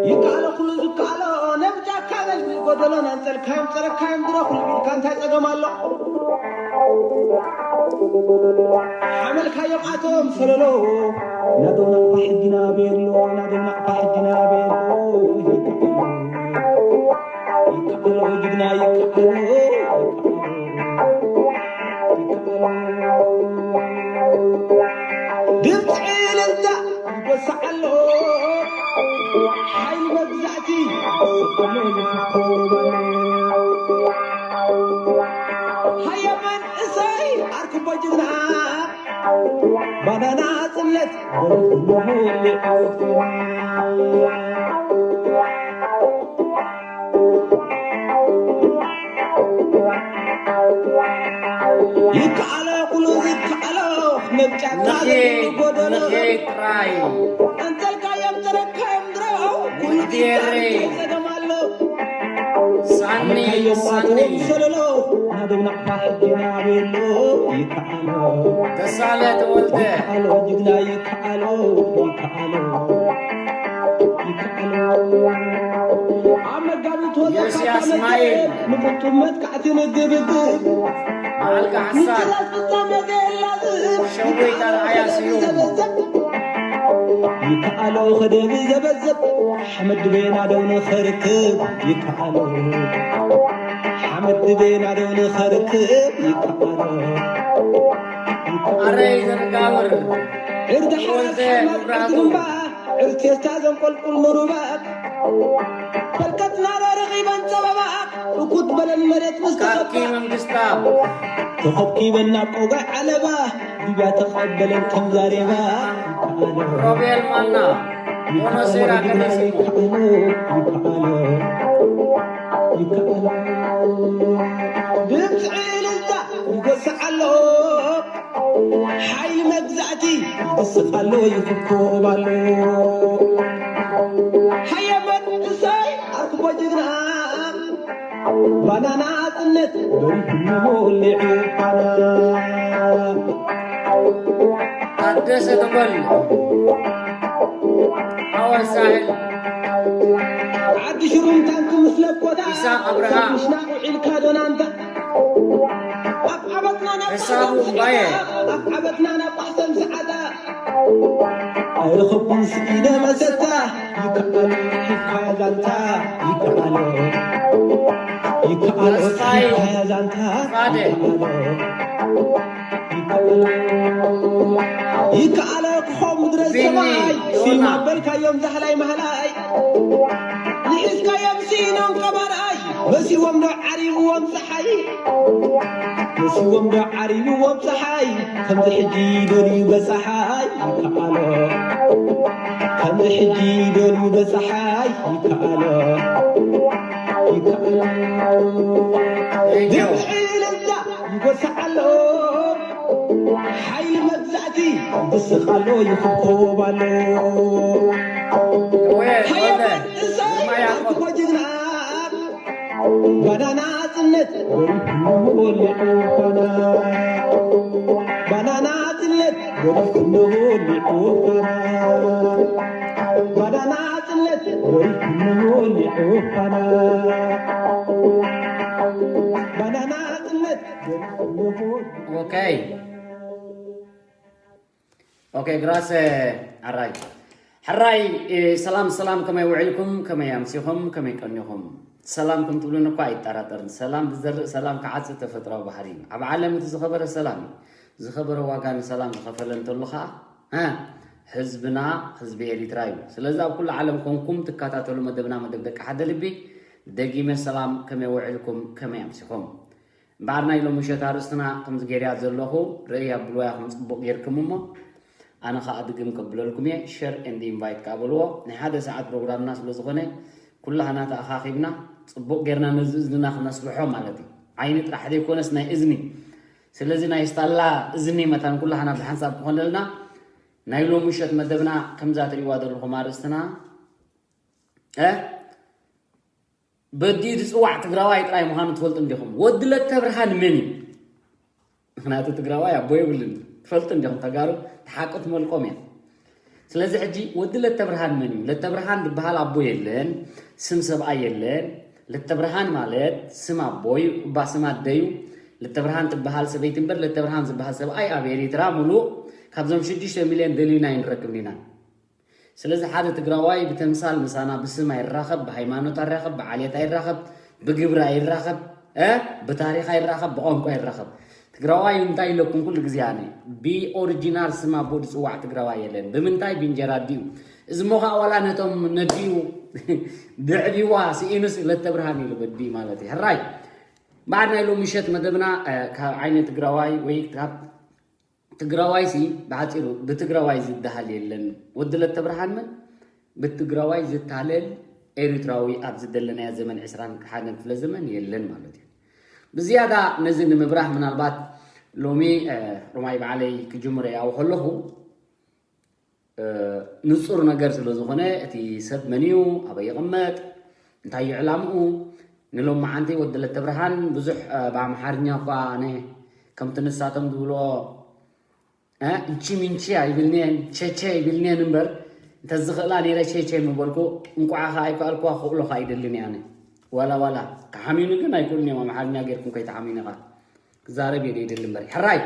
ይከኣሎ ኩሉ ዝከኣሎ ነብ ጫካ በል ጎደሎ ናንጸልካዮም ጸረካዮም ድረኹ ኢልካ እንታይ ጸገም ኣሎ? ሓመልካዮም ኣቶም ሰለሎ ናደው ናቕፋ ሕጊና ቤሎ ናደው ናቕፋ ሕጊና ቤሎ ይከኣሎ ይከኣሎ ጅግና ይከኣሎ ድምፂ ዕልልታ ይጎስዕ ኣሎ ሓይሊ መግዛእቲ ሃየ መንእሰይ ኣርክቦ ጅግና ባናና ጽለት ይከኣሎ ኩሉ ዝከኣሎ መብጫካ ንኺድ ጎደሎ ንኺድ ጥራይ ኣንጸልካዮም ተረካዮም ድሮ ኩሉ ንግዴሬ ጸገም ኣሎ ሳኒ ሳኒ ሰለሎ ናደው ናቕፋ ሕጊና ቤሎ ይከኣሎ ተሳለ ተወልደ ይከኣሎ ጅግና ይከኣሎ ይከኣሎ ይከኣሎ ኣብ መጋቢት ወዘ ዮስያስ ማይል ንቁጡብ መጥቃዕቲ ንግብግብ በዓልካ ሓሳብ ንቅላስ ፍጻሜ ዘየላዝብ ሸዊት ኣርኣያ ስዩም ይከኣሎ ከደብ ዘበዘብ ሓመድ ድቤና ደው ንኸርክብ ይከኣሎ ሓመድ ድቤና ደው ንኸርክብ ይከኣሎ ኣረይ ዘርጋብር ዕርዲ ሓራስ ወልደ ሓማት መብራህቱ ዕርዲ እምባ ዕርቴስታ ዘንቆልቁል ምሩባ ፈልቀትና ዶ ረኺበን ጸበባ እኩት በለን መሬት ምስ ካኪ ተኸባ መንግስታ ተኸብኪበን ናብ ቆጋዕ ዓለባ ሊብያ ተቐበለን ከም ዛሬባ ይከኣሎ ሮቤል ማና ቦኖሴራ ከመይ ስሙ ይከኣሎ ይከኣሎ ይከኣሎ ድምፂ ዕልልታ ይጎስዕ ኣሎ ሓይሊ መግዛእቲ ይስቕ ኣሎ ይፍኮብ ኣሎ ሃየ መንእሰይ ኣርክቦ ጅግና ባናና ጽነት በሪሁ ሞሊዑ ፋና ታደሰ ተኾል ሓወሳህል ዓዲ ሽሩም ታንክ ምስ ለኮታ ኢሳቅ ኣብርሃ ምሽናቕ ውዒልካ ዶናንታ ኣብ ዓበትና ናብ ሕሳቡ እምባየ ኣብ ዓበትና ናብ ጳሕሰም ሰዓታ ኣይረኸብኩን ስኢነ መሰታ ይከኣሎ ይካያ ዛንታ ይከኣሎ ይከኣሎ ተስፋይ ይካያ ዛንታ ፋደ ይከኣሎ ይከኣሎ ይከኣሎ ክኾም ምድረ ቢኒ ሰማይ ዮና ሲማ በልካዮም ዛህላይ ማህላይ ንሒዝካዮም ስኢኖም ቀባርኣይ መሲዎም ዶ ዓሪብዎም ፀሓይ መሲዎም ዶ ዓሪብዎም ፀሓይ ከምዚ ሕጂ ደልዩ በፀሓይ ይከኣሎ ከምዚ ሕጂ ደልዩ በፀሓይ ይከኣሎ ይከኣሎ ድምፂ ዕልልታ ይጎስዕ ኣሎ ሓይሊ መግዛእቲ ይስቕ ኣሎ ይኽኮብ ኣሎ ሃየ መንእሰይ ኣርክቦ ጅግና ባናና ጽነት ወሊዑ ፋና ባናና ጽነት ወሊዑ ፋና ባናና ጽነት ወሊዑ ፋና ባናና ጽነት ወሊዑ ኦኬ ኦኬ ግራሰ ሕራይ ሕራይ ሰላም ሰላም ከመይ ውዒልኩም ከመይ ኣምሲኹም ከመይ ቀኒኹም ሰላም ከም ትብሉን እኳ ኣይጠራጠርን ሰላም ዝዘርእ ሰላም ክዓጽእ ተፈጥራዊ ባህሪ እዩ ኣብ ዓለም እቲ ዝኸበረ ሰላም እዩ ዝኸበረ ዋጋ ንሰላም ዝኸፈለ እንተሉ ከዓ ህዝብና ህዝቢ ኤሪትራ እዩ ስለዚ ኣብ ኩሉ ዓለም ኮንኩም ትከታተሉ መደብና መደብ ደቂ ሓደ ልቢ ደጊመ ሰላም ከመይ ውዒልኩም ከመይ ኣምሲኹም እምበኣር ናይ ሎሚ ምሸት ኣርእስትና ከምዚ ገይረያ ዘለኹ ርእይ ኣብልዋ ኢኹም ፅቡቕ ጌርኩም እሞ ኣነ ከዓ ድግም ከብለልኩም እየ share and invite ከዓ በልዎ ናይ ሓደ ሰዓት ፕሮግራምና ስለ ዝኾነ ኩላህና ተኣኻኺብና ፅቡቕ ጌርና ነዚ እዝንና ክነስርሖ ማለት እዩ ዓይኒ ጥራሕ ዘይኮነስ ናይ እዝኒ ስለዚ ናይ ስታላ እዝኒ መታን ኩላህና ብሓንሳብ ክኾነልና ናይ ሎሚ ምሸት መደብና ከምዛ ትሪእዋ ዘለኹም ኣርእስትና በዲኡ ዝፅዋዕ ትግራዋይ ጥራይ ምዃኑ ትፈልጡ እንዲኹም። ወዲ ለተብርሃን መን እዩ? ምክንያቱ ትግራዋይ ኣቦ የብሉን። ትፈልጡ እንዲኹም ተጋሩ፣ ተሓቂ ትመልቆም እያ። ስለዚ ሕጂ ወዲ ለተብርሃን መን እዩ? ለተብርሃን ዝበሃል ኣቦ የለን፣ ስም ሰብኣይ የለን። ለተብርሃን ማለት ስም ኣቦ እዩ፣ እባ ስም ኣደ እዩ። ለተብርሃን ትበሃል ሰበይቲ እምበር ለተብርሃን ዝበሃል ሰብኣይ ኣብ ኤሪትራ ሙሉእ ካብዞም ሽዱሽተ ሚልዮን ደሊና ኣይንረክብን ኢና። ስለዚ ሓደ ትግራዋይ ብተምሳል ምሳና ብስም ኣይራኸብ፣ ብሃይማኖት ኣይራኸብ፣ ብዓሌት ኣይራኸብ፣ ብግብሪ ኣይራኸብ፣ እ ብታሪኽ ኣይራኸብ፣ ብቋንቋ ኣይራኸብ። ትግራዋይ እንታይ ኢለኩም ኩሉ ግዜ ኣነ ብኦሪጂናል ስም ኣቦ ዝፅዋዕ ትግራዋይ የለን። ብምንታይ? ብእንጀራ ኣዲኡ። እዚ ሞ ከዓ ዋላ ነቶም ነዲኡ ብዕቢዋ ስኢኑስ ለተብርሃን ኢሉ በዲ ማለት እዩ። ሕራይ በዓል ናይ ሎሚ ምሸት መደብና እ፣ ካብ ዓይነ ትግራዋይ ወይ ካብ ትግራዋይ ሲ ብሓፂሩ ብትግራዋይ ዝበሃል የለን። ወዲ ለተብርሃን መን ብትግራዋይ ዝታለል ኤሪትራዊ ኣብዚ ዘለናዮ ዘመን ዕስራን ሓደን ክፍለ ዘመን የለን ማለት እዩ። ብዝያዳ ነዚ ንምብራህ ምናልባት ሎሚ እ፣ ሮማይ ባዕለይ ክጅምሮ ያው ከለኹ እ፣ ንጹር ነገር ስለ ዝኾነ እቲ ሰብ መን እዩ፣ ኣበይ ይቕመጥ፣ እንታይ እዩ ዕላምኡ፣ ንሎማዓንቲ ወዲ ለተብርሃን ብዙሕ እ፣ ብኣምሓርኛ እኳ ኣነ ከምቲ ንሳቶም ዝብልዎ እ፣ እንቺ ምንቺ ኣይብልንየን፣ ቸቸ ኣይብልንየን እምበር እንተዝኽእላ ነይረ ቸቸ ምበልኩ። እንቋዓ ኸዓ ኣይከኣልኩዋ፣ ክኽእሎ ኸዓ ኣይደልን እየ ኣነ። ዋላ ዋላ ተሓሚኑ ግን ኣይክእሉን እዮም ኣምሓርኛ ጌርኩም ከይተሓሚኑ ኸዓ ክዛረብ እየ ደይደሊ እምበር። ሕራይ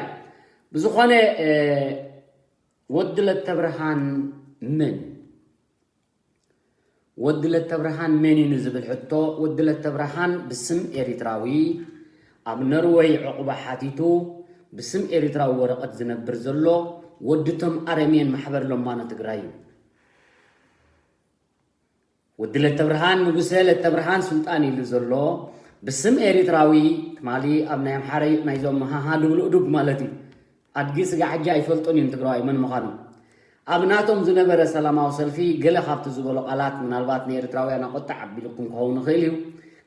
ብዝኾነ እ፣ ወዲ ለተብርሃን መን ወዲ ለተብርሃን መን እዩ ንዝብል ሕቶ፣ ወዲ ለተብርሃን ብስም ኤሪትራዊ ኣብ ነርወይ ዕቑባ ሓቲቱ ብስም ኤሪትራዊ ወረቐት ዝነብር ዘሎ ወዲ ቶም ኣረሜን ማሕበር ለማኖ ትግራይ እዩ። ወዲ ለተብርሃን ንጉሰ ለተብርሃን ሱልጣን ኢሉ ዘሎ ብስም ኤሪትራዊ ትማሊ ኣብ ናይ ኣምሓረ ናይዞም ሃሃ ድብሉእ ዱግ ማለት እዩ። ኣድጊ ስጋ ሕጂ ኣይፈልጡን እዮም ትግራዋይ መን ምዃኑ። ኣብ ናቶም ዝነበረ ሰላማዊ ሰልፊ ገለ ካብቲ ዝበሎ ቃላት ምናልባት ንኤርትራውያን ኣቆጣዕ ኣቢልኩም ክኸውን ይኽእል እዩ።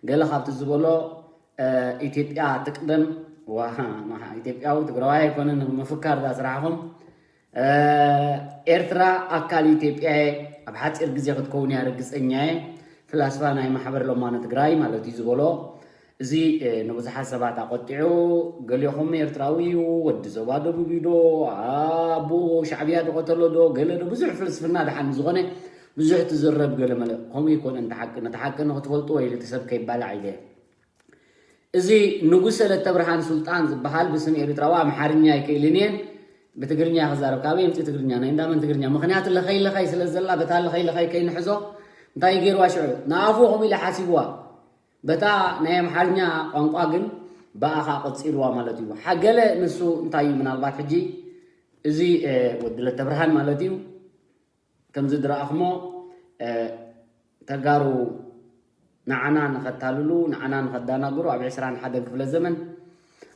ገለ ካብቲ ዝበሎ እ፣ ኢትዮጵያ ትቅደም። ዋ፣ ኢትዮጵያዊ ትግራዋይ ኣይኮነን ምፍካር ዛ ስራሕኹም። እ፣ ኤርትራ ኣካል ኢትዮጵያ እየ፣ ኣብ ሓፂር ግዜ ክትከውን እያ ርግፀኛ እየ። ፍላስፋ ናይ ማሕበር ለማኖ ትግራይ ማለት እዩ ዝበሎ። እዚ እ፣ ንብዙሓት ሰባት ኣቆጢዑ፣ ገሊኹም ኤርትራዊ እዩ፣ ወዲ ዞባ ደቡብ እዩ ዶ፣ ኣቦ ሻዕብያ ዝቐተሎ ዶ፣ ገለ ዶ፣ ብዙሕ ፍልስፍና ደሓን ዝኾነ ብዙሕ ትዝረብ ገለ መለ ከምኡ ይኮነን። እቲ ሓቂ ነቲ ሓቂ ንክትፈልጡ ወይ እቲ ሰብ ከይባላዕ ኢለ። እዚ ንጉሰ ለተብርሃን ሱልጣን ዝበሃል ብስም ኤርትራዊ ኣምሓርኛ ኣይክእልን እየን፣ ብትግርኛ ክዛረብ። ካበይ የምፅእ ትግርኛ? ናይ እንዳመን ትግርኛ? ምክንያቱ ለኸይ ለኸይ ስለ ዘላ በታ ለኸይ ለኸይ ከይንሕዞ እንታይ ገይርዋ ሽዑ ንኣፉ ከምኡ ኢለ ሓሲብዋ። በታ ናይ ኣምሓርኛ ቋንቋ ግን ብኣኻ ቆፂርዋ ማለት እዩ። ሓ- ገለ ንሱ እንታይ እዩ ምናልባት ሕጂ እዚ እ፣ ወዲ ለተብርሃን ማለት እዩ ከምዚ ዝረኣኽሞ እ፣ ተጋሩ ንዓና ንኸታልሉ ንዓና ንኸዳናግሩ ኣብ ዕስራን ሓደን ክፍለ ዘመን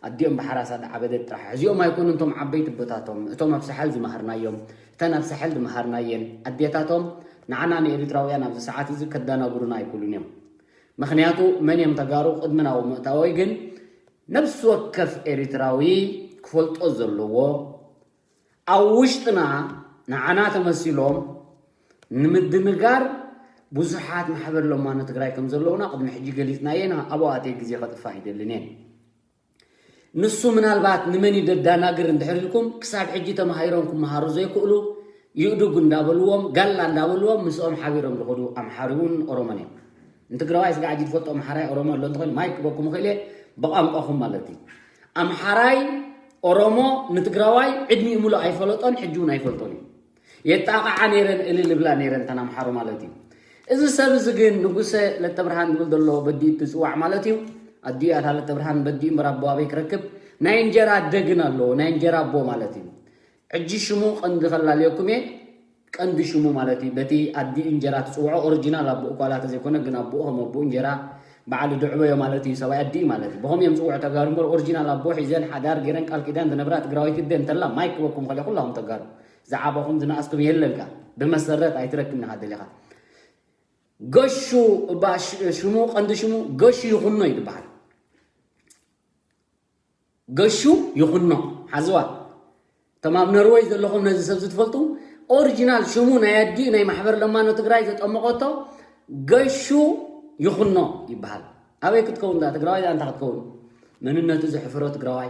ኣዲኦም ብሓራሳ ዝዓበደት ጥራሕ እዚኦም ኣይኮኑ እቶም ዓበይቲ ኣቦታቶም እቶም ኣብ ሳሕል ዝመሃርናዮም እተን ኣብ ሳሕል ዝመሃርናየን ኣዴታቶም ንዓና ንኤሪትራውያን ኣብዚ ሰዓት እዚ ከዳናግሩና ኣይክእሉን እዮም። ምክንያቱ መን እዮም ተጋሩ ቅድሚ ናብኡ ምእታወይ ግን ነብሲ ወከፍ ኤሪትራዊ ክፈልጦ ዘለዎ ኣብ ውሽጥና ንዓና ተመሲሎም ንምድንጋር ብዙሓት ማሕበር ለማኖ ትግራይ ከም ዘለውና ቅድሚ ሕጂ ገሊፅናየን ኣብኡ ኣትየ ግዜ ከጥፋእ ኣይደልን እየን። ንሱ ምናልባት ንመን እዩ ደዳናግር እንድሕር ኢልኩም ክሳብ ሕጂ ተማሂሮም ክመሃሩ ዘይክእሉ ይእዱግ እንዳበልዎም ጋላ እንዳበልዎም ምስኦም ሓቢሮም ዝኸዱ ኣምሓሪ እውን ኦሮሞን እዮም። ንትግራዋይ ስጋ ሕጂ ትፈልጦ ኣምሓራይ ኦሮሞ ኣሎ እንተኾይኑ ማይክ ክበኩም ይኽእል እየ ብቋንቋኹም ማለት እዩ። ኣምሓራይ ኦሮሞ ንትግራዋይ ዕድሚኡ ሙሉእ ኣይፈለጦን ሕጂ እውን ኣይፈልጦን እዩ። የጣቕዓ ነይረን እልል እብላ ነይረን እተን ኣምሓሩ ማለት እዩ። እዚ ሰብ እዚ ግን ንጉሰ ለተብርሃን ዝብል ዘሎ በዲኡ ትፅዋዕ ማለት እዩ። ኣዲኡ ኣታ ለተብርሃን በዲኡ እምበር ኣቦ ኣበይ ክረክብ? ናይ እንጀራ ኣደ ግን ኣለዎ ናይ እንጀራ ኣቦ ማለት እዩ። ሕጂ ሽሙ ቀንዲ ከላለየኩም እየ። ቀንዲ ሽሙ ማለት እዩ በቲ ኣዲኡ እንጀራ ትፅውዖ ኦሪጂናል ኣቦኡ እኳ ተዘይኮነ ግን ኣቦኡ ከም ኣቦኡ እንጀራ በዓል ድዕበዮ ማለት እዩ ሰብኣይ ኣዲኡ ማለት እዩ። ብኸም እዮም ፅውዑ ተጋሩ እምበር ኦሪጂናል ኣቦ ሒዘን ሓዳር ገይረን ቃል ኪዳን ዝነብራ ትግራወይቲ እደ እንተላ ማይክ ክበኩም ከለ ኩላኹም ተጋሩ ዝዓበኹም ዝነኣስኩም የለንካ ብመሰረት ኣይትረክብን ኢኻ ደሊኻ። ገሹ እባ ሽ- ሽሙ ቀንዲ ሽሙ ገሹ ይኹኖ እዩ ዝበሃል። ገሹ ይኹኖ ሓዝዋ እቶም ኣብ ነርወይ ዘለኹም ነዚ ሰብ ዝትፈልጡ ኦሪጂናል ሽሙ ናይ ኣዲኡ ናይ ማሕበር ለማኖ ትግራይ ዘጠመቐቶ ገሹ ይኹኖ ይበሃል። ኣበይ ክትከውን ዳ ትግራዋይ ዳ እንታይ ክትከውን መንነቱ ዘሕፍሮ ትግራዋይ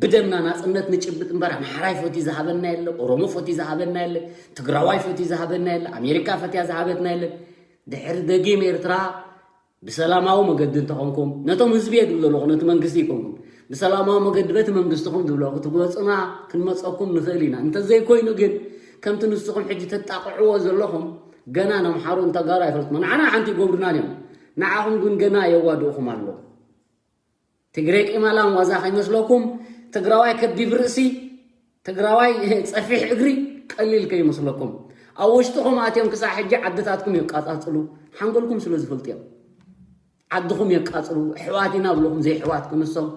ብደምና ናጽነት ንጭብጥ እምበር ኣምሓራይ ፈትዩ ዝሃበና የለ፣ ኦሮሞ ፈትዩ ዝሃበና የለ፣ ትግራዋይ ፈትዩ ዝሃበና የለ፣ ኣሜሪካ ፈትያ ዝሃበትና የለ። ድሕሪ ደጊም ኤርትራ ብሰላማዊ መገዲ እንተኾንኩም፣ ነቶም ህዝቢ እየ ዝብል ዘለኹ፣ ነቲ መንግስቲ ኣይኮንኩም። ብሰላማዊ መገዲ በቲ መንግስትኹም ዝብሎ ክትመፁና ክንመፀኩም ንኽእል ኢና። እንተዘይኮይኑ ግን ከምቲ ንስኹም ሕጂ ተጣቕዕዎ ዘለኹም ገና ነምሓሩ እንተጋሩ ኣይፈልጥሞ ንዓና ሓንቲ ይገብሩና እዮም። ንዓኹም ግን ገና የዋድእኹም ኣሎ። ትግሬ ቂማላም ዋዛ ከይመስለኩም፣ ትግራዋይ ከቢብ ርእሲ፣ ትግራዋይ ጸፊሕ እግሪ ቀሊል ከይመስለኩም። ኣብ ውሽጥኹም ኣትዮም ክሳብ ሕጂ ዓድታትኩም የቃጻጽሉ፣ ሓንጎልኩም ስለ ዝፈልጡ እዮም። ዓድኹም የቃጽሉ፣ ኣሕዋት ኢና ብልኹም ዘይኣሕዋት ክንሶም፣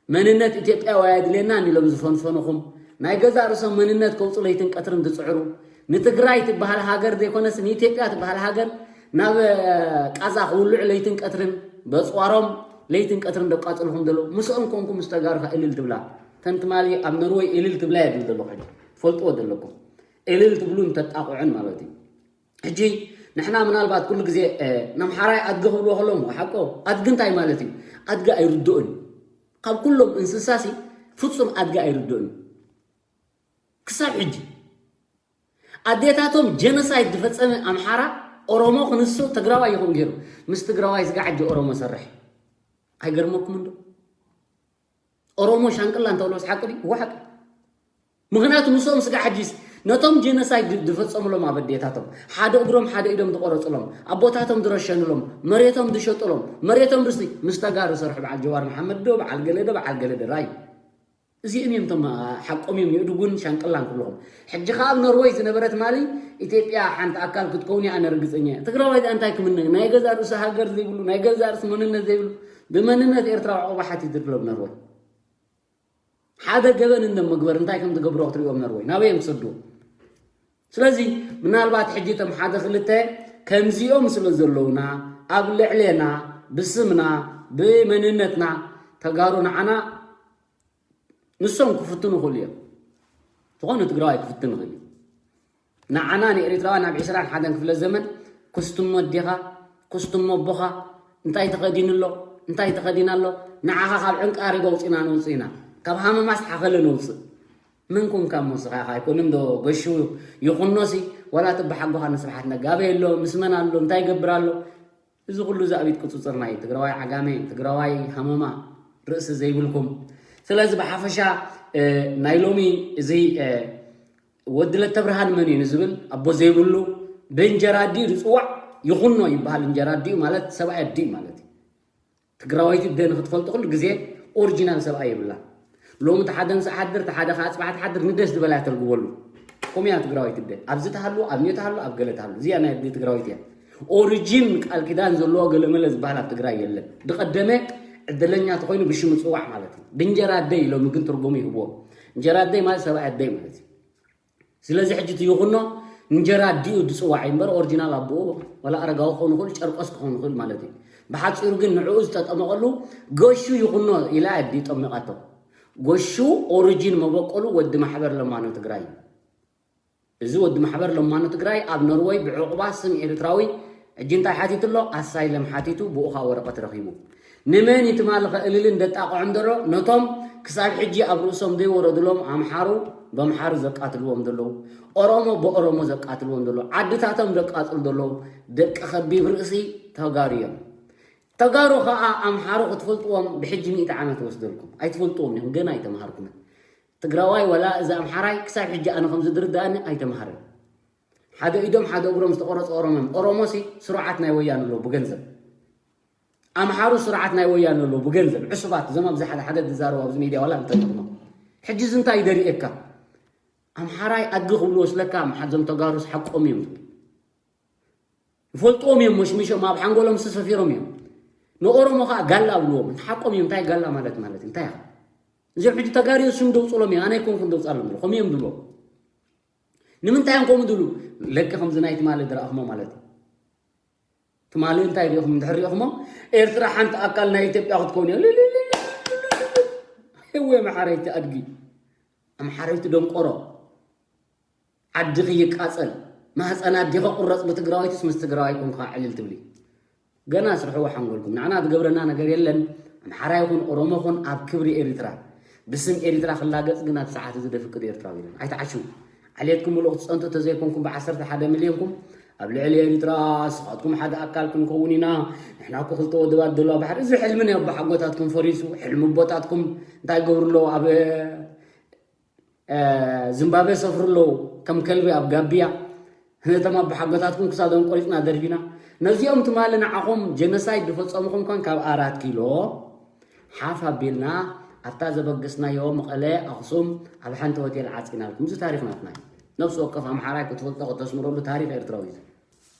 መንነት ኢትዮጵያዊ ኣየድልየናን ኢሎም ዝፈንፈኑኹም፣ ናይ ገዛእ ርእሶም መንነት ከውፁ ለይትን ቀትርን ዝፅዕሩ፣ ንትግራይ ትበሃል ሃገር ዘይኮነስ ንኢትዮጵያ ትበሃል ሃገር ናብ ቃዛ ክውልዑ ለይትን ቀትርን በፅዋሮም ለይትን ቀትርን ደቃፅልኹም ዘለዉ ምስኦም ኮንኩም ምስ ተጋሩ እልል ትብላ። ተን ትማሊ ኣብ ኖርወይ እልል ትብላ እየ ዝብል ዘለኹ ሕጂ። ትፈልጥዎ ዘለኩም። እልል ትብሉን ተጣቕዑን ማለት እዩ። ሕጂ ንሕና ምናልባት ኩሉ ግዜ ነምሓራይ ኣድጊ ክብልዎ ከለዉ ሓቆ ኣድጊ እንታይ ማለት እዩ? ኣድጊ ኣይርድኡን። ካብ ኩሎም እንስሳሲ ፍጹም ኣድጊ ኣይርድኡን። ክሳብ ሕጂ ኣዴታቶም ጀኖሳይድ ዝፈጸመ ኣምሓራ ኦሮሞ ክንሱ ትግራዋይ ይኹን ገይሩ ምስ ትግራዋይ ስጋ ሕጂ ኦሮሞ ሰርሕ። ኣይገርመኩም እንዶ? ኦሮሞ ሻንቅላ እንተብሎስ ሓቂ ድዩ? እወ ሓቂ። ምኽንያቱ ምስኦም ስጋ ሕጂስ ነቶም ጀኖሳይድ ዝፈጸሙሎም ኣብ ኣዴታቶም ሓደ እግሮም ሓደ ኢዶም ዝቆረጹሎም ኣቦታቶም ዝረሸኑሎም መሬቶም ዝሸጡሎም መሬቶም ርስቲ ምስ ተጋሩ ሰርሑ በዓል ጀዋር መሓመድ ዶ በዓል ገለ ዶ በዓል ገለ ዶ ራይ እዚኦም እዮም እቶም ሓቆም እዮም የእድጉን ሻንቅላን ክብልኹም። ሕጂ ከዓ ኣብ ኖርወይ ዝነበረ ትማሊ ኢትዮጵያ ሓንቲ ኣካል ክትከውን እያ ኣነ ርግፀኛ እየ። ትግራዋይ እዚኣ እንታይ ክምነ ናይ ገዛ ርእሱ ሃገር ዘይብሉ ናይ ገዛ ርእሱ መንነት ዘይብሉ ብመንነት ኤርትራ ዕቑባ ሓቲትሎም ኖርወይ። ሓደ ገበን እንደ ምግበር እንታይ ከም ዝገብሮ ክትሪኦም ኖርወይ ናበይ እዮም ክሰድዎ። ስለዚ ምናልባት ሕጂ እቶም ሓደ ክልተ ከምዚኦም ስለ ዘለውና ኣብ ልዕሌና ብስምና ብመንነትና ተጋሩ ንዓና ንሶም ክፍትኑ ይኽእሉ እዮም። ዝኾነ ትግራዋይ ክፍትን ይኽእል እዩ። ንዓና ንኤሪትራውያን ኣብ ዕስራን ሓደን ክፍለ ዘመን ኩስትሞ ኣዴኻ ኩስትሞ ኣቦኻ እንታይ ተኸዲኑ ኣሎ እንታይ ተኸዲና ኣሎ ንዓኻ ካብ ዕንቃሪብ ኣውፂና ነውፅእ ኢና ካብ ሃመማስ ሓኸለ ነውፅእ። መን ኮንካ እሞ ንስኻ ኢኻ ኣይኮንን ዶ ገሹ ይኹኖሲ ዋላ ትበሓጎኻ ንስብሓት ነጋ ኣበይ ኣሎ ምስ መን ኣሎ እንታይ ይገብር ኣሎ እዚ ኩሉ እዚ ኣብ ኢድ ቁፅፅርና እዩ። ትግራዋይ ዓጋመ፣ ትግራዋይ ሃመማ ርእሲ ዘይብልኩም። ስለዚ ብሓፈሻ ናይ ሎሚ እዚ ወዲ ለተብርሃን መን እዩ ንዝብል ኣቦ ዘይብሉ ብእንጀራ ኣዲኡ ዝፅዋዕ ይኹኖ ይበሃል። እንጀራ ኣዲኡ ማለት ሰብኣይ ኣዲኡ ማለት እዩ። ትግራወይቲ ኣደ ንክትፈልጡ ኩሉ ግዜ ኦሪጂናል ሰብኣይ የብላን። ሎሚ እቲ ሓደ ምስ ሓድር እቲ ሓደ ከዓ ፅባሕ ትሓድር ንደስ ዝበላ ተልግበሉ። ከምኡ እያ ትግራወይቲ ኣደ። ኣብዚ ትሃሉ ኣብ ኒዮ ትሃሉ ኣብ ገለ ትሃሉ እዚኣ ናይ ኣደ ትግራወይቲ እያ። ኦሪጂን ቃል ኪዳን ዘለዎ ገለመለ ዝበሃል ኣብ ትግራይ የለን። ዝቀደመ ዕድለኛ ተኮይኑ ብሽሙ ፅዋዕ ማለት እዩ። ብእንጀራ ኣደይ ኢሎም ግን ትርጉሙ ይህብዎም። እንጀራ ኣደይ ማለት ሰብኣይ ኣደይ ማለት እዩ። ስለዚ ሕጂ እቲ ይኹኖ እንጀራ ኣዲኡ ዝፅዋዕ እዩ እምበር ኦሪጂናል ኣቦኡ ዋላ ኣረጋዊ ክኸውን ይኽእል ጨርቆስ ክኸውን ይኽእል ማለት እዩ። ብሓፂሩ ግን ንዕኡ ዝተጠመቐሉ ገሹ ይኹኖ ኢላ ኣዲ ጠሚቓቶ። ጎሹ ኦሪጂን መበቆሉ ወዲ ማሕበር ለማኖ ትግራይ እዩ። እዚ ወዲ ማሕበር ለማኖ ትግራይ ኣብ ኖርወይ ብዕቑባ ስም ኤርትራዊ ሕጂ እንታይ ሓቲቱ ኣሎ? ኣሳይለም ሓቲቱ ብኡ ኸኣ ወረቐት ረኺቡ። ንመን እዩ ትማሊ ከእልልን ደጣቕዖን ዘሎ? ነቶም ክሳብ ሕጂ ኣብ ርእሶም ዘይወረዱሎም ኣምሓሩ በምሓሩ ዘቃትልዎም ዘለዉ፣ ኦሮሞ ብኦሮሞ ዘቃትልዎም ዘለዉ፣ ዓድታቶም ዘቃጽሉ ዘለዉ ደቂ ከቢብ ርእሲ ተጋሩ እዮም። ተጋሩ ኸኣ ኣምሓሩ ክትፈልጥዎም ብሕጂ ሚእቲ ዓመት ወስደልኩም። ኣይትፈልጥዎም ኢኹም፣ ገና ኣይተምሃርኩምን። ትግራዋይ ወላ እዚ ኣምሓራይ ክሳብ ሕጂ ኣነ ከም ዝድርድኣኒ ኣይተምሃረን። ሓደ ኢዶም ሓደ እግሮም ዝተቆረፁ ኦሮሞ እዮም። ኦሮሞሲ ስሩዓት ናይ ወያነ ኣለዉ ብገንዘብ። ኣምሓሩ ስሩዓት ናይ ወያነ ኣለዉ ብገንዘብ። ዕሱባት እዞም ኣብዚ ሓደ ሓደ ዝዛረቡ ኣብዚ ሚድያ ዋላ እንተንትኖ። ሕጂ እዚ እንታይ ደርእየካ? ኣምሓራይ ኣድጊ ክብልዎ ስለካ ኣምሓ- እዞም ተጋሩስ ሓቆም እዮም። ይፈልጥዎም እዮም መሽሚሾም ኣብ ሓንጎሎም ሰፊሮም እዮም። ንኦሮሞ ከዓ ጋላ ኣብልዎም። ሓቆም እዮም። እንታይ ጋላ ማለት ማለት እዩ? እንታይ ኢኻ? እዚኦም ሕጂ ተጋሩ እዮም ስም ደውፅሎም እዮም። ኣነ ኣይኮንኩን ደውፃሎም ዘለኹ። ከምኡ እዮም ዝብልዎም። ንምንታይ እዮም ከምኡ ዝብሉ? ለኪ ከምዚ ናይ ትማሊ ዝረኣኹሞ ማለት እዩ። ትማሊ እንታይ ሪኢኹም እንድሕር ሪኢኹሞ ኤርትራ ሓንቲ ኣካል ናይ ኢትዮጵያ ክትከውን እያ። እወ ኣምሓረይቲ ኣድጊ ኣምሓረይቲ ደንቆሮ ዓድኺ ይቃፀል ማህፀን ኣዴኺ ቁረፅ ብትግራዋይትስ ምስ ትግራዋይ ኮንካ ዕልል ትብሊ። ገና ስርሕዎ ሓንጎልኩም። ንዓና ዝገብረና ነገር የለን። ኣምሓራ ይኹን ኦሮሞ ኹን ኣብ ክብሪ ኤሪትራ ብስም ኤሪትራ ክላገጽ ግን ኣብ ሰዓት እዚ ደፍቅድ ኤርትራዊ የለን። ኣይትዓሽው። ዓሌትኩም ምሉእ ክትጸንቱ ተዘይኮንኩም ብዓሰርተ ሓደ ሚልዮንኩም ኣብ ልዕሊ ኤሪትራ ንስኻትኩም ሓደ ኣካል ክንከውን ኢና፣ ንሕና እኮ ክልተ ወደባት ዘለዋ ባሕሪ፣ እዚ ሕልሚ ናይ ኣቦሓጎታትኩም ፈሪሱ፣ ሕልሚ ኣቦታትኩም እንታይ ይገብሩ ኣለዉ? ኣብ ዝምባብዌ ሰፍሩ ኣለዉ፣ ከም ከልቢ ኣብ ጋቢያ። ነቶም ኣቦሓጎታትኩም ክሳዶም ቆሪጽና ደርቢና። ነዚኦም ትማሊ ንዓኹም ጀኖሳይድ ዝፈጸሙኹም ኮን ካብ ኣራት ኪሎ ሓፍ ኣቢልና ኣብታ ዘበገስናዮ መቐለ ኣኽሱም ኣብ ሓንቲ ሆቴል ዓጺናልኩም። እዚ ታሪኽ ናትና እዩ። ነፍሲ ወከፍ ኣምሓራይ ክትፈልጦ ከተስምረሉ ታሪኽ ኤርትራዊ እዩ።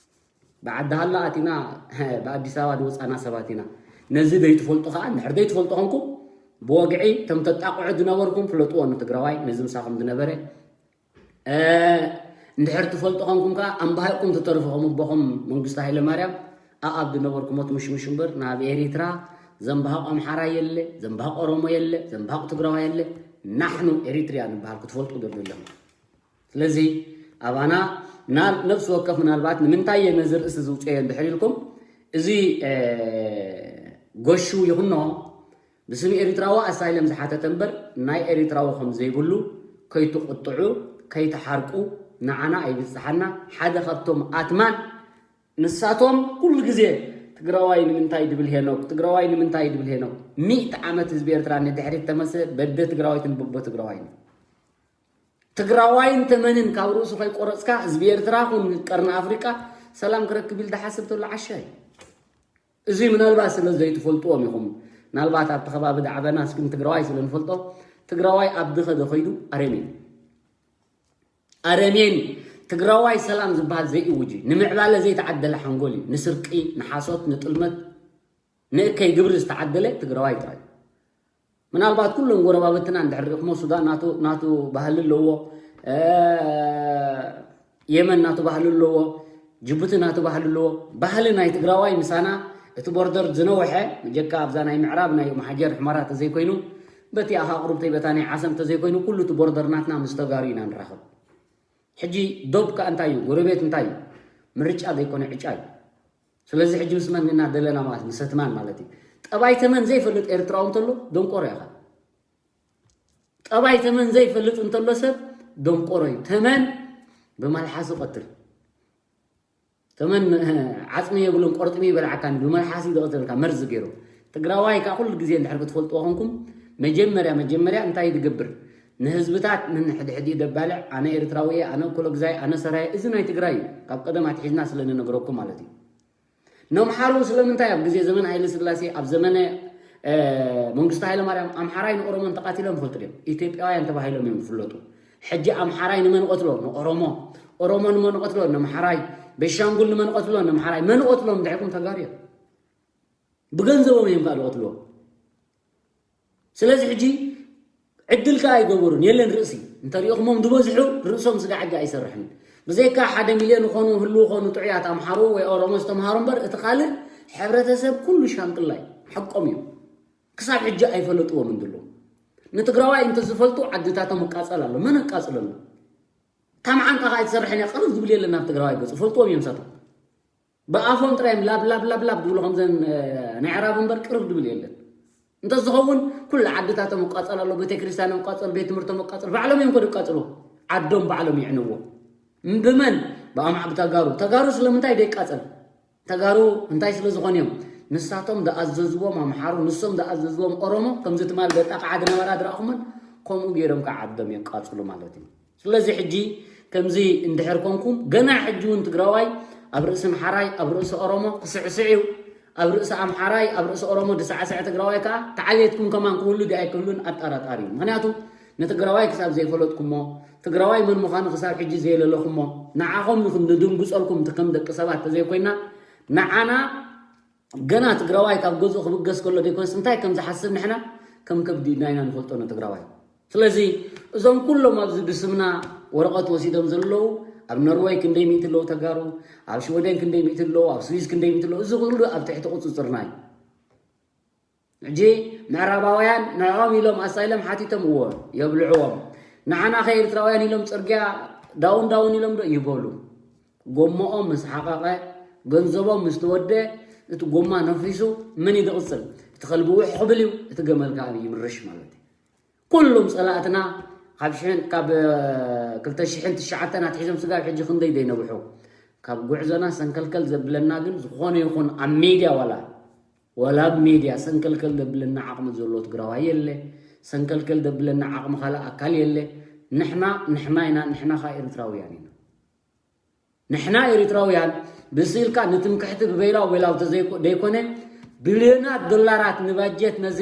ብዓዲ ሃላ ኣቲና ብኣዲስ ኣበባ ዝወፃና ሰባት ኢና። ነዚ ዘይትፈልጡ ከዓ እንድሕር ዘይትፈልጡ ኮንኩም ብወግዒ እቶም ተጣቕዑ ዝነበርኩም ፍለጥዎ ንትግራዋይ ነዚ ምሳኹም ዝነበረ እንድሕር ትፈልጡ ኾንኩም ከዓ ኣምባሃቕኩም ትተርፉ ከም ኣቦኹም መንግስቱ ሃይለ ማርያም ኣኣብ ዝነበርኩሞ ትምሽምሹ እምበር ናብ ኤሪትራ ዘምባሃቕ ኣምሓራ የለ፣ ዘምባሃቕ ኦሮሞ የለ፣ ዘምባሃቕ ትግራዋ የለ። ናሕኑ ኤሪትርያ ንበሃል ክትፈልጡ ደብለኹም። ስለዚ ኣባና ናብ ነፍሲ ወከፍ ምናልባት ንምንታይ እየ ነዚ ርእሲ ዝውፅኦ እንድሕር ኢልኩም እዚ ጎሹ ይኹኖ ብስም ኤሪትራዊ ኣሳይለም ዝሓተተ እምበር ናይ ኤሪትራዊ ከም ዘይብሉ ከይትቁጥዑ ከይትሓርቁ ንዓና ኣይብፅሓና። ሓደ ካብቶም ኣትማን ንሳቶም ኩሉ ግዜ ትግራዋይ ንምንታይ ድብል ሄኖክ ትግራዋይ ንምንታይ ድብል ሄኖክ ሚእቲ ዓመት ህዝቢ ኤርትራ ንድሕሪት ተመሰ በደ ትግራዋይትን በቦ ትግራዋይን ትግራዋይን ተመንን ካብ ርእሱ ከይቆረፅካ ህዝቢ ኤርትራ ኩን ቀርኒ ኣፍሪቃ ሰላም ክረክብ ኢል ዝሓስብ ተሎ ዓሻ እዩ። እዚ ምናልባት ስለ ዘይትፈልጥዎም ኢኹም። ምናልባት ኣብቲ ከባቢ ዳዕበና እስኪ ንትግራዋይ ስለ ንፈልጦ ትግራዋይ ኣብ ድኸ ዶ ከይዱ ኣረሜን ኣረሜን ትግራዋይ ሰላም ዝበሃል ዘይእውጅ እዩ። ንምዕባለ ዘይተዓደለ ሓንጎል እዩ። ንስርቂ፣ ንሓሶት፣ ንጥልመት፣ ንእከይ ግብሪ ዝተዓደለ ትግራዋይ ጥራይ እዩ። ምናልባት ኩሎም ጎረባብትና እንድሕር ርኢኹሞ ሱዳን ናቱ ናቱ ባህሊ ኣለዎ፣ የመን ናቱ ባህሊ ኣለዎ፣ ጅቡቲ ናቱ ባህሊ ኣለዎ። ባህሊ ናይ ትግራዋይ ምሳና እቲ ቦርደር ዝነውሐ ምጀካ ኣብዛ ናይ ምዕራብ ናይ መሓጀር ሕመራ ተዘይኮይኑ በቲ ኣኻ ቁሩብተይ በታ ናይ ዓሰም ተዘይኮይኑ ኩሉ እቲ ቦርደር ናትና ምስ ተጋሩ ኢና ንራኸብ። ሕጂ ዶብ ከ እንታይ እዩ? ጎረቤት እንታይ እዩ? ምርጫ ዘይኮነ ዕጫ እዩ። ስለዚ ሕጂ ምስ መን ኢና ደለና ማለት ምስ ኣትማን ማለት እዩ። ጠባይ ተመን ዘይፈልጥ ኤርትራዊ እንተሎ ደንቆሮ ኢኻ። ጠባይ ተመን ዘይፈልጥ እንተሎ ሰብ ደንቆሮ እዩ። ተመን ብመልሓሱ ቀትል። ተመን ዓፅሚ የብሉን ቆርጥሚ ይበልዓካን ብመልሓሲ ዝቐትለልካ መርዚ ገይሩ። ትግራዋይ ከዓ ኩሉ ግዜ እንድሕር ክትፈልጥዎ ኮንኩም መጀመርያ መጀመርያ እንታይ ዝገብር ንህዝብታት ንንሕድሕዲ ደባልዕ ኣነ ኤርትራዊ እየ ኣነ እኮሎግዛይ ኣነ ሰራየ እዚ ናይ ትግራይ እዩ። ካብ ቀደም ኣትሒዝና ስለ ንነግረኩም ማለት እዩ። ነምሓሩ ስለምንታይ ኣብ ግዜ ዘመን ሃይለ ስላሴ ኣብ ዘመነ መንግስቱ ሃይለ ማርያም ኣምሓራይ ንኦሮሞን ተቃቲሎም ይፈልጡ ድዮም? ኢትዮጵያውያን ተባሂሎም እዮም ዝፍለጡ። ሕጂ ኣምሓራይ ንመን ቀትሎ ንኦሮሞ፣ ኦሮሞ ንመን ቀትሎ ነምሓራይ፣ ቤሻንጉል ንመን ቀትሎ ነምሓራይ፣ መን ቀትሎም ድሕኩም ተጋሩ እዮም። ብገንዘቦም እዮም ካልእ ቀትልዎም። ስለዚ ሕጂ ዕድል ከኣ ኣይገበሩን የለን ርእሲ እንተሪእኹሞም ዝበዝሑ ርእሶም ስጋ ሕጂ ኣይሰርሕን። ብዘይካ ሓደ ሚልዮን ዝኾኑ ህሉ ኾኑ ጥዑያት ኣምሓሩ ወይ ኦሮሞ ዝተምሃሩ እምበር እቲ ካልእ ሕብረተሰብ ኩሉ ሻንቅላይ ሓቆም እዮም። ክሳብ ሕጂ ኣይፈለጥዎም እንድሉ ንትግራዋይ እንተዝፈልጡ ዓድታቶም እቃጸል ኣሎ መን እቃጽለሉ? ታምዓንካ ከኣ ኣይትሰርሕን እያ ቅርብ ዝብል የለን ናብ ትግራዋይ ገጹ ፈልጥዎም እዮም ሳቶም። ብኣፎም ጥራይ እዮም ላብ ላብ ላብ ላብ ዝብሉ ከምዘን ናይ ዕራብ እምበር ቅርብ ዝብል የለን። እንተዝኸውን ኩሉ ዓድታቶም ይቃጸል ኣሎ፣ ቤተክርስትያኖም ይቃጸል፣ ቤት ትምህርቶም ይቃጸል፣ ባዕሎም እዮም ከ ዝቃጽሉ። ዓዶም ባዕሎም ይዕንዎ። ብመን? ብኣምዓ ብተጋሩ። ተጋሩ ስለምንታይ ዘይቃጸል? ተጋሩ እንታይ ስለ ዝኾኑ እዮም? ንሳቶም ዝኣዘዝዎም ኣምሓሩ፣ ንሶም ዝኣዘዝዎም ኦሮሞ፣ ከምዚ ትማል ደጣ ከዓ ዝነበራ ዝረኣኹመን ከምኡ ገይሮም ከዓ ዓዶም የቃጽሉ ማለት እዩ። ስለዚ ሕጂ ከምዚ እንድሕር ኮንኩም ገና ሕጂ እውን ትግራዋይ ኣብ ርእሲ ኣምሓራይ ኣብ ርእሲ ኦሮሞ ክስዕስዕ እዩ። ኣብ ርእሲ ኣምሓራይ ኣብ ርእሲ ኦሮሞ ዝሳዕስዕ ትግራዋይ ከዓ ተዓልየትኩም ከማን ክህሉ ድዩ ኣይክህሉን ኣጠራጣሪ እዩ። ምክንያቱ ንትግራዋይ ክሳብ ዘይፈለጥኩሞ ትግራዋይ መን ምዃኑ ክሳብ ሕጂ ዘየለለኹሞ ንዓኹም ይኹን ንድንግፀልኩም እቲ ከም ደቂ ሰባት ተዘይኮይና ንዓና ገና ትግራዋይ ካብ ገዝኡ ክብገስ ከሎ ዘይኮነስ እንታይ ከም ዝሓስብ ንሕና ከም ከብዲ ኢድና ኢና ንፈልጦ ንትግራዋይ። ስለዚ እዞም ኩሎም ኣብዚ ብስምና ወረቐት ወሲዶም ዘለዉ ኣብ ኖርወይ ክንደይ ሚእቲ ኣለዉ ተጋሩ፣ ኣብ ሽወደን ክንደይ ሚእቲ ኣለዉ፣ ኣብ ስዊዝ ክንደይ ሚእቲ ኣለዉ፣ እዚ ኩሉ ኣብ ትሕቲ ቁፅፅርና እዩ። ሕጂ ምዕራባውያን ንዕኦም ኢሎም ኣሳይለም ሓቲቶም እዎ የብልዕዎም። ንዓና ከ ኤርትራውያን ኢሎም ፅርግያ ዳውን ዳውን ኢሎም ዶ ይበሉ? ጎማኦም ምስ ሓቐቐ፣ ገንዘቦም ምስ ተወደአ፣ እቲ ጎማ ነፊሱ መን እዩ ዝቕጽል? እቲ ከልቢ ውሕ ክብል እዩ፣ እቲ ገመል ከኣ ይምርሽ ማለት እዩ። ኩሉም ጸላእትና ካብ ሽሕን ካብ ክልተ ሽሕን ትሽዓተን ኣትሒዞም ስጋብ ሕጂ ክንደይ ዘይነብሑ ካብ ጉዕዞና ሰንከልከል ዘብለና ግን ዝኾነ ይኹን ኣብ ሜድያ ዋላ ዋላ ኣብ ሜድያ ሰንከልከል ዘብለና ዓቕሚ ዘሎ ትግራዋይ የለ። ሰንከልከል ዘብለና ዓቕሚ ካልእ ኣካል የለ። ንሕና ንሕና ኢና፣ ንሕና ኸኣ ኤርትራውያን ኢና። ንሕና ኤሪትራውያን ብስኢልካ ንትምክሕቲ ብበይላው በይላው ተዘይኮ ደይኮነ ብልዮናት ዶላራት ንባጀት ነዚ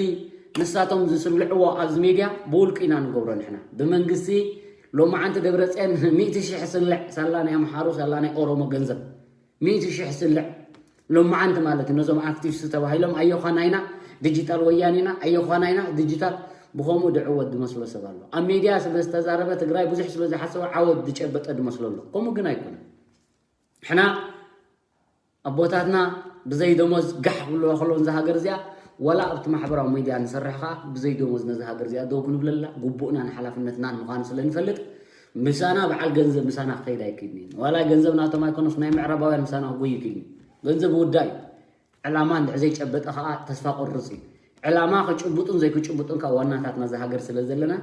ንሳቶም ዝስልዕዎ ኣብዚ ሜድያ ብውልቂ ኢና ንገብሮ ንሕና ብመንግስቲ ሎማዓንቲ ደብረፅየን ሚእቲ ሽሕ ስልዕ ሳላ ናይ ኣምሓሩ ሳላ ናይ ኦሮሞ ገንዘብ ሚእቲ ሽሕ ስልዕ ሎማዓንቲ ማለት እዩ ነዞም ኣክቲቪስት ተባሂሎም ኣዮዃና ኢና ዲጂታል ወያኔና ኣዮዃና ኢና ዲጂታል ብኸምኡ ድዕወት ዝመስሎ ሰብ ኣሎ ኣብ ሜድያ ስለ ዝተዛረበ ትግራይ ብዙሕ ስለ ዝሓሰበ ዓወት ዝጨበጠ ዝመስሎ ኣሎ ከምኡ ግን ኣይኮነን ሕና ኣቦታትና ብዘይ ደሞዝ ጋሕ ክብልዋ ከለዉ ነዛ ሃገር እዚኣ ዋላ ኣብቲ ማሕበራዊ ሚድያ ንሰርሕ ከዓ ብዘይ ደሞዝ ነዛ ሃገር እዚኣ ደው ክንብለላ ግቡእናን ሓላፍነትናን ምዃኑ ስለ ንፈልጥ ምሳና በዓል ገንዘብ ምሳና ክኸይድ ኣይክእልን እዩ ዋላ ገንዘብ ናቶም ኣይኮነስ ናይ ምዕራባውያን ምሳና ክጎይ ይክእልን እዩ ገንዘብ ውዳ እዩ ዕላማ እንድሕር ዘይጨበጠ ከዓ ተስፋ ቆርፅ እዩ ዕላማ ክጭብጡን ዘይክጭብጡን ካብ ዋናታት ናዛ ሃገር ስለ ዘለና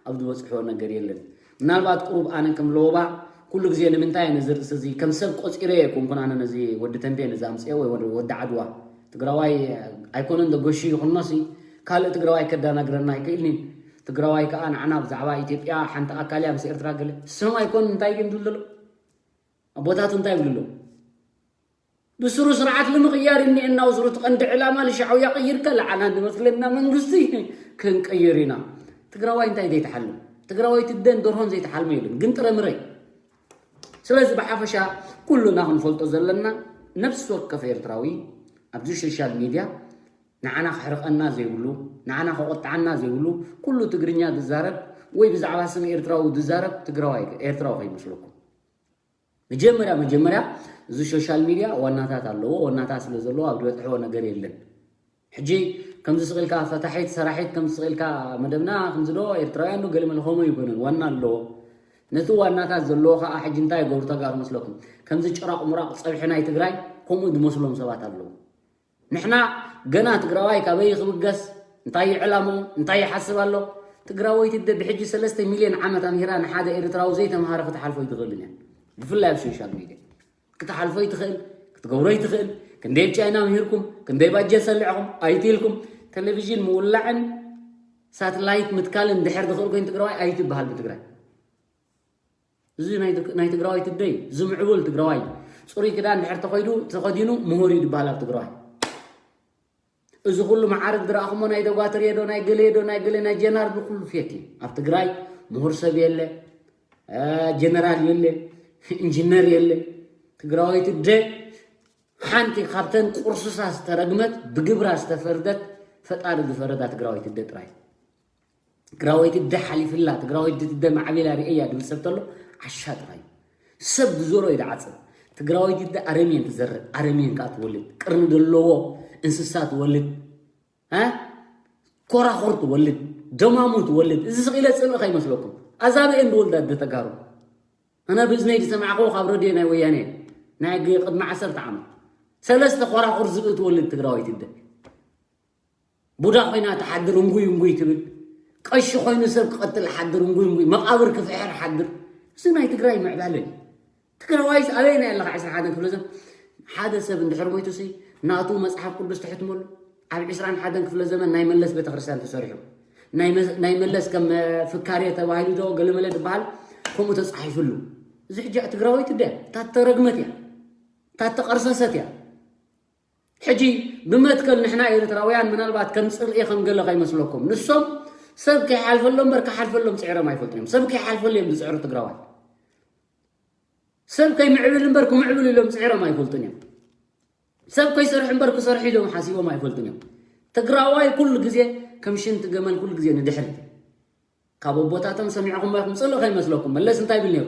ኣብ ዝበፅሕዎ ነገር የለን ምናልባት ቁሩብ ኣነ ከም ለወባ ኩሉ ግዜ ንምንታይ ነዚ ርእሲ እዚ ከም ሰብ ቆፂረ የኮንኩን ኣነ ነዚ ወዲ ተንቤን እዚ ኣምፅኦ ወይ ወዲ ዓድዋ ትግራዋይ ኣይኮነን ደጎሺ ይኹኖሲ ካልእ ትግራዋይ ከዳናግረና ኣይክእልኒን ትግራዋይ ከዓ ንዓና ብዛዕባ ኢትዮጵያ ሓንቲ ኣካል እያ ምስ ኤርትራ ገለ ስም ኣይኮን እንታይ ግን ዝብል ዘሎ ኣቦታቱ እንታይ ይብሉ ኣለዉ ብስሩ ስርዓት ንምቕያር እኒኤ እናውስሩ እቲ ቀንዲ ዕላማ ልሻዕውያ ቀይርካ ለዓና ዝመስለና መንግስቲ ክንቀይር ኢና ትግራዋይ እንታይ ዘይተሓልም ትግራዋይ ትደን ደርሆን ዘይተሓልመ የለን ግን ጥረ ምረይ ስለዚ ብሓፈሻ ኩሉና ክንፈልጦ ዘለና ነብሲ ወከፍ ኤርትራዊ ኣብዚ ሶሻል ሚድያ ንዓና ክሕርቐና ዘይብሉ ንዓና ከቆጥዓና ዘይብሉ ኩሉ ትግርኛ ዝዛረብ ወይ ብዛዕባ ስም ኤርትራዊ ዝዛረብ ትግራዋይ ኤርትራዊ ከይመስለኩም መጀመርያ መጀመርያ እዚ ሶሻል ሚድያ ዋናታት ኣለዎ ዋናታት ስለ ዘለዎ ኣብ ዝበፅሕዎ ነገር የለን ሕጂ ከምዚ ስቕ ኢልካ ፈታሒት ሰራሒት ከምዚ ስቕ ኢልካ መደብና ከምዚ ዶ ኤርትራውያን ዶ ገለ መለ ከምኡ ይኮነን ዋና ኣለዎ ነቲ ዋናታት ዘለዎ ከዓ ሕጂ እንታይ ይገብሩ ተጋሩ መስለኩም ከምዚ ጭራቕ ሙራቕ ፀብሒ ናይ ትግራይ ከምኡ ዝመስሎም ሰባት ኣለዉ ንሕና ገና ትግራዋይ ካበይ ክብገስ እንታይ እዩ ዕላምኡ እንታይ ይሓስብ ኣሎ ትግራወይቲ ደ ብሕጂ ሰለስተ ሚልዮን ዓመት ኣምሂራ ንሓደ ኤርትራዊ ዘይተምሃረ ክትሓልፎ ኣይትኽእልን እያ ብፍላይ ኣብ ሶሻል ሚድያ ክትሓልፎ ኣይትኽእል ክትገብሮ ኣይትኽእል ክንደይ ኣብ ቻይና ኣምሂርኩም ክንደይ ባጀት ሰሊዕኹም ኣይት ኢልኩም ቴሌቪዥን ምውላዕን ሳትላይት ምትካልን ድሕር ዝኽእል ኮይኑ ትግራዋይ ኣይትበሃል ብትግራይ እዚ ናይ ትግራዋይ ትደይ ዝምዕቡል ትግራዋይ ፅሩይ ክዳን ድሕር ተኸይዱ ተኸዲኑ ምሁር እዩ ዝበሃል ኣብ ትግራዋይ እዚ ኩሉ መዓርግ ዝረኣኹሞ ናይ ደጓትር የዶ ናይ ገለ የዶ ናይ ገለ ናይ ጀነራል ብኩሉ ፌክ እዩ ኣብ ትግራይ ምሁር ሰብ የለ ጀነራል የለ ኢንጂነር የለ ትግራዋይ ትደ ሓንቲ ካብተን ቁርሱሳ ዝተረግመት ብግብራ ዝተፈርደት ፈጣሪ ዝፈረዳ ትግራዋይ ትደ ጥራይ ትግራወይቲ ደ ሓሊፍላ ትግራወይቲ ደ ማዕቢላ ርእያ ድብል ሰብ ተሎ ዓሻ ጥራይ ሰብ ብዞሮ እዩ ድዓፅብ ትግራወይቲ ደ ኣረሜን ትዘርእ ኣረሜን ከዓ ትወልድ ቅርኒ ዘለዎ እንስሳ ትወልድ ኮራኹር ትወልድ ደማሙ ትወልድ እዚ ስቕ ኢለ ፅልእ ከይመስለኩም ኣዛብኤን ዝወልዳ ደ ተጋሩ ኣነ ብእዝነይ ዝሰማዕክዎ ካብ ረድዮ ናይ ወያነ ናይ ቅድሚ ዓሰርተ ዓመት ሰለስተ ኮራኹር ዝብኢ ትወልድ ትግራወይቲ ደ ቡዳ ኮይና ትሓድር እንጉይ እንጉይ ትብል ቀሺ ኮይኑ ሰብ ክቐትል ሓድር እንጉይ እንጉይ መቓብር ክፍሕር ሓድር እዚ ናይ ትግራይ ምዕባለ እዩ ትግራዋይስ ኣበይ ናይ ኣለካ ዕስራ ሓደን ክፍለ ዘመን ሓደ ሰብ እንድሕር ሞይቱ ሲ ናቱ መፅሓፍ ቅዱስ ትሕትመሉ ኣብ ዕስራን ሓደን ክፍለ ዘመን ናይ መለስ ቤተክርስትያን ተሰሪሑ ናይ መለስ ከም ፍካሬ ተባሂሉ ዶ ገለመለ ዝበሃል ከምኡ ተፃሒፍሉ እዚ ሕጂ ትግራወይቲ ደ ታተረግመት እያ ታተቐርሰሰት እያ ሕጂ ብመትከል ንሕና ኤርትራውያን ምናልባት ከም ጽልኢ ከም ገለ ከይመስለኩም ንሶም ሰብ ከይሓልፈሎም በር ክሓልፈሎም ጽዕሮም ኣይፈልጡን እዮም ሰብ ከይሓልፈሉ እዮም ዝጽዕሩ ትግራዋይ ሰብ ከይምዕብል እምበር ክምዕብሉ ኢሎም ጽዕሮም ኣይፈልጡን እዮም ሰብ ከይሰርሑ እምበር ክሰርሑ ኢሎም ሓሲቦም ኣይፈልጡን እዮም ትግራዋይ ኩሉ ግዜ ከም ሽንቲ ገመል ኩሉ ግዜ ንድሕሪት ካብ ኣቦታቶም ሰሚዕኹም ኢኹም ጽልኢ ከይመስለኩም መለስ እንታይ ይብል ነይሩ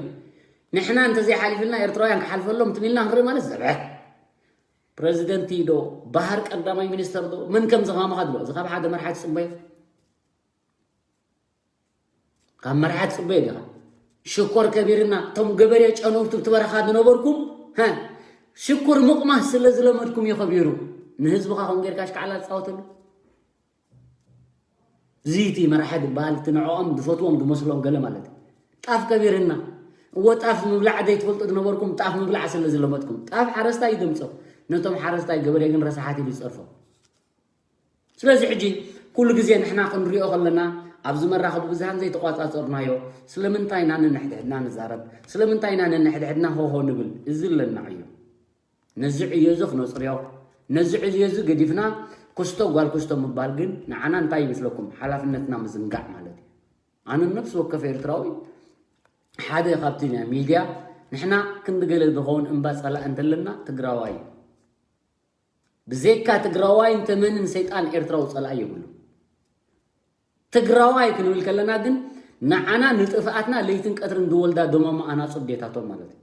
ንሕና እንተዘይሓሊፍልና ኤርትራውያን ክሓልፈሎም ትም ኢልና ክንርኢ ማለት ዘብዐ ፕረዚደንት ዶ ባህር ቀዳማይ ሚኒስተር ዶ መን ከም ዝኻምኻ ድሎ እዚ ካብ ሓደ መርሓ ትጽበዮ ካብ መርሓ ትጽበዮ ዲኻ ሽኮር ከቢርና እቶም ገበሬ ጨነውቲ ትበረኻ ዝነበርኩም ሽኩር ምቕማስ ስለ ዝለመድኩም እዩ ከቢሩ ንህዝብኻ ከም ጌርካ ሽካዕላ ትፃወተሉ እዚ እቲ መራሒ ዝበሃል እቲ ንዕኦም ዝፈትዎም ዝመስሎም ገለ ማለት እዩ። ጣፍ ከቢርና፣ እወ፣ ጣፍ ምብላዕ ዘይትፈልጡ ዝነበርኩም ጣፍ ምብላዕ ስለ ዝለመድኩም፣ ጣፍ ሓረስታይ እዩ ዘምፅኦ። ነቶም ሓረስታይ ገበሬ ግን ረሳሓት ኢሉ ይፀርፎም። ስለዚ ሕጂ ኩሉ ግዜ ንሕና ክንሪኦ ከለና ኣብዚ መራኸቢ ብዙሃን ዘይተቋፃፀርናዮ፣ ስለምንታይ ኢና ነንሕድሕድና ንዛረብ፣ ስለምንታይ ኢና ነንሕድሕድና ሆሆ ንብል፣ እዚ ኣለና ዕዮ። ነዚ ዕዮ እዚ ክነፅርዮ፣ ነዚ ዕዮ እዚ ገዲፍና ክስቶ ጓል ክስቶ ምባል ግን ንዓና እንታይ ይመስለኩም? ሓላፍነትና ምዝንጋዕ ማለት እዩ። ኣነ ነፍሲ ወከፍ ኤርትራዊ ሓደ ካብቲ ናይ ሚድያ ንሕና ክንዲ ገለ ዝኸውን እምባ ፀላእ እንተለና ትግራዋይ እዩ። ብዘይካ ትግራዋይ እንተመንን ሰይጣን ኤርትራዊ ፀላኢ የብሉ። ትግራዋይ ክንብል ከለና ግን ንዓና ንጥፍኣትና ለይትን ቀትርን ዝወልዳ ደሞማ ኣናፁ ኣዴታቶም ማለት እዩ።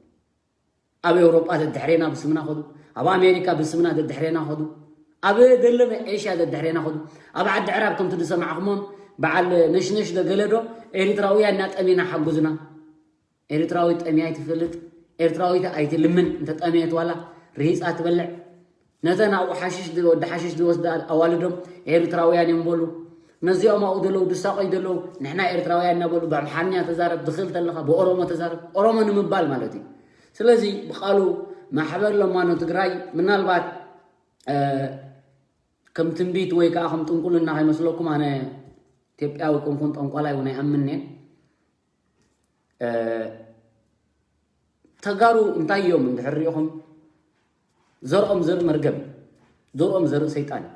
ኣብ ኤውሮጳ ደድሕሬና ብስምና ኸዱ፣ ኣብ ኣሜሪካ ብስምና ደድሕሬና ኸዱ፣ ኣብ ደለመ ኤሽያ ደድሕሬና ኸዱ። ኣብ ዓዲ ዕራብ ከምቲ ዝሰማዕኹሞም በዓል ነሽነሽ ዶ ገለ ዶ ኤሪትራውያን እና ጠሚና ሓጉዝና። ኤሪትራዊ ጠምያ ኣይትፈልጥ፣ ኤርትራዊት ኣይትልምን፣ እንተ ጠምየት ዋላ ርሂጻ ትበልዕ። ነተን ኣብኡ ሓሽሽ ድ-፣ ወዲ ሓሽሽ ዝወስዳ ኣዋልዶም ኤርትራውያን እዮም በሉ። ነዚኦም ኣብኡ ዘለዉ ዝሳቐዩ ዘለዉ ንሕና ኤርትራውያን እናበሉ ብኣምሓርኛ ተዛረብ፣ ትኽእል ተለኻ ብኦሮሞ ተዛረብ፣ ኦሮሞ ንምባል ማለት እዩ። ስለዚ ብቃሉ ማሕበር ለማኖ ትግራይ ምናልባት፣ እ፣ ከም ትንቢት ወይ ከዓ ከም ጥንቁልና ከይመስለኩም፣ ኣነ ኢትዮጵያዊ ኮንኩን ጠንቋላይ እውን ኣይኣምንን እየ። እ፣ ተጋሩ እንታይ እዮም እንድሕር ሪኢኹም፣ ዘርኦም ዘርኢ መርገም፣ ዘርኦም ዘርኢ ሰይጣን እዩ።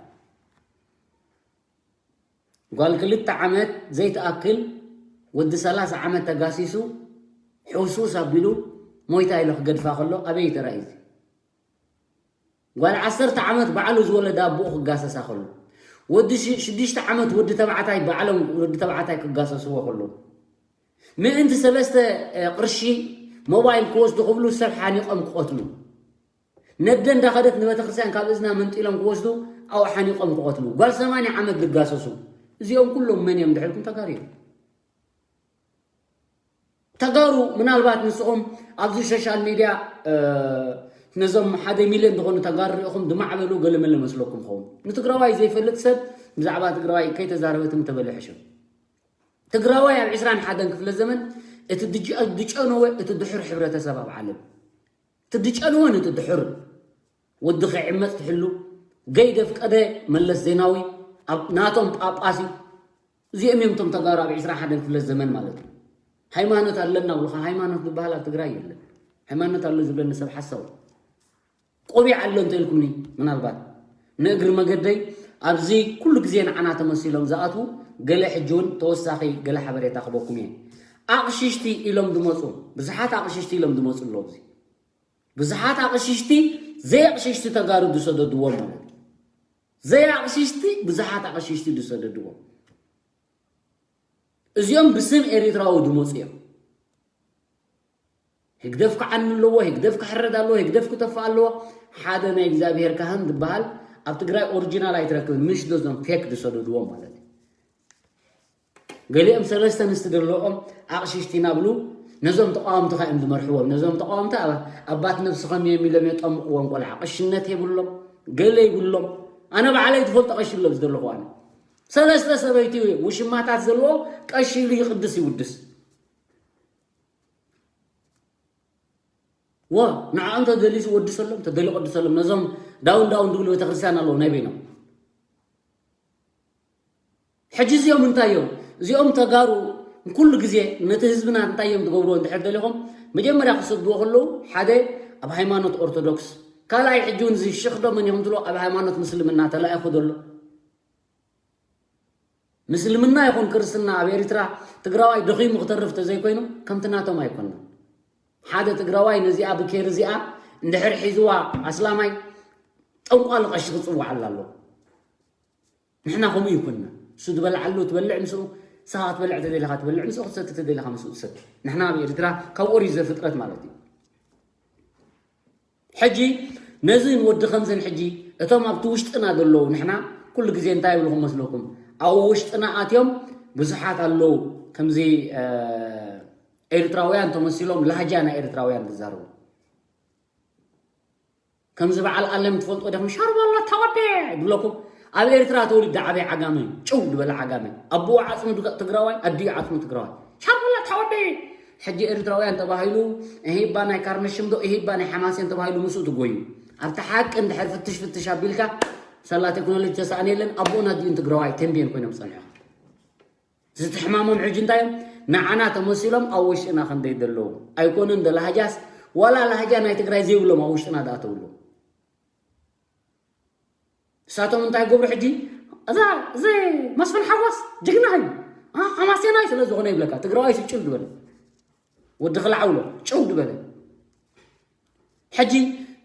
ጓል ክልተ ዓመት ዘይትኣክል ወዲ ሰላሳ ዓመት ተጋሲሱ ሕውስውስ ኣቢሉ ሞይታ ኢሉ ክገድፋ ከሎ ኣበይ ተራእዩ እዚ? ጓል ዓሰርተ ዓመት ባዕሉ ዝወለደ ኣቦኡ ክጋሰሳ ከሎ፣ ወዲ ሽ-፣ ሽዱሽተ ዓመት ወዲ ተባዕታይ ባዕሎም ወዲ ተባዕታይ ክጋሰስዎ ከሎ፣ ምእንቲ ሰለስተ፣ እ፣ ቅርሺ ሞባይል ክወስዱ ክብሉ ሰብ ሓኒቖም ክቐትሉ፣ ነደ እንዳኸደት ንቤተክርስትያን ካብ እዝና መንጢሎም ክወስዱ ኣብኡ ሓኒቖም ክቐትሉ፣ ጓል ሰማንያ ዓመት ዝጋሰሱ፣ እዚኦም ኩሎም መን እዮም ድሕልኩም? ተጋሩ እዮም። ተጋሩ ምናልባት ንስኹም ኣብዚ ሶሻል ሚድያ፣ እ፣ ነዞም ሓደ ሚልዮን ዝኾኑ ተጋሩ ሪኢኹም ዝማዕበሉ ገለመለ መስለኩም ኸውን። ንትግራዋይ ዘይፈልጥ ሰብ ብዛዕባ ትግራዋይ ከይተዛረበ ትም ተበለ ሕሸም። ትግራዋይ ኣብ ዕስራን ሓደን ክፍለ ዘመን እቲ ድጅ-፣ ድጨነወ፣ እቲ ድሑር ሕብረተሰብ ኣብ ዓለም። እቲ ድጨነወን እቲ ድሑር ወዲ ከይዕመፅ ትሕሉ፣ ገይ ደፍቀደ መለስ ዜናዊ ኣብ ናቶም ጳጳስ እዩ። እዚኦም እዮም እቶም ተጋሩ ኣብ ዕስራን ሓደን ክፍለ ዘመን ማለት እዩ። ሃይማኖት ኣለና ብሉኻ፣ ሃይማኖት ዝበሃል ኣብ ትግራይ የለን። ሃይማኖት ኣሎ ዝብለኒ ሰብ ሓሳዊ። ቆቢዕ ኣሎ እንተ ኢልኩምኒ፣ ምናልባት ንእግሪ መገደይ ኣብዚ ኩሉ ግዜ ንዓና ተመሲሎም ዝኣትዉ ገለ ሕጂ እውን ተወሳኺ ገለ ሓበሬታ ክበኩም እየ። ኣቕሽሽቲ ኢሎም ዝመፁ፣ ብዙሓት ኣቕሽሽቲ ኢሎም ዝመፁ ኣለዉ። ኣብዚ ብዙሓት ኣቕሽሽቲ፣ ዘይኣቕሽሽቲ ተጋሩ ዝሰደድዎም ማለት እዩ። ዘይኣቕሽሽቲ ብዙሓት ኣቕሽሽቲ ዝሰደድዎም። እዚኦም ብስም ኤሪትራዊ ዝመፁ እዮም። ህግደፍ ክዓኒ ኣለዎ፣ ህግደፍ ክሕረድ ኣለዎ፣ ህግደፍ ክጠፍእ ኣለዎ። ሓደ ናይ እግዚኣብሄር ካህን ዝበሃል ኣብ ትግራይ ኦሪጂናል ኣይትረክብን፣ ምሽ ዶ እዞም ፌክ ዝሰደድዎም ማለት እዩ። ገሊኦም ሰለስተ ኣንስቲ ዘለዎም ኣቕሽሽቲ እናብሉ ነዞም ተቃወምቲ ከ እዮም ዝመርሕዎም። ነዞም ተቃወምቲ ኣባ-፣ ኣባት ነብስኸም እዮም ኢሎም የጠምቕዎም። ቆልዓ ቅሽነት የብሎም፣ ገለ ይብሎም። ኣነ ባዕለይ ትፈልጦ ቀሺ ኣሎ ኣብዚ ዘለኹ ኣነ። ሰለስተ ሰበይቲ ውሽማታት ዘለዎ ቀሺ ኢሉ ይቕድስ ይውድስ። ዋ፣ ንዕኦም ተደልዩ ወድሰሎም፣ ተደልዩ ቅድሰሎም። ነዞም ዳውን ዳውን ዝብሉ ቤተክርስትያን ኣለዉ ናይ በይኖም። ሕጂ እዚኦም እንታይ እዮም? እዚኦም ተጋሩ ኩሉ ግዜ ነቲ ህዝብና እንታይ እዮም ዝገብርዎ እንድሕር ደሊኹም፣ መጀመርያ ክሰድዎ ከለዉ ሓደ ኣብ ሃይማኖት ኦርቶዶክስ፣ ካልኣይ ሕጂ እውን እዚ ሽኽ ዶ መን እዮም ትብሎ ኣብ ሃይማኖት ምስልምና ተላኢኹ ዘሎ። ምስልምና ይኹን ክርስትና ኣብ ኤሪትራ ትግራዋይ ደኺሙ ክተርፍ ተዘይኮይኑ ከምቲ ናቶም ኣይኮነን። ሓደ ትግራዋይ ነዚኣ ብኬር እዚኣ እንድሕር ሒዝዋ ኣስላማይ ጠንቋሊ ቀሺ ክጽውዓላ ኣለዎ። ንሕና ከምኡ ይኮንና። እሱ ዝበልዓሉ ትበልዕ ምስኡ፣ ንስኻ ክትበልዕ ተደሊኻ ትበልዕ ምስኡ፣ ክትሰቲ ተደሊኻ ምስኡ ትሰቲ። ንሕና ኣብ ኤርትራ ካብ ኦሪት ዘፍጥረት ማለት እዩ። ሕጂ ነዚ ንወዲ ከምዘን ሕጂ እቶም ኣብቲ ውሽጥና ዘለዉ ንሕና ኩሉ ግዜ እንታይ ይብልኹም መስለኩም? ኣብ ውሽጥና ኣትዮም ብዙሓት ኣለዉ። ከምዚ፣ እ፣ ኤርትራውያን ተመሲሎም ላህጃ ናይ ኤርትራውያን ዝዛረቡ። ከምዚ በዓል ኣለም ትፈልጦ ዲኹም? ሻርባ ኣሎ ተወዴ ይብለኩም። ኣብ ኤርትራ ተወሊዱ ዓበይ ዓጋመ፣ ጭው ዝበለ ዓጋመ። ኣቦኡ ዓጽሚ ትግራዋይ፣ ኣዲኡ ዓጽሚ ትግራዋይ። ሻርሙላ ተወዲ። ሕጂ ኤርትራውያን ተባሂሉ፣ እሂባ ናይ ካርነሽም ዶ፣ እሂባ ናይ ሓማሴን ተባሂሉ ምስኡ ትጎዩ። ኣብቲ ሓቂ እንድሕር ፍትሽ ፍትሽ ኣቢልካ፣ ሳላ ቴክኖሎጂ ተሳእን የለን፣ ኣቦኡን ኣዲኡን ትግራዋይ፣ ተንቤን ኮይኖም ጸኒሖም። ዝተሕማሞም ሕጂ እንታይ እዮም? ንዓና ተመሲሎም ኣብ ውሽጥና ክንደይ ዘለዉ። ኣይኮኑን ዶ ላህጃስ፣ ዋላ ላህጃ ናይ ትግራይ ዘይብሎም ኣብ ውሽጥና ደኣ ተብሉ። ንሳቶም እንታይ ይገብሩ ሕጂ? እዛ፣ እዚ መስፍን ሓጎስ ጅግና እዩ። አ፣ ሓማሴናይ ስለ ዝኾነ ይብለካ። ትግራዋይ ስጭል ዝበለ። ወዲ ክልዓውሎ፣ ጭው ዝበለ። ሕጂ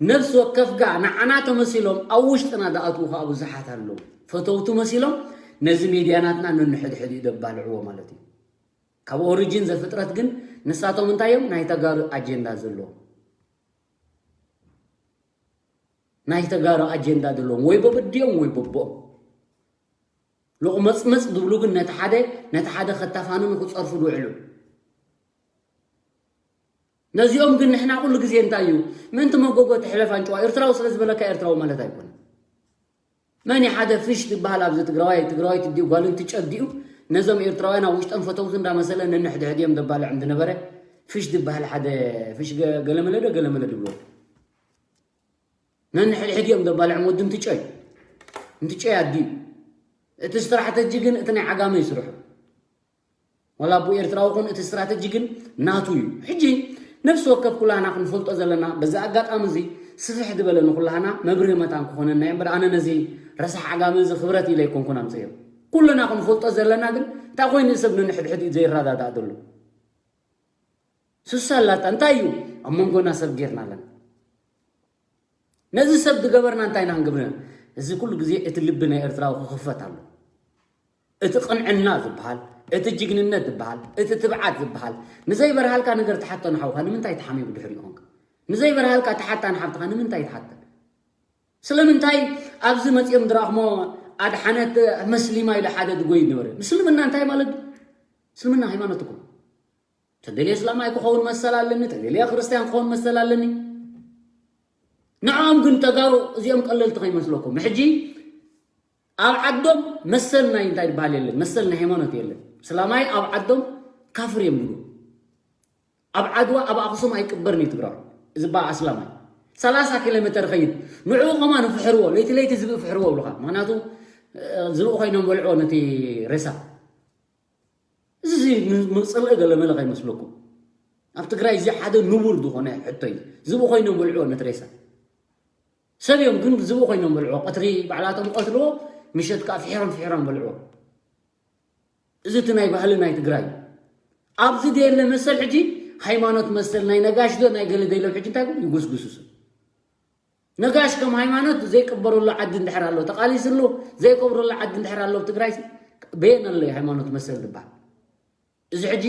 ነፍሲ ወከፍጋ ንዓና ተመሲሎም ኣብ ውሽጥና ዝኣትዉ ከዓ ብዙሓት ኣለዉ። ፈተውቲ መሲሎም ነዚ ሚድያ ናትና ነንሕድሕድ እዩ ደባልዕዎ ማለት እዩ። ካብ ኦሪጂን ዘፍጥረት ግን ንሳቶም እንታይ እዮም? ናይ ተጋሩ ኣጀንዳ ዘለዎም። ናይ ተጋሩ ኣጀንዳ ዘለዎም ወይ በብዲኦም ወይ በቦኦም። ሎቕመጽመጽ ዝብሉ ግን ነቲ ሓደ፣ ነቲ ሓደ ከታፋንኑ ክጸርፉ ዝውዕሉ። ነዚኦም ግን ንሕና ኩሉ ግዜ እንታይ እዩ? ምእንቲ መጎጎ ትሕለፍ ኣንጭዋ። ኤርትራዊ ስለ ዝበለካ ኤርትራዊ ማለት ኣይኮነን። መን እዩ ሓደ ፍሽ ዝበሃል ኣብዚ ትግራዋይ፣ ትግራዋይ ትዲኡ ጓል እንትጨዲኡ፣ ነዞም ኤርትራውያን ኣብ ውሽጦም ፈተውቲ እንዳመሰለ ነንሕድሕድ እዮም ደባልዕም ዝነበረ። ፍሽ ዝበሃል ሓደ ፍሽ ገ-፣ ገለመለ ዶ ገለመለ ድብሎ። ነንሕድሕድ እዮም ደባልዕም ወዲ እንትጨይ። እንትጨይ ኣዲኡ። እቲ ስትራተጂ ግን እቲ ናይ ዓጋመ ይስርሑ። ዋላ ኣቦ ኤርትራዊ ኹን እቲ ስትራተጂ ግን ናቱ እዩ። ሕጂ ነፍሲ ወከፍ ኩላህና ክንፈልጦ ዘለና፣ በዚ ኣጋጣሚ እዚ ስፍሕ ዝበለ ንኩላህና መብርሂ መታን ክኾነና እዩ። እምበር ኣነ ነዚ ረሳሕ ዓጋመ እዚ ክብረት ኢለ ኣይኮንኩን ኣምፅኤዮ። ኩልና ክንፈልጦ ዘለና ግን እንታይ ኮይኑ ሰብ ነንሕድሕድ እዩ ዘይረዳዳእ ዘሎ? ሱሳ ኣላታ እንታይ እዩ ኣብ መንጎና ሰብ ጌርና ኣለና? ነዚ ሰብ ዝገበርና እንታይ ኢና ክንገብር? እዚ ኩሉ ግዜ እቲ ልቢ ናይ ኤርትራዊ ክኽፈት ኣሎ። እቲ ቅንዕና ዝበሃል፣ እቲ ጅግንነት ዝበሃል፣ እቲ ትብዓት ዝበሃል፣ ንዘይበርሃልካ ነገር ትሓቶ ንሓውካ ንምንታይ ተሓሚሙ ድሕሪኡ ኮንካ? ንዘይበርሃልካ ትሓታ ንሓብትኻ ንምንታይ ትሓተን? ስለምንታይ ኣብዚ መጺኦም ድራኽሞ ኣድሓነት መስሊማ ኢሉ ሓደ ድጎይ ነበረ? ምስልምና እንታይ ማለት እዩ? ምስልምና ሃይማኖት እኮ። ተደልየ እስላማይ ክኸውን መሰል ኣለኒ፣ ተደልየ ክርስትያን ክኸውን መሰል ኣለኒ። ንዕኦም ግን ተጋሩ እዚኦም ቀለልቲ ከይመስለኩም። ሕጂ ኣብ ዓዶም መሰል ናይ እንታይ ዝበሃል የለን፣ መሰል ናይ ሃይማኖት የለን። እስላማይ ኣብ ዓዶም ካፍር እዮም ዝብሉ። ኣብ ዓድዋ ኣብ ኣኽሱም ኣይቅበርን እዩ ትግራዋይ። እዚ በኣ ኣስላማይ ሰላሳ ኪሎ ሜተር ኸይድ ንዕኡ ከማን ፍሕርዎ፣ ለይቲ ለይቲ ዝብኢ ፍሕርዎ ብሉኻ። ምኽንያቱ፣ እ፣ ዝብኢ ኮይኖም በልዕዎ ነቲ ሬሳ። እዚ ን-፣ ምፅልኢ ገለመለ ከይመስለኩም። ኣብ ትግራይ እዚ ሓደ ንቡር ዝኾነ ሕቶ እዩ። ዝብኢ ኮይኖም በልዕዎ ነቲ ሬሳ። ሰብ እዮም ግን ዝብኢ ኮይኖም በልዕዎ። ቀትሪ ባዕላቶም ቀትልዎ፣ ምሸት ከዓ ፍሒሮም ፍሒሮም በልዕዎ። እዚ እቲ ናይ ባህሊ ናይ ትግራይ እዩ። ኣብዚ ደየለ መሰል ሕጂ ሃይማኖት መሰል ናይ ነጋሽ ዶ ናይ ገለ ደይሎም ሕጂ እንታይ ይጉስጉሱ። ነጋሽ ከም ሃይማኖት ዘይቅበረሉ ዓዲ እንድሕር ኣሎ፣ ተቓሊስሉ ዘይቀብረሉ ዓዲ እንድሕር ኣሎ፣ ኣብ ትግራይ በየን ኣሎ ሃይማኖት መሰል ዝበሃል? እዚ ሕጂ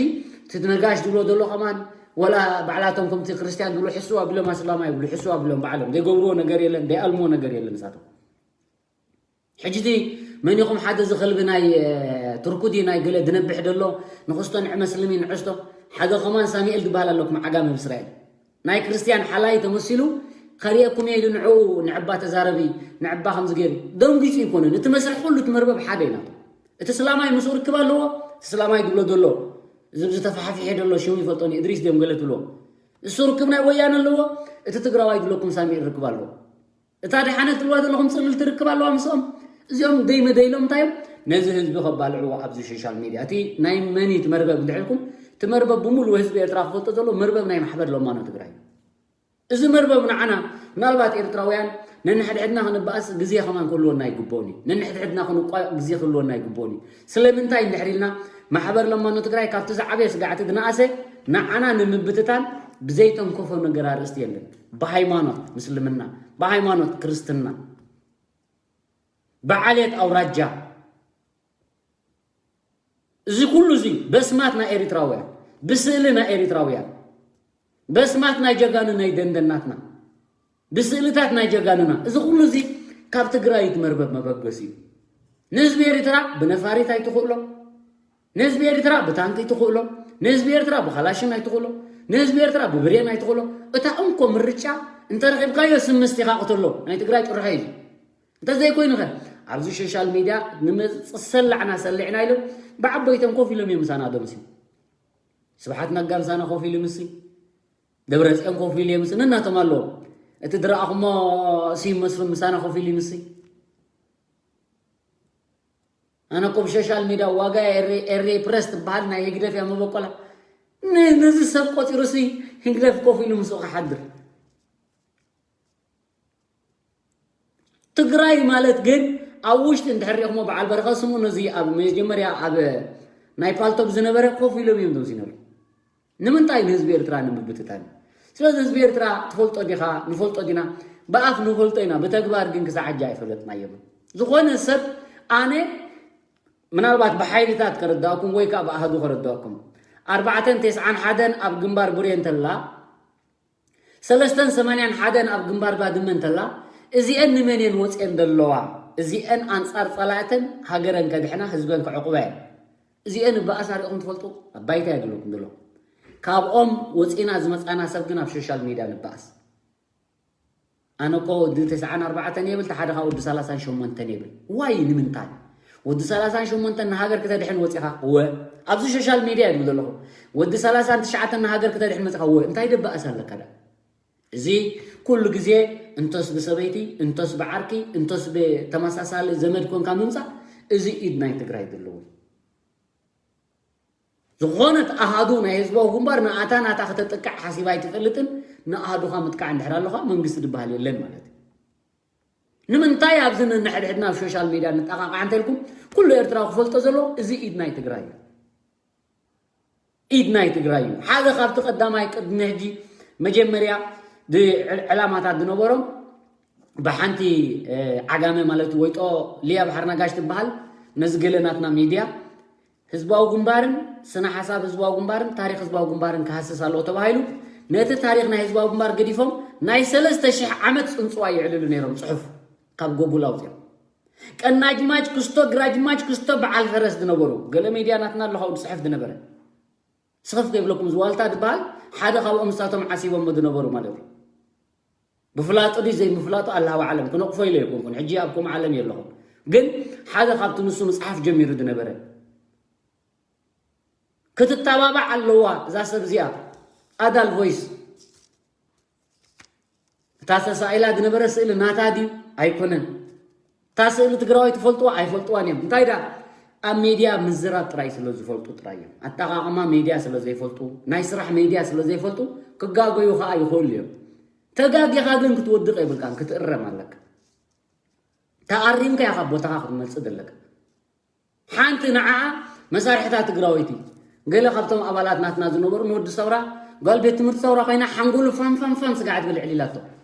እቲ ነጋሽ ዝብሎ ዘሎ ከማን ወላ ባዕላቶም ከምቲ ክርስትያን ዝብሉ ሕስዋ ቢሎም ኣስላማይ ይብሉ፣ ሕስዋ ቢሎም ባዕሎም ዘይገብርዎ ነገር የለን፣ ዘይኣልምዎ ነገር የለን ንሳቶም። ሕጂ እቲ መን ኢኹም ሓደ እዚ ከልቢ ናይ፣ እ፣ ቱርኩ ድዩ ናይ ገለ ድነብሕ ደሎ ንኽስቶ ንዕ መስልሚን ንዕስቶ ሓደ ከማን ሳሙኤል ዝበሃል ኣለኩም ዓጋመ ኣብ እስራኤል። ናይ ክርስትያን ሓላይ ተመሲሉ ከርእየኩም እየ ኢሉ ንዕኡ ንዕባ ተዛረቢ ንዕባ ከምዚ ገይሩ ደንጊጹ ኣይኮነን። እቲ መስርሕ ኩሉ እቲ መርበብ ሓደ እዩ ናቱ። እቲ ስላማይ ምስኡ ርክብ ኣለዎ። እቲ ስላማይ ድብሎ ዘሎ እዚ ብዚ ተፋሓፊሐ ደሎ ሽሙ ይፈልጦን እዩ እድሪስ ድዮም ገለ ትብልዎ። እሱ ርክብ ናይ ወያነ ኣለዎ። እቲ ትግራዋይ ድብለኩም ሳሚኤል ርክብ ኣለዎ። እታ ደሓነት ትብልዋ ዘለኹም ጽልልቲ ርክብ ኣለዋ ምስኦም። እዚኦም ደይ መደይሎም እንታይ እዮም ነዚ ህዝቢ ከባልዕዎ ኣብዚ ሶሻል ሚድያ። እቲ ናይ መን እዩ እቲ መርበብ እንድሕልኩም እቲ መርበብ ብምሉእ ህዝቢ ኤርትራ ክፈልጦ ዘሎ መርበብ ናይ ማሕበር ለማኖ ትግራይ እዩ። እዚ መርበብ ንዓና ምናልባት ኤርትራውያን ነንሕድሕድና ክንበኣስ ግዜ ከማን ክህልወና ኣይግብኦን እዩ። ነንሕድሕድና ክንቋየቕ ግዜ ክህልወና ኣይግብኦን እዩ። ስለምንታይ እንድሕር ኢልና ማሕበር ለማኖ ትግራይ ካብቲ ዝዓበየ ስጋዕቲ ዝነኣሰ ንዓና ንምብትታን ብዘይተንከፎ ነገር ኣርእስቲ የለን። ብሃይማኖት ምስልምና፣ ብሃይማኖት ክርስትና፣ ብዓሌት ኣውራጃ፣ እዚ ኩሉ እዚ በስማት ናይ ኤሪትራውያን፣ ብስእሊ ናይ ኤሪትራውያን፣ በስማት ናይ ጀጋኑ ናይ ደንደናትና፣ ብስእልታት ናይ ጀጋኑና፣ እዚ ኩሉ እዚ ካብ ትግራይ እቲ መርበብ መበገሲ እዩ። ንህዝቢ ኤሪትራ ብነፋሪት ኣይትኽእሎ፣ ንህዝቢ ኤሪትራ ብታንኪ ኣይትኽእሎ፣ ንህዝቢ ኤርትራ ብካላሽን ኣይትኽእሎ፣ ንህዝቢ ኤርትራ ብብሬን ኣይትኽእሎ። እታ እንኮ ምርጫ እንተረኺብካዮ ስምስቲኻ ቅትሎ። ናይ ትግራይ ጭርሖ እዩ። እንተዘይኮይኑ ኸ ኣብዚ ሶሻል ሚድያ ንመፅእ ሰላዕና ሰሊዕና ኢሎም ብዓበይቶም ኮፍ ኢሎም እዮም ምሳና ደምሲ። ስብሓት ነጋ ምሳና ኮፍ ኢሉ ምስሲ፣ ደብረፅዮን ኮፍ ኢሉ እዮም ምስሲ፣ ነናቶም ኣለዎም። እቲ ድረኣኹሞ ስዩም መስፍን ምሳና ኮፍ ኢሉ ምስሲ። ኣነ እኮ ብሶሻል ሚድያ ዋጋ ኤሪ ፕረስ ትበሃል ናይ ህግደፍ እያ መበቆላ። ነዚ ሰብ ቆፂሩ ሲ ህግደፍ ኮፍ ኢሉ ምስኡ ክሓድር። ትግራይ ማለት ግን ኣብ ውሽጢ እንድሕር ሪእኹሞ በዓል በረኸ ስሙ ነዚ ኣብ መጀመርያ ኣብ ናይ ፓልቶክ ዝነበረ ኮፍ ኢሎም እዮም ደምሲኖም። ንምንታይ ንህዝቢ ኤርትራ ንምብትታን? ስለዚ ህዝቢ ኤርትራ ትፈልጦ ዲኻ? ንፈልጦ ዲና? ብኣፍ ንፈልጦ ኢና፣ ብተግባር ግን ክሳዕ ሕጂ ኣይፈለጥናዮምን። ዝኾነ ሰብ ኣነ ምናልባት ብሓይልታት ከረዳእኩም ወይ ከዓ ብኣሃዱ ከረዳእኩም ኣርባዕተን ተስዓን ሓደን ኣብ ግንባር ቡሬ እንተላ ሰለስተን ሰማንያን ሓደን ኣብ ግንባር ባድመ እንተላ እዚአን ንመን እየን ወፅየን ዘለዋ? እዚአን ኣንፃር ፀላእተን ሃገረን ከድሕና ህዝበን ከዕቁባ እየን። እዚአን እበኣሳ ሪእኹም ትፈልጡ? ኣብ ባይታ እየ ዘለኩም ዘለኹ። ካብኦም ወፂና ዝመፃና ሰብ ግን ኣብ ሶሻል ሚድያ ንበኣስ። ኣነ እኮ ወዲ ተስዓን ኣርባዕተን የብል፣ ተሓደ ካብ ወዲ ሰላሳን ሸሞንተን የብል። ዋይ ንምንታይ? ወዲ ሰላሳን ሸሞንተን ንሃገር ክተድሕን ወፂኻ? እወ። ኣብዚ ሶሻል ሚድያ እየ ዝብል ዘለኹ። ወዲ ሰላሳን ትሽዓተን ንሃገር ክተድሕን መፂኻ? እወ። እንታይ ደበኣስ ኣለካ ዳ? እዚ ኩሉ ግዜ እንቶስ ብሰበይቲ፣ እንቶስ ብዓርኪ፣ እንቶስ ብተመሳሳሊ ዘመድ ኮንካ ምምፃእ፣ እዚ ኢድ ናይ ትግራይ ዘለዎ። ዝኾነት ኣሃዱ ናይ ህዝባዊ ግንባር ንኣታ ናታ ከተጥቅዕ ሓሲባ ኣይትፈልጥን። ንኣሃዱኻ ምጥቃዕ እንድሕር ኣለኻ መንግስቲ ዝበሃል የለን ማለት እዩ። ንምንታይ ኣብዚ ነንሕድሕድና ኣብ ሶሻል ሚድያ ንጠቃቃዕ እንተልኩም ኩሉ ኤርትራዊ ክፈልጦ ዘለዎ እዚ ኢድ ናይ ትግራይ እዩ። ኢድ ናይ ትግራይ እዩ። ሓደ ካብቲ ቀዳማይ ቅድሚ ሕጂ መጀመርያ ድ- ዕላማታት ዝነበሮም ብሓንቲ እ፣ ዓጋመ ማለት ወይጦ ሊያ ባሕሪ ነጋሽ ትበሃል ነዚ ገለ ናትና ሚድያ ህዝባዊ ግንባርን ስነ ሓሳብ ህዝባዊ ግንባርን ታሪክ ህዝባዊ ግንባርን ክሃስስ ኣለዎ ተባሂሉ ነቲ ታሪክ ናይ ህዝባዊ ግንባር ገዲፎም ናይ ሰለስተ ሽሕ ዓመት ፅንፅዋ የዕልሉ ነይሮም ፅሑፍ ካብ ጎጉል ኣውፅኦም ቀናጅማች ክስቶ ግራጅማች ክስቶ በዓል ፈረስ ዝነበሩ ገለ ሚድያ ናትና ኣለኻው ዝፅሕፍ ዝነበረ ስኽፍ ከይብለኩም ዝዋልታ ዝበሃል ሓደ ካብኦም ንሳቶም ዓሲቦሞ ዝነበሩ ማለት እዩ ብፍላጡ ድዩ ዘይምፍላጡ ኣላሃው ዓለም ክነቕፎ ኢለ ኣይኮንኩን ሕጂ ኣብ ከምኡ ዓለም የለኹን ግን ሓደ ካብቲ ንሱ ምፅሓፍ ጀሚሩ ዝነበረ ክትተባባዕ ኣለዋ እዛ ሰብ እዚኣ ኣዳል ቮይስ እታ ተሳኢላ ዝነበረ ስእሊ ናታ ድዩ ኣይኮነን እታ ስእሊ ትግራዋይ ትፈልጥዋ ኣይፈልጥዋን እዮም እንታይ ዳ ኣብ ሜድያ ምዝራብ ጥራይ ስለ ዝፈልጡ ጥራይ እዮም ኣጠቃቅማ ሜድያ ስለ ዘይፈልጡ ናይ ስራሕ ሜድያ ስለ ዘይፈልጡ ክጋገዩ ከዓ ይኽእሉ እዮም ተጋጊኻ ግን ክትወድቕ የብልካን ክትእረም ኣለካ ተኣሪምካ ኢኻ ቦታኻ ክትመልጽ ዘለካ ሓንቲ ንዓ መሳርሕታ ትግራወይቲ ገለ ካብቶም ኣባላት ናትና ዝነበሩ ንወዲ ሰውራ ጓል ቤት ትምህርቲ ሰውራ ኮይና ሓንጎሉ ፋንፋንፋን ስጋዕ ትብል ዕሊላቶ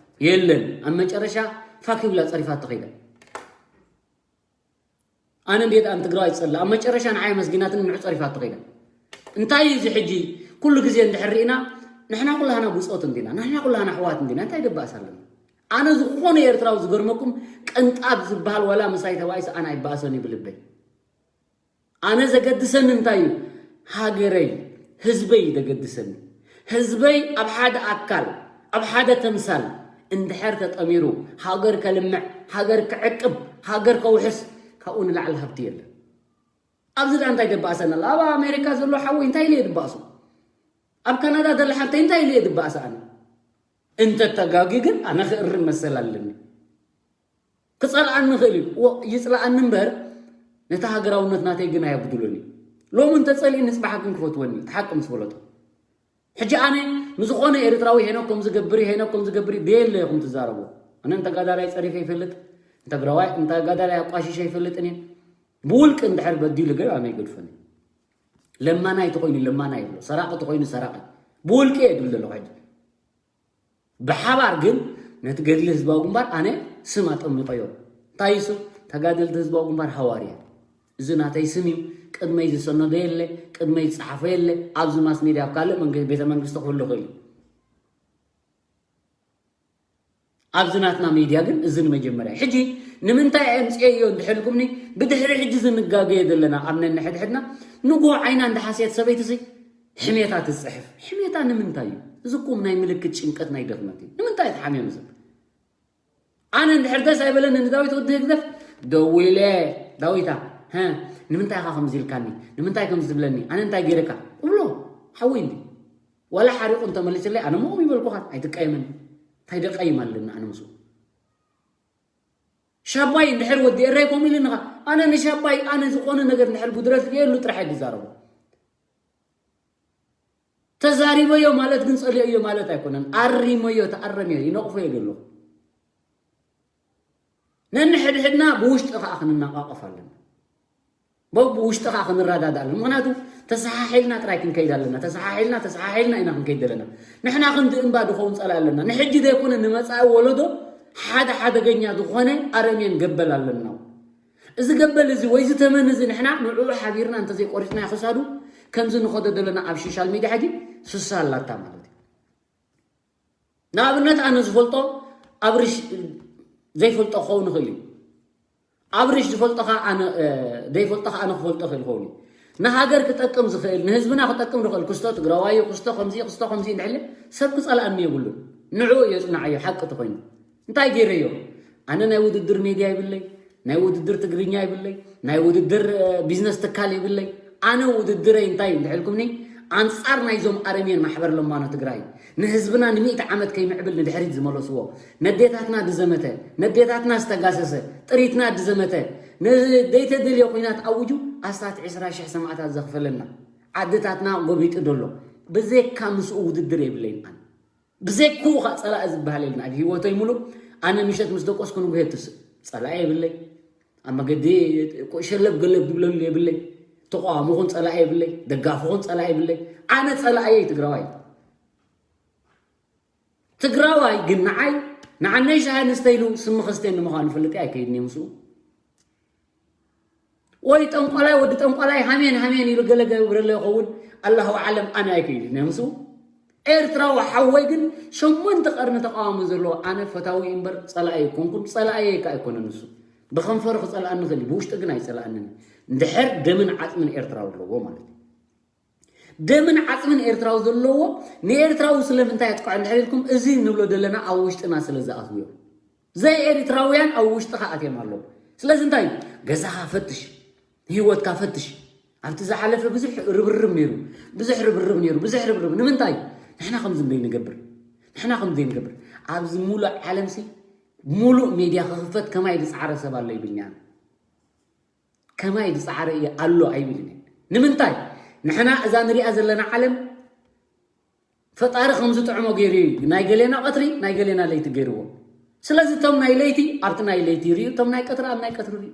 የለን ኣብ መጨረሻ ፋክ ይብላ ፀሪፋቶ ከይዳ ኣነ እንዴት ኣን ትግራዋይ ዝፀላ ኣብ መጨረሻ ንዓይ መስጊናትን ንዑ ፀሪፋቶ ከይዳ እንታይ እዩ እዚ ሕጂ ኩሉ ግዜ እንድሕር ርኢና ንሕና ኩላህና ብፆት እንዲና ንሕና ኩላህና ኣሕዋት እንዲና እንታይ ደባእስ ኣለና ኣነ ዝኾነ ኤርትራዊ ዝገርመኩም ቅንጣብ ዝበሃል ዋላ ምሳይ ተባኢሱ ኣነ ኣይበኣሰን እዩ ብልበይ ኣነ ዘገድሰኒ እንታይ እዩ ሃገረይ ህዝበይ እዩ ዘገድሰኒ ህዝበይ ኣብ ሓደ ኣካል ኣብ ሓደ ተምሳል እንድሕር ተጠሚሩ ሃገር ከልምዕ ሃገር ክዕቅብ ሃገር ከውሕስ ካብኡ ንላዕሊ ሃብቲ የለን ኣብዚ ዳ እንታይ ደባእሰና ኣሎ ኣብ ኣሜሪካ ዘሎ ሓወይ እንታይ ኢለ እየ ድባእሶ ኣብ ካናዳ ዘሎ ሓብተይ እንታይ ኢለ እየ ድባእሰ ኣነ እንተተጋጊ ግን ኣነ ክእርም መሰል ኣለኒ ክፀልኣኒ ይኽእል እዩ ይፅልኣኒ እምበር ነቲ ሃገራውነት ናተይ ግን ኣየጉድሎን እዩ ሎሚ እንተፀሊእኒ ፅባሕ ግን ክፈትወኒ እዩ ሓቂ ምስ ፈለጡ ሕጂ ኣነ ንዝኾነ ኤርትራዊ ሄኖ ከም ዝገብር ሄኖ ከም ዝገብር በየለ ኢኹም ትዛረቡ ኣነ ንተጋዳላይ ፀሪፈ ይፈልጥ ንተግራዋይ ንተጋዳላይ ኣቋሽሸ ይፈልጥን እየ ብውልቂ እንድሕር በዲሉ ግን ኣነ ይገድፈኒ ለማናይ ተኾይኑ ለማናይ ይብሎ ሰራቂ ተኾይኑ ሰራቂ ብውልቂ እየ ድብል ዘለኹ ሕጂ ብሓባር ግን ነቲ ገድሊ ህዝባዊ ግንባር ኣነ ስም ኣጠሚቐዮ እንታይ እዩ ስም ተጋደልቲ ህዝባዊ ግንባር ሃዋርያ እዚ ናተይ ስም እዩ ቅድመይ ዝሰነዶ የለ ቅድመይ ዝፀሓፎ የለ ኣብዚ ማስ ሜድያ ኣብ ካልእ መንገ- ቤተ መንግስቲ ክህሉ ይኽእል እዩ ኣብዚ ናትና ሜድያ ግን እዚ ንመጀመርያ ሕጂ ንምንታይ ኣምፅኤዮ እንድሕልኩምኒ ብድሕሪ ሕጂ ዝንጋገየ ዘለና ኣብ ነንሕድሕድና ንጉሆ ዓይና እንዳሓስየት ሰበይቲ ሲ ሕሜታ ትፅሕፍ ሕሜታ ንምንታይ እዩ እዚ ኩም ናይ ምልክት ጭንቀት ናይ ደኽመት እዩ ንምንታይ ተሓሚሙ ሰብ ኣነ እንድሕር ደስ ኣይበለኒ ንዳዊት ወዲ ህግደፍ ደዊለ፣ ዳዊታ፣ ሀ፣ ንምንታይ ኢኻ ከምዚ ኢልካኒ? ንምንታይ ከምዚ ትብለኒ? ኣነ እንታይ ገይረካ? እብሎ፣ ሓወይ እንዲ። ዋላ ሓሪቑ እንተመሊስለይ፣ ኣነ ምቑም ይበልኩኻን፣ ኣይትቀየመኒ። እንታይ ደቀይም ኣለኒ ኣነ ምስኡ? ሻባይ እንድሕር ወዲ ኤረይ ከምኡ ኢሉኒ ኸ፣ ኣነ ንሻባይ፣ ኣነ ዝኾነ ነገር እንድሕር ጉድለት ርእየሉ ጥራሕ እየ ዝዛረቦ። ተዛሪበዮ ማለት ግን ጸሊኦዮ ማለት ኣይኮነን። ኣሪመዮ፣ ተኣረምዮ፣ ይነቕፎ እየ ዘለኹ። ነንሕድሕድና ብውሽጢ ኸኣ ክንነቓቐፍ ኣለና። ብ-፣ ብውሽጢ ኸኣ ክንረዳዳእ ኣለና። ምኽንያቱ ተሰሓሒልና ጥራይ ክንከይድ ኣለና። ተሰሓሒልና፣ ተሰሓሒልና ኢና ክንከይድ ዘለና። ንሕና ክንዲ እምባ ድኸውን ጸላኢ ኣለና። ንሕጂ ዘይኮነ ንመጻኢ ወለዶ ሓደ ሓደገኛ ዝኾነ ኣረሜን ገበል ኣለና። እዚ ገበል እዚ ወይ እዚ ተመን እዚ ንሕና ንዕኡ ሓቢርና እንተዘይቆሪጽናዮ ክሳዱ፣ ከምዚ ንኸዶ ዘለና ኣብ ሶሻል ሚድያ ሕጂ ስሳ ኣላታ ማለት እዩ። ንኣብነት ኣነ ዝፈልጦ ኣብርሽ ዘይፈልጦ ክኸውን ይኽእል እዩ። ኣብርሽ ዝፈልጦ ኸዓ ኣነ፣ እ፣ ዘይፈልጦ ኸዓ ኣነ ክፈልጦ ይኽእል ይኸውን እዩ። ንሃገር ክጠቅም ዝኽእል፣ ንህዝብና ክጠቅም ዝኽእል ክስቶ ትግራዋይ እዩ፣ ክስቶ ከምዚ፣ ክስቶ ከምዚ እንድሕር ኢለ ሰብ ክጸልኣኒ የብሉን። ንዕኡ እየ ጽናዓዮ፣ ሓቂ ተኾይኑ። እንታይ ገይረዮ? ኣነ ናይ ውድድር ሜድያ ይብለይ፣ ናይ ውድድር ትግርኛ ይብለይ፣ ናይ ውድድር፣ እ፣ ቢዝነስ ትካል ይብለይ። ኣነ ውድድረይ እንታይ እንድሕልኩምኒ፣ ኣንጻር ናይዞም ኣረሜን ማሕበር ለማኖ ትግራይ፣ ንህዝብና ንሚእቲ ዓመት ከይምዕብል ንድሕሪት ዝመለስዎ፣ ነዴታትና ድዘመተ፣ ነዴታትና ዝተጋሰሰ፣ ጥሪትና ድዘመተ፣ ንደይተደልዮ ኲናት ኣውጁ ኣስታት ዕስራ ሽሕ ሰማእታት ዘኽፈለና፣ ዓድታትና ጎቢጡ ደሎ፣ ብዘይካ ምስኡ ውድድር የብለይን ኣነ። ብዘይክኡ ኸዓ ጸላኢ ዝበሃል የለን ኣብ ህይወተይ ሙሉእ። ኣነ ምሸት ምስ ደቆስኩ ንጉሄ ትስእ ጸላኢ የብለይ። ኣብ መገዲ ሸለብ ገለብ ዝብለሉ የብለይ። ተቃዋሚ ኹን ጸላኢ የብለይ፣ ደጋፊ ኹን ጸላኢ የብለይ። ኣነ ጸላኢየይ ትግራዋይ። ትግራዋይ ግን ንዓይ፣ ንዓነይ ሻሂ ንስተይሉ ስሚ ከስተኒ ምዃኑ ፍልጥ ኣይከይድን እየ ምስኡ። ወይ ጠንቋላይ፣ ወዲ ጠንቋላይ ሃሜን ሃሜን ኢሉ ገለ ገብረለ ይኸውን፣ ኣላሁ ኣዕለም፣ ኣነ ኣይከይድን እየ ምስኡ። ኤርትራዊ ሓወይ ግን ሸሞንተ ቀርኒ ተቃዋሚ ዘለዎ ኣነ ፈታዊ እምበር ጸላኢ ኣይኮንኩን፣ ጸላኢየይ ከኣ ኣይኮነን ንሱ። ብኸንፈሩ ክጸልኣኒ ይኽእል እዩ፣ ብውሽጢ ግን ኣይጸልኣንን። እንድሕር ደምን ዓጽምን ኤርትራዊ ኣለዎ ማለት እዩ። ደምን ዓጽምን ኤርትራዊ ዘለዎ ንኤርትራዊ ስለምንታይ ኣጥቅዖ እንድሕር ኢልኩም፣ እዚ ንብሎ ዘለና ኣብ ውሽጥና ስለ ዝኣትዉ እዮም። ዘይ ኤርትራውያን ኣብ ውሽጥኻ ኣትዮም ኣለዉ። ስለዚ እንታይ እዩ? ገዛኻ ፈትሽ፣ ህይወትካ ፈትሽ። ኣብቲ ዝሓለፈ ብዙሕ ርብርብ ነይሩ፣ ብዙሕ ርብርብ ነይሩ፣ ብዙሕ ርብርብ። ንምንታይ ንሕና ከምዚ እንደይንገብር? ንሕና ከምዚ ዘይንገብር? ኣብዚ ሙሉእ ዓለምሲ፣ ሙሉእ ሜድያ ክኽፈት ከማይ ዝጸዓረ ሰብ ኣሎ ይብልኒ ኣነ። ከማይ ዝጸዓረ እየ ኣሎ ኣይብልን እየ። ንምንታይ? ንሕና እዛ ንሪኣ ዘለና ዓለም ፈጣሪ ከም ዝጥዕሞ ገይሩ እዩ። ናይ ገሌና ቀትሪ፣ ናይ ገሌና ለይቲ ገይርዎ። ስለዚ እቶም ናይ ለይቲ ኣብቲ ናይ ለይቲ ይርእዩ፣ እቶም ናይ ቀትሪ ኣብ ናይ ቀትሪ ይርእዩ።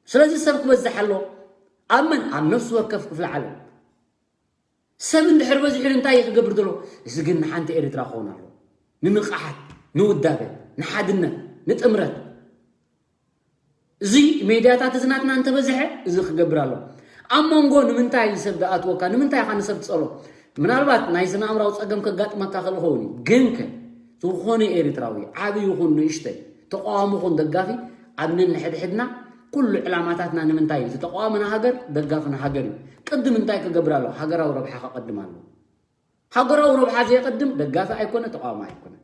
ስለዚ ሰብ ክበዝሕ ኣሎ። ኣብ መን? ኣብ ነፍሲ ወከፍ ክፍለ ዓለም። ሰብ እንድሕር በዚሑ እንታይ እዩ ክገብር ዘሎ? እዚ ግን ንሓንቲ ኤርትራ ክኸውን ኣሎ። ንንቕሓት፣ ንውዳበ፣ ንሓድነት፣ ንጥምረት። እዚ ሜድያታት እዚ ናትና እንተበዝሐ እዚ ክገብር ኣሎ። ኣብ መንጎ ንምንታይ ሰብ ዝኣትወካ? ንምንታይ ኢኻ ንሰብ ትጸሎ? ምናልባት ናይ ስነ ኣእምራዊ ጸገም ከጋጥመካ ክእል ይኸውን እዩ። ግን ከ ዝኾነ ኤርትራዊ ዓቢ ይኹን ንእሽተይ፣ ተቃዋሚ ይኹን ደጋፊ፣ ኣብ ነንሕድሕድና ኩሉ ዕላማታትና ንምንታይ እዩ? እቲ ተቃዋሚ ንሃገር፣ ደጋፊ ንሃገር እዩ። ቅድም እንታይ ክገብር ኣሎ? ሃገራዊ ረብሓ ከቐድም ኣሎ። ሃገራዊ ረብሓ ዘየቐድም ደጋፊ ኣይኮነ፣ ተቃዋሚ ኣይኮነ።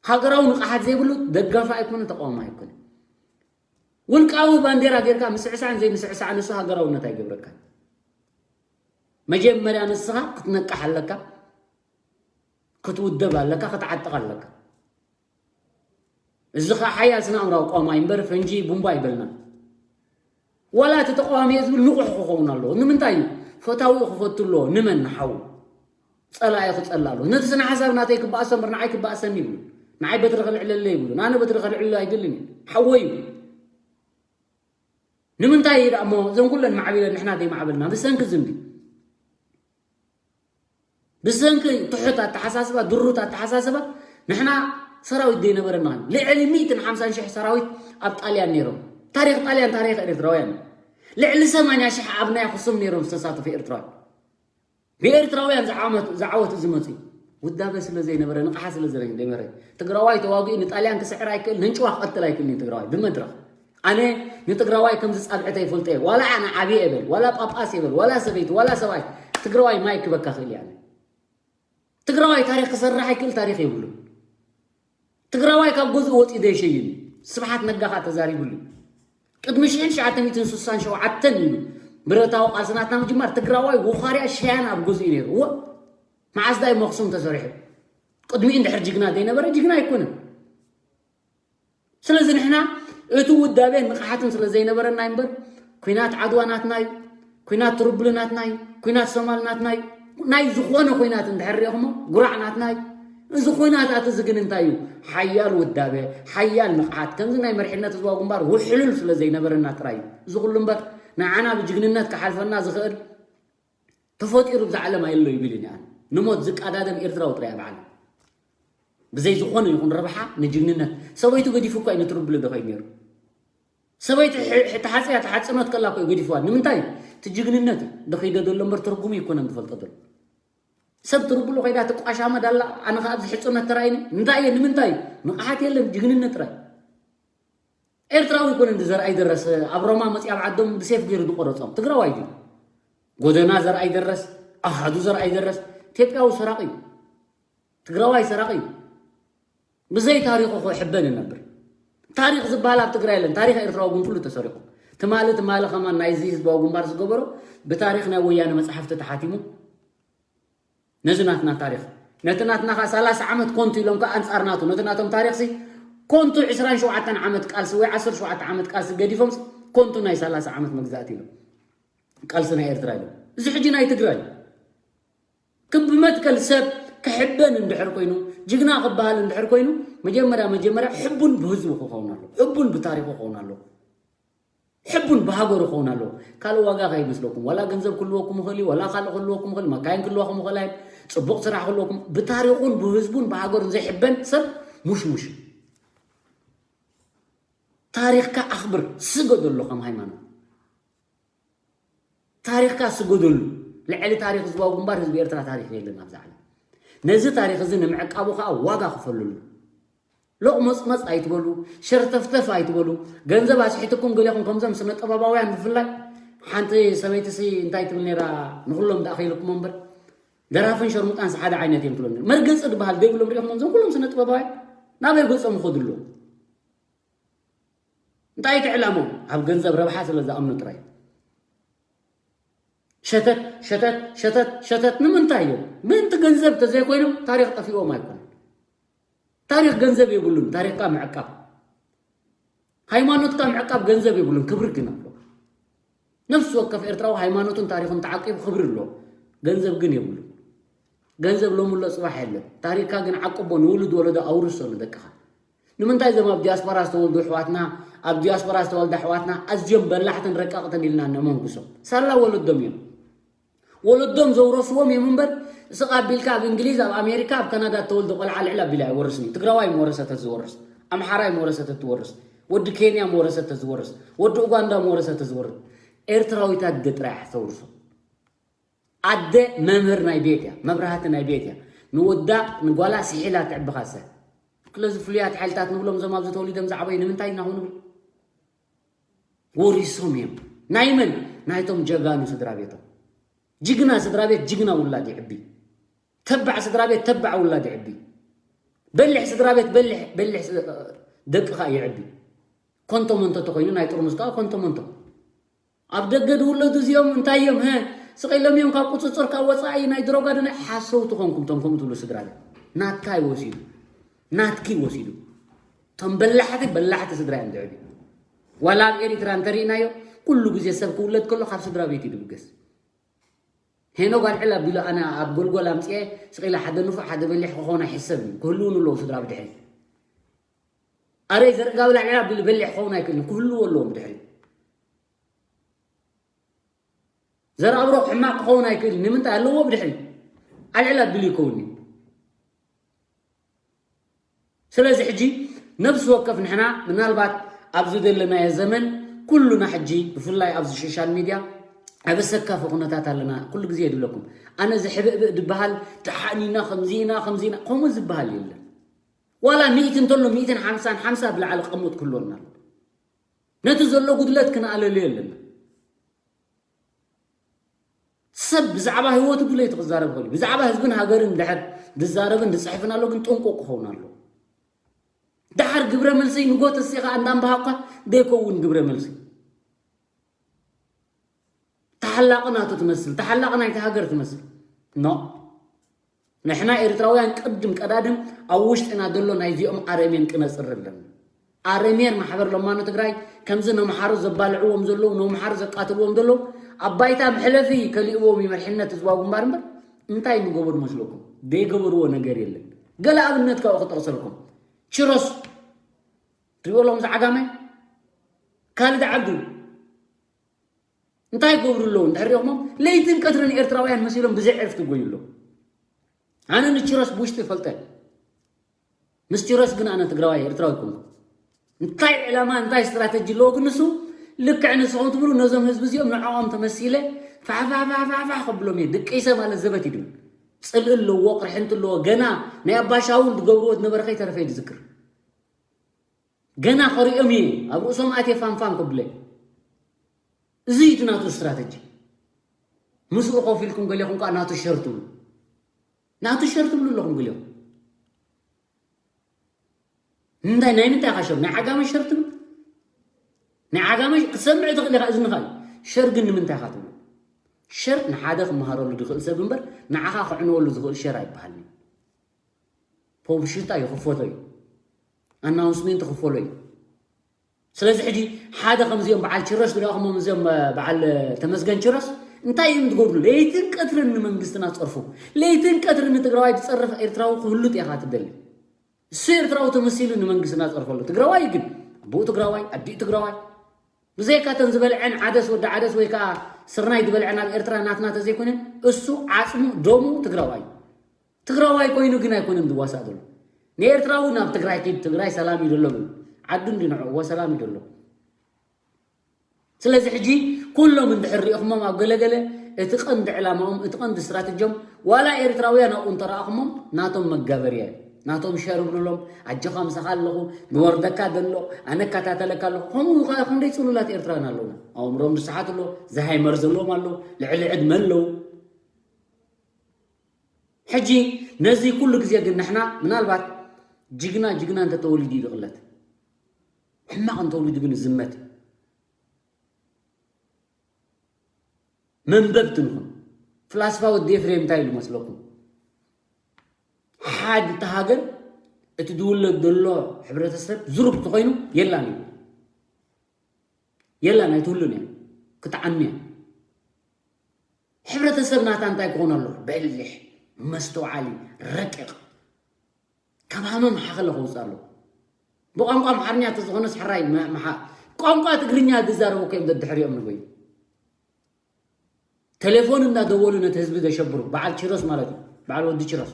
ሃገራዊ ንቕሓት ዘይብሉ ደጋፊ ኣይኮነ፣ ተቃዋሚ ኣይኮነ። ውልቃዊ ባንዴራ ጌርካ ምስዕሳዕን ዘይምስዕሳዕን ንሱ ሃገራውነት ኣይገብረካን። መጀመርያ ንስኻ ክትነቅሕ ኣለካ፣ ክትውደብ ኣለካ፣ ክትዓጥቕ ኣለካ። እዚ ኸዓ ሓያል ስነ ኣእምራዊ ቆማይ እምበር ፈንጂ ቡምባ ኣይበልናን። ዋላ እቲ ተቃዋሚ እየ ዝብል ንቑሕ ክኸውን ኣለዎ። ንምንታይ እዩ? ፈታዊኡ ክፈቱ ኣለዎ። ንመን? ንሓዉ። ጸላኢ ክጸልእ ኣለዎ። ነቲ ስነ ሓሳብ ናተይ ክበኣሶ እምበር ንዓይ ክበኣሰኒ ይብሉ። ንዓይ በትሪ ከልዕለለ ይብሉ። ኣነ በትሪ ከልዕለሉ ኣይደልን እየ። ሓወይ እዩ። ንምንታይ እዩ ደኣ እሞ እዘን ኩለን ማዕቢለን ንሕና ዘይማዕበልና? ብሰንኪ ዝምቢ። ብሰንኪ ትሑት ኣተሓሳስባ፣ ድሩት ኣተሓሳስባ፣ ንሕና ሰራዊት ዘይነበረና። ልዕሊ ሚእትን ሓምሳን ሽሕ ሰራዊት ኣብ ጣልያን ነይሮም። ታሪኽ ጣልያን ታሪኽ ኤርትራውያን እዩ። ልዕሊ ሰማንያ ሽሕ ኣብ ናይ ኣኽሱም ነይሮም ዝተሳተፉ ኤርትራውያን። ብኤርትራውያን ዝዓመት-፣ ዝዓወቱ ዝመጹ እዩ። ውዳበ ስለ ዘይነበረ፣ ንቕሓት ስለ ዘይነበረ፣ ትግራዋይ ተዋጊኡ ንጣልያን ክስዕር ኣይክእል፣ ነንጭዋ ክቐትል ኣይክእልን እዩ ትግራዋይ ብመድረኽ። ኣነ ንትግራዋይ ከምዚ ጻብዕተ ይፈልጦ እየ። ዋላ ኣነ ዓብየ እየ በል፣ ዋላ ጳጳስ እየ በል፣ ዋላ ሰበይቲ፣ ዋላ ሰብኣይ፣ ትግራዋይ ማይ ክበካ ክእል እየ ኣነ። ትግራዋይ ታሪኽ ክሰርሕ ኣይክእል፣ ታሪኽ የብሉን። ትግራዋይ ካብ ገዝኡ ወፂኡ ዘይሸይን እዩ። ስብሓት ነጋ ከዓ ተዛሪቡሉ። ቅድሚ ሽሕን ትሽዓተ ሚእትን ስሳን ሸውዓተን እዩ ብረታዊ ቃልሲ ናትና ምጅማር። ትግራዋይ ወኻርያ ሸያን ኣብ ገዝኡ ነይሩ። እወ፣ መዓስ ዳይ መክሱም ተሰሪሑ? ቅድሚኡ እንድሕር ጅግና ዘይነበረ ጅግና ኣይኮነን። ስለዚ ንሕና እቲ ውዳቤን ንቕሓትን ስለ ዘይነበረና እምበር፣ ኲናት ዓድዋ ናትና እዩ፣ ኲናት ትርቡሊ ናትና እዩ፣ ኲናት ሶማል ናትና እዩ። ናይ ዝኾነ ኲናት እንድሕር ሪኢኹሞ፣ ጉራዕ ናትና እዩ። እዚ ኲናት ኣቲ እዚ ግን እንታይ እዩ? ሓያል ውዳቤ፣ ሓያል ንቕሓት፣ ከምዚ ናይ መሪሕነት ህዝባዊ ግንባር ውሕሉል ስለ ዘይነበረና ጥራይ እዩ። እዚ ኩሉ እምበር፣ ንዓና ብጅግንነት ክሓልፈና ዝኽእል ተፈጢሩ ብዛ ዓለም ኣየሎ ይብል እየ ኣነ። ንሞት ዝቃዳደም ኤርትራዊ ጥራይ ኣብ ዓለም። ብዘይ ዝኾነ ይኹን ረብሓ ንጅግንነት። ሰበይቱ ገዲፉ እኳ እዩ ንትርብሊ ዶ ከይድ ነይሩ። ሰበይቲ ሕ-፣ ሕ-፣ ተሓጽያ ተሓጽኖት ከላ እኮ እዩ ገዲፍዋ። ንምንታይ? እቲ ጅግንነት እዩ። ዶ ከይደ ዘሎ እምበር ትርጉሙ ይኮነን ዝፈልጦ ዘሎ። ሰብ ትርብሉ ከይዳ ትቋሻመ ዳላ፣ ኣነ ከኣ ኣብዚ ሕጽኖት ተራእይኒ። እንታይ እየ? ንምንታይ? ንቕሓት የለን፣ ጅግንነት ጥራይ። ኤርትራዊ ይኮነ እንዲ ዘርኣይ ደረስ ኣብ ሮማ መጽያ ኣብ ዓዶም ብሴፍ ገይሩ ዝቆረጾም ትግራዋይ ድዩ? ጎደና ዘርኣይ ደረስ፣ ኣሃዱ ዘርኣይ ደረስ፣ ኢትዮጵያዊ ሰራቂ እዩ። ትግራዋይ ሰራቂ እዩ። ብዘይ ታሪኹ ክሕበን ይነብር። ታሪኽ ዝበሃል ኣብ ትግራይ የለን። ታሪኽ ኤርትራዊ ግን ኩሉ ተሰሪቑ። ትማሊ፣ ትማሊ ከማን ናይዚ ህዝባዊ ግንባር ዝገበሮ ብታሪኽ ናይ ወያነ መጽሓፍቲ ተሓቲሙ። ነዚ ናትና ታሪኽ፣ ነቲ ናትና ኸዓ ሰላሳ ዓመት ኮንቱ ኢሎም ከኣ ኣንጻር ናቱ፣ ነቲ ናቶም ታሪኽሲ ኮንቱ ዕስራን ሸውዓተን ዓመት ቃልሲ ወይ ዓሰርተ ሸውዓተ ዓመት ቃልሲ ገዲፎምሲ ኮንቱ ናይ ሰላሳ ዓመት መግዛእቲ ኢሎም ቃልሲ ናይ ኤርትራ ኢሎም። እዚ ሕጂ ናይ ትግራይ ክብ መትከል ሰብ ክሕበን እንድሕር ኮይኑ፣ ጅግና ክበሃል እንድሕር ኮይኑ፣ መጀመርያ፣ መጀመርያ ሕቡን ብህዝቡ ክኸውን ኣሎ፣ ሕቡን ብታሪኹ ክኸውን ኣሎ፣ ሕቡን ብሃገሩ ክኸውን ኣሎ። ካልእ ዋጋ ከይመስለኩም። ዋላ ገንዘብ ክህልወኩም ይኽእል እዩ፣ ዋላ ካልእ ክህልወኩም ይኽእል፣ መካይን ክህልወኩም ይኽእል፣ ጽቡቕ ስራሕ ክህልወኩም፣ ብታሪኹን ብህዝቡን ብሃገሩን ዘይሕበን ሰብ ሙሽሙሽ። ታሪኽካ ኣኽብር፣ ስገደሉ ከም ሃይማኖት። ታሪኽካ ስገደሉ። ልዕሊ ታሪኽ ህዝባዊ ግንባር ህዝቢ ኤርትራ ታሪኽ የለን ኣብዚ ዓለም። ነዚ ታሪኽ እዚ ንምዕቃቡ ከኣ ዋጋ ክፈሉሉ። ሎቕ መጽመጽ ኣይትበሉ፣ ሸርተፍተፍ ኣይትበሉ። ገንዘብ ኣስሒትኩም ገሌኹም ከምዞም ስነ ጥበባውያን ብፍላይ ሓንቲ ሰበይትሲ እንታይ ትብል ነይራ ንኹሎም ደኣ ከይልኩም እምበር ደራፍን ሸርሙጣንስ ሓደ ዓይነት እዮም ትብሎም ነይሩ። መርገጺ ዝበሃል ዘይብሎም ሪኢኹም እዞም ኩሎም ስነ ጥበባውያን ናበይ ገጾም ይኸዱ ኣለዉ? እንታይ እቲ ዕላምኡ? ኣብ ገንዘብ ረብሓ ስለ ዝኣምኑ ጥራይ። ሸተት፣ ሸተት፣ ሸተት፣ ሸተት ንምንታይ እዮም? ምእንቲ ገንዘብ ተዘይኮይኖም ታሪኽ ጠፊእዎም ኣይኮነን። ታሪኽ ገንዘብ የብሉን፣ ታሪኽካ ምዕቃብ። ሃይማኖትካ ምዕቃብ ገንዘብ የብሉን፣ ክብሪ ግን ኣሎ። ነፍሲ ወከፍ ኤርትራዊ ሃይማኖቱን ታሪኹን ተዓቂቡ ክብሪ ኣሎ። ገንዘብ ግን የብሉን። ገንዘብ ሎሚ ኣሎ ጽባሕ የለን። ታሪኽካ ግን ዓቅቦ፣ ንውሉድ ወለዶ ኣውርሶ ንደቅኻ። ንምንታይ እዞም ኣብ ዲያስፖራ ዝተወልዱ ኣሕዋትና፣ ኣብ ዲያስፖራ ዝተወልዳ ኣሕዋትና ኣዝዮም በላሕትን ረቀቕትን ኢልና ነመንግሶም? ሳላ ወለዶም እዮም። ወለዶም ዘውረስዎም እዮም እምበር፣ ስቕ ኣቢልካ ኣብ እንግሊዝ፣ ኣብ ኣሜሪካ፣ ኣብ ካናዳ እተወልደ ቆልዓ ልዕል ኣቢሉ ኣይወርስን እዩ። ትግራዋይ መወረሰ ተዝወርስ፣ ኣምሓራይ መወረሰ ተትወርስ፣ ወዲ ኬንያ መወረሰ ተዝወርስ፣ ወዲ ኡጋንዳ መወረሰ ተዝወርስ፣ ኤርትራዊት ኣደ ጥራይ እያ ተውርሶ። ኣደ መምህር ናይ ቤት እያ፣ መብራህቲ ናይ ቤት እያ። ንወዳ ንጓላ ስሒላ ትዕቢ ካሰ። ክለዚ ፍሉያት ሓይልታት ንብሎም እዞም ኣብዚ ተወሊዶም ዝዓበዩ ንምንታይ እናኹ ንብል? ወሪሶም እዮም። ናይ መን? ናይቶም ጀጋኑ ስድራ ቤቶም። ጅግና ስድራ ቤት ጅግና ውላድ ይዕቢ። ተባዕ ስድራ ቤት ተባዕ ውላድ ይዕቢ። በሊሕ ስድራ ቤት በሊሕ፣ በሊሕ ስ-፣ ደቅኻ ይዕቢ። ኮንቶ መንቶ ተኾይኑ ናይ ጥርሙዝ ከዓ ኮንቶ መንቶ። ኣብ ደገ ዝውለዱ እዚኦም እንታይ እዮም? ሀ፣ ስቕ ኢሎም እዮም ካብ ቁጽጽር ካብ ወጻኢ ናይ ድሮጋ ድነ ሓሰውቲ ኮንኩም፣ ቶም ከምኡ ትብሉ ስድራ ቤት። ናትካ እዩ ወሲዱ። ናትኪ ወሲዱ። ቶም በላሕቲ፣ በላሕቲ ስድራ እዮም ዝዕብዩ። ዋላ ኣብ ኤሪትራ እንተሪእናዮ፣ ኩሉ ግዜ ሰብ ክውለድ ከሎ ካብ ስድራ ቤት እዩ ዝብገስ። ሄኖግ ኣልዕል ኣቢሉ ኣነ ኣብ ጎልጎል ኣምጽኤ ስቕ ኢለ ሓደ ንፉዕ ሓደ በሊሕ ክኸውን ኣይሕሰብን እዩ። ክህልውን ኣለዉ ስድራ ብድሕሪት። ኣረይ ዘርጋብል ኣልዕል ኣቢሉ በሊሕ ክኸውን ኣይክእልን። ክህልው ኣለዎም ብድሕሪት። ዘርኣብሮ ሕማቕ ክኸውን ኣይክእልን። ንምንታይ ኣለዎ ብድሕሪት? ኣልዕል ኣቢሉ ይከውን እዩ። ስለዚ ሕጂ ነፍሲ ወከፍ ንሕና ምናልባት ኣብዚ ዘለናዮ ዘመን ኩሉና ሕጂ ብፍላይ ኣብዚ ሶሻል ሚድያ ኣብ ኣሰካፊ ኩነታት ኣለና። ኩሉ ግዜ ይድብለኩም። ኣነ እዚ ሕብእብእ ዝበሃል ደሓን ኢና፣ ከምዚ ኢና፣ ከምዚ ኢና፣ ከምኡ ዝበሃል የለን። ዋላ ሚእቲ እንተሎ ሚእትን ሓምሳን፣ ሓምሳ ብላዕሊ ቀሙጥ ክህልወና ኣሎ። ነቲ ዘሎ ጉድለት ክነኣለሉ የለና። ሰብ ብዛዕባ ህይወቱ ድሌቱ ክዛረብ ይኽእል እዩ። ብዛዕባ ህዝብን ሃገርን እንድሕር ዝዛረብን ዝጽሕፍን ኣሎ፣ ግን ጥንቁቕ ክኸውን ኣሎ። ደሓር ግብረ መልሲ ንጎ ተሲኻ እንዳንባሃኳ ደይከውን ግብረ መልሲ። ተሓላቒ ናቱ ትመስል፣ ተሓላቒ ናይቲ ሃገር ትመስል። ኖ፣ ንሕና ኤርትራውያን ቅድም ቀዳድም ኣብ ውሽጥና ዘሎ ናይዚኦም ኣረሜን ክነጽሪ ኣለና። ኣረሜን ማሕበር ለማኖ ትግራይ ከምዚ ነምሓሩ ዘባልዕዎም ዘለዉ፣ ነምሓሩ ዘቃትልዎም ዘለዉ ኣብ ባይታ መሕለፊ ከሊእዎም እዩ መርሕነት ህዝባዊ ግንባር እምበር እንታይ ምገበሩ መስለኩም? ዘይገበርዎ ነገር የለን። ገለ ኣብነት ካብኡ ክጠቕሰልኩም። ችሮስ ትሪኦ ኣለኹም ዝዓጋመ ካልድ ዓዱ እንታይ ይገብሩ ኣለዉ? እንድሕር ሪኦኹሞም ለይትን ቀትርን ኤርትራውያን መሲሎም ብዘይ ዕርፍቲ ይጎዩ ኣለዉ። ኣነ ንችሮስ ብውሽጢ ይፈልጠ። ምስ ችሮስ ግን ኣነ ትግራዋይ ኤርትራዊ ኣይኮንኩ። እንታይ ዕላማ እንታይ ስትራተጂ ኣለዎ ግን ንሱ ልክዕ ንስኹም ትብሉ ነዞም ህዝቢ እዚኦም ንዕኦም ተመሲለ ፋሕፋሕፋሕፋሕ ከብሎም እየ። ድቂሰ ማለት ዘበት እዩ ድብል። ጽልኢ ኣለዎ፣ ቅርሕንቲ ኣለዎ። ገና ናይ ኣባሻውል ዝገብርዎ ዝነበረ ከይተረፈ እዩ ዝዝክር። ገና ከሪኦም እየ ኣብ ርእሶም ኣትየ ፋንፋን ከብለ። እዚ እዩ እቲ ናቱ ስትራተጂ። ምስኡ ኮፍ ኢልኩም ገሌኹም ከዓ ናቱ ሸር ትብሉ። ናቱ ሸር ትብሉ ኣለኹም ገሌኹም። እንታይ ናይ ምንታይ ኢኻ ሸር? ናይ ዓጋመ ሸር ትብል? ናይ ዓጋመ ክትሰምዕ ትኽእል ኢኻ፣ እዝንኻ እዩ። ሸር ግን ንምንታይ ኢኻ ትብሉ? ሸር ንሓደ ክመሃረሉ ዝኽእል ሰብ እምበር ንዓኻ ክዕንወሉ ዝኽእል ሸር ኣይበሃልን እዩ። ፖብሽታ ይኽፈቶ እዩ። ኣናውንስሜንት ይኽፈሎ እዩ። ስለዚ ሕጂ ሓደ ከምዚኦም በዓል ችረስ ዝረኣኹሞም እዚኦም እ፣ በዓል እ፣ ተመስገን ችረስ እንታይ እዮም ዝገብሩ? ለይትን ቀትርን ንመንግስትና ጸርፉ። ለይትን ቀትርን ንትግራዋይ ዝጸርፍ ኤርትራዊ ክህሉ ጤኻ ትደሊ። እሱ ኤርትራዊ ተመሲሉ ንመንግስትና ጸርፈሉ። ትግራዋይ ግን ኣቦኡ ትግራዋይ፣ ኣዲኡ ትግራዋይ። ብዘይካ ተን ዝበልዐን ዓደስ ወዲ ዓደስ ወይ ከዓ ስርናይ ዝበልዐን ኣብ ኤርትራ ናትና ተዘይኮነ እሱ ዓጽሙ ደሙ ትግራዋይ። ትግራዋይ ኮይኑ ግን ኣይኮነን ዝዋሳእ ዘሎ። ንኤርትራ እውን ኣብ ትግራይ ኪድ፣ ትግራይ ሰላም እዩ ዘሎ ብሉ። ዓዱ እንዲ ንዕዎ ሰላም እዩ ዘሎ። ስለዚ ሕጂ ኩሎም እንድሕር ሪኢኹሞም ኣብ ገለገለ እቲ ቀንዲ ዕላማኦም፣ እቲ ቀንዲ ስትራተጂኦም ዋላ ኤርትራውያን ኣብኡ እንተረኣኹሞም ናቶም መጋበርያ እዩ። ናቶም ሸር ብሉሎም፣ ኣጆኻ ምሳኻ ኣለኹ፣ ንወርደካ ዘሎ፣ ኣነ እከታተለካ ኣለኹ። ከምኡ ከኣ ክንደይ ጽሉላት ኤርትራውያን ኣለዉና። ኣእምሮም ዝሰሓት ኣሎ፣ ዝሃይመር ዘለዎም ኣለዉ፣ ልዕሊ ዕድመ ኣለዉ። ሕጂ ነዚ ኩሉ ግዜ ግን ንሕና ምናልባት ጅግና ጅግና እንተተወሊዱ እዩ ዝቕለት፣ ሕማቕ እንተወሊዱ ግን ዝመት። መንበብቲ ንኹን። ፍላስፋ ወዲ ኤፍሬም እንታይ ኢሉ መስለኩም? ሓድ እታ ሃገር እቲ ዝውለድ ዘሎ ሕብረተሰብ ዝሩብ ተኾይኑ የላን እዩ። የላን ኣይትህሉን እያ። ክትዓኑ እያ። ሕብረተሰብ ናታ እንታይ ክኾን ኣለዎ? በሊሕ፣ መስተውዓሊ፣ ረቂቕ። ካብ ሃመም ሓኸለ ከውፅእ ኣለዎ። ብቋንቋ ኣምሓርኛ እንተዝኾነስ ሕራይ መ- መሓ- ቋንቋ ትግርኛ ዝዛረቡ እኮ እዮም ደድሕሪኦም ንበዩ። ቴሌፎን እንዳደወሉ ነቲ ህዝቢ ዘሸብሩ በዓል ችሮስ ማለት እዩ። በዓል ወዲ ችሮስ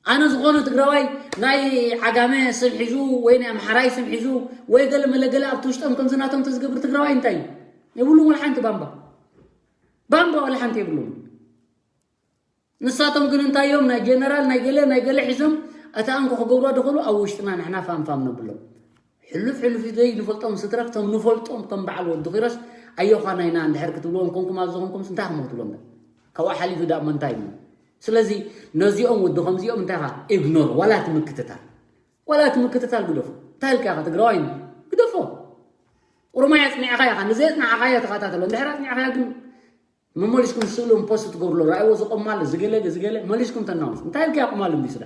ኣነ ዝኾነ ትግራዋይ ናይ ዓጋመ ስም ሒዙ ወይ ናይ ኣምሓራይ ስም ሒዙ ወይ ገለ መለገለ ኣብቲ ውሽጦም ከምዚ ናቶም ተዝገብር ትግራዋይ እንታይ እዩ? የብሉም ወላ ሓንቲ ባምባ። ባምባ ወላ ሓንቲ የብሉም። ንሳቶም ግን እንታይ እዮም ናይ ጀነራል ናይ ገለ ናይ ገለ ሒዞም እታ እንኮ ክገብሩ ድኽእሉ ኣብ ውሽጥና ንሕና ፋምፋም ነብሎም። ሕሉፍ ሕሉፍ ዘይ ንፈልጦም ስትረፍ ቶም ንፈልጦም ከም በዓል ወዲ ኺሮስ ኣዮኻ ናይና እንድሕር ክትብልዎም ኮንኩም ኣብዚ ኾንኩም እንታይ ክሞ ትብሎም? ካብኡ ሓሊፉ ዳእ መንታይ እዩ? ስለዚ ነዚኦም ወዲ ከምዚኦም እንታይ ኢኻ ኢግኖር ዋላ ትምክትታል ዋላ ትምክትታል ግደፎ። እንታይ ኢልካ ኢኻ ትግራዋይ ግደፎ። ኦሮማይ ኣጽኒዕኻ ኢኻ ንዘየጽናዕኻዮ ተኸታተሎ እንድሕር ኣጽኒዕኻዮ ግን መመሊስኩም ስእሎም ፖስት ትገብርሎ ረኣይዎ ዝቆማል ዝገለ ዝገለ መሊስኩም ተናውስ እንታይ ኢልካ ኢኻ ቁማል እንዲ ስዳ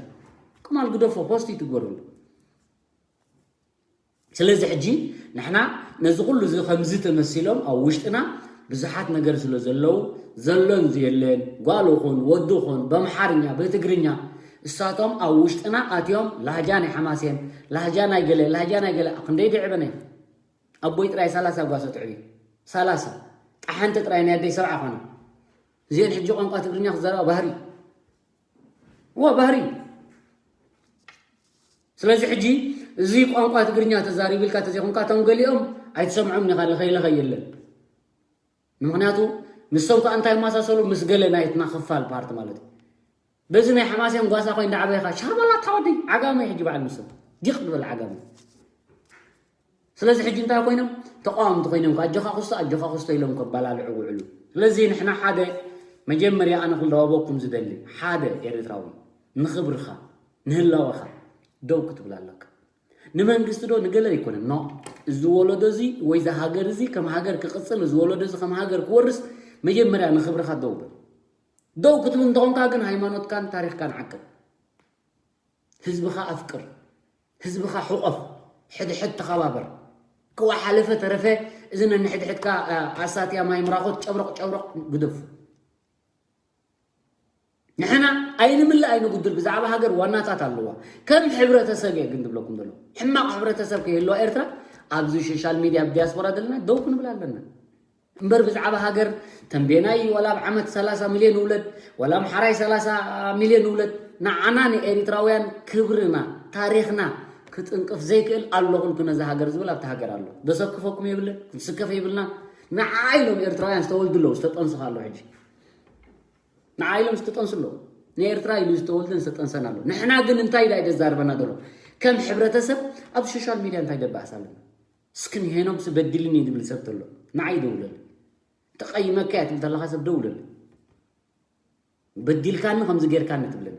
ቁማል ግደፎ ፖስት እዩ ትግበርሉ። ስለዚ ሕጂ ንሕና ነዚ ኩሉ እዚ ከምዚ ተመሲሎም ኣብ ውሽጥና ብዙሓት ነገር ስለ ዘለዉ ዘሎን ዘየለን ጓል ኹን ወዲ ኹን በምሓርኛ ብትግርኛ እሳቶም ኣብ ውሽጥና ኣትዮም ላህጃ ናይ ሓማሴን ላህጃ ናይ ገለ ላህጃ ናይ ገለ ክንደይ ድዕበነ ኣቦይ ጥራይ ሰላሳ ጓሶ ትዕብዩ ሰላሳ ጣሓንቲ ጥራይ ናይ ኣደይ ሰብዓ ኾነ እዚአን ሕጂ ቋንቋ ትግርኛ ክዛረባ ባህሪ ዋ ባህሪ ስለዚ ሕጂ እዚ ቋንቋ ትግርኛ ተዛሪቡ ኢልካ ተዘይኮንካ እቶም ገሊኦም ኣይትሰምዖም ኢኻ ለኸይለኸ የለን ንምክንያቱ ንሶም ከዓ እንታይ ይመሳሰሉ ምስ ገለ ናይትና ክፋል ፓርቲ ማለት እዩ በዚ ናይ ሓማሴን ጓሳ ኮይን ዳዕበ ኢኻ ሻርባላ ታወዲ ዓጋመ ሕጂ በዓል ንሶም ዲቕ ዝበል ዓጋመ ስለዚ ሕጂ እንታይ ኮይኖም ተቃወምቲ ኮይኖም ኣጆኻ ክስቶ ኣጆኻ ክስቶ ኢሎም ከባላልዑ ውዕሉ ስለዚ ንሕና ሓደ መጀመርያ ኣነ ክልዳወበኩም ዝደሊ ሓደ ኤርትራዊ ንኽብርኻ ንህላወኻ ደው ክትብል ኣለካ። ንመንግስቲ ዶ ንገለ ኣይኮነን። ኖ፣ እዚ ወለዶ እዚ ወይ እዚ ሃገር እዚ ከም ሃገር ክቕፅል፣ እዚ ወለዶ እዚ ከም ሃገር ክወርስ፣ መጀመርያ ንኽብርኻ ደው በል። ደው ክትብል እንተኾንካ ግን ሃይማኖትካን ታሪኽካን ዓቅብ። ህዝብኻ ኣፍቅር፣ ህዝብኻ ሕቆፍ፣ ሕድሕድ ተኸባበር። ክዋ ሓለፈ ተረፈ እዚ ነንሕድሕድካ ኣሳትያ ማይ ምራኾት ጨብረቕ ጨብረቕ ግደፉ። ንሕና ኣይንምልእ ኣይንጉድል፣ ብዛዕባ ሃገር ዋናታት ኣለዋ። ከም ሕብረተሰብ እየ ግን ዝብለኩም ዘሎ፣ ሕማቕ ሕብረተሰብ ከይህልዋ ኤርትራ ኣብዚ ሶሻል ሚድያ ኣብ ዲያስፖራ ዘለና ደው ክንብል ኣለና። እምበር ብዛዕባ ሃገር ተንቤናይ ዋላ ኣብ ዓመት ሰላሳ ሚልዮን ውለድ ዋላ ኣምሓራይ ሰላሳ ሚልዮን ውለድ፣ ንዓና ንኤሪትራውያን ክብርና ታሪኽና ክጥንቅፍ ዘይክእል ኣለኹልኩ ነዛ ሃገር ዝብል ኣብቲ ሃገር ኣሎ። ዘሰክፈኩም የብልን፣ ክንስከፍ የብልና። ንዓ ኢሎም ኤርትራውያን ዝተወልዱ ኣለዉ፣ ዝተጠንስኻ ኣሎ ሕጂ። ንዓ ኢሎም ዝተጠንሱ ኣለዉ። ንኤርትራ ኢሉ ዝተወልደን ዝተጠንሰን ኣሎ። ንሕና ግን እንታይ ኢዳ ኢደ ዛርበና ዘሎ? ከም ሕብረተሰብ ኣብ ሶሻል ሚድያ እንታይ ደባእስ ኣለና? እስክን ሄኖምስ በዲልኒ ዝብል ሰብ ተሎ ንዓይ ደውለል። ተቐይመካ እያ ትብል ተለኻ ሰብ ደውለል። በዲልካኒ ከምዚ ጌርካኒ ትብለኒ።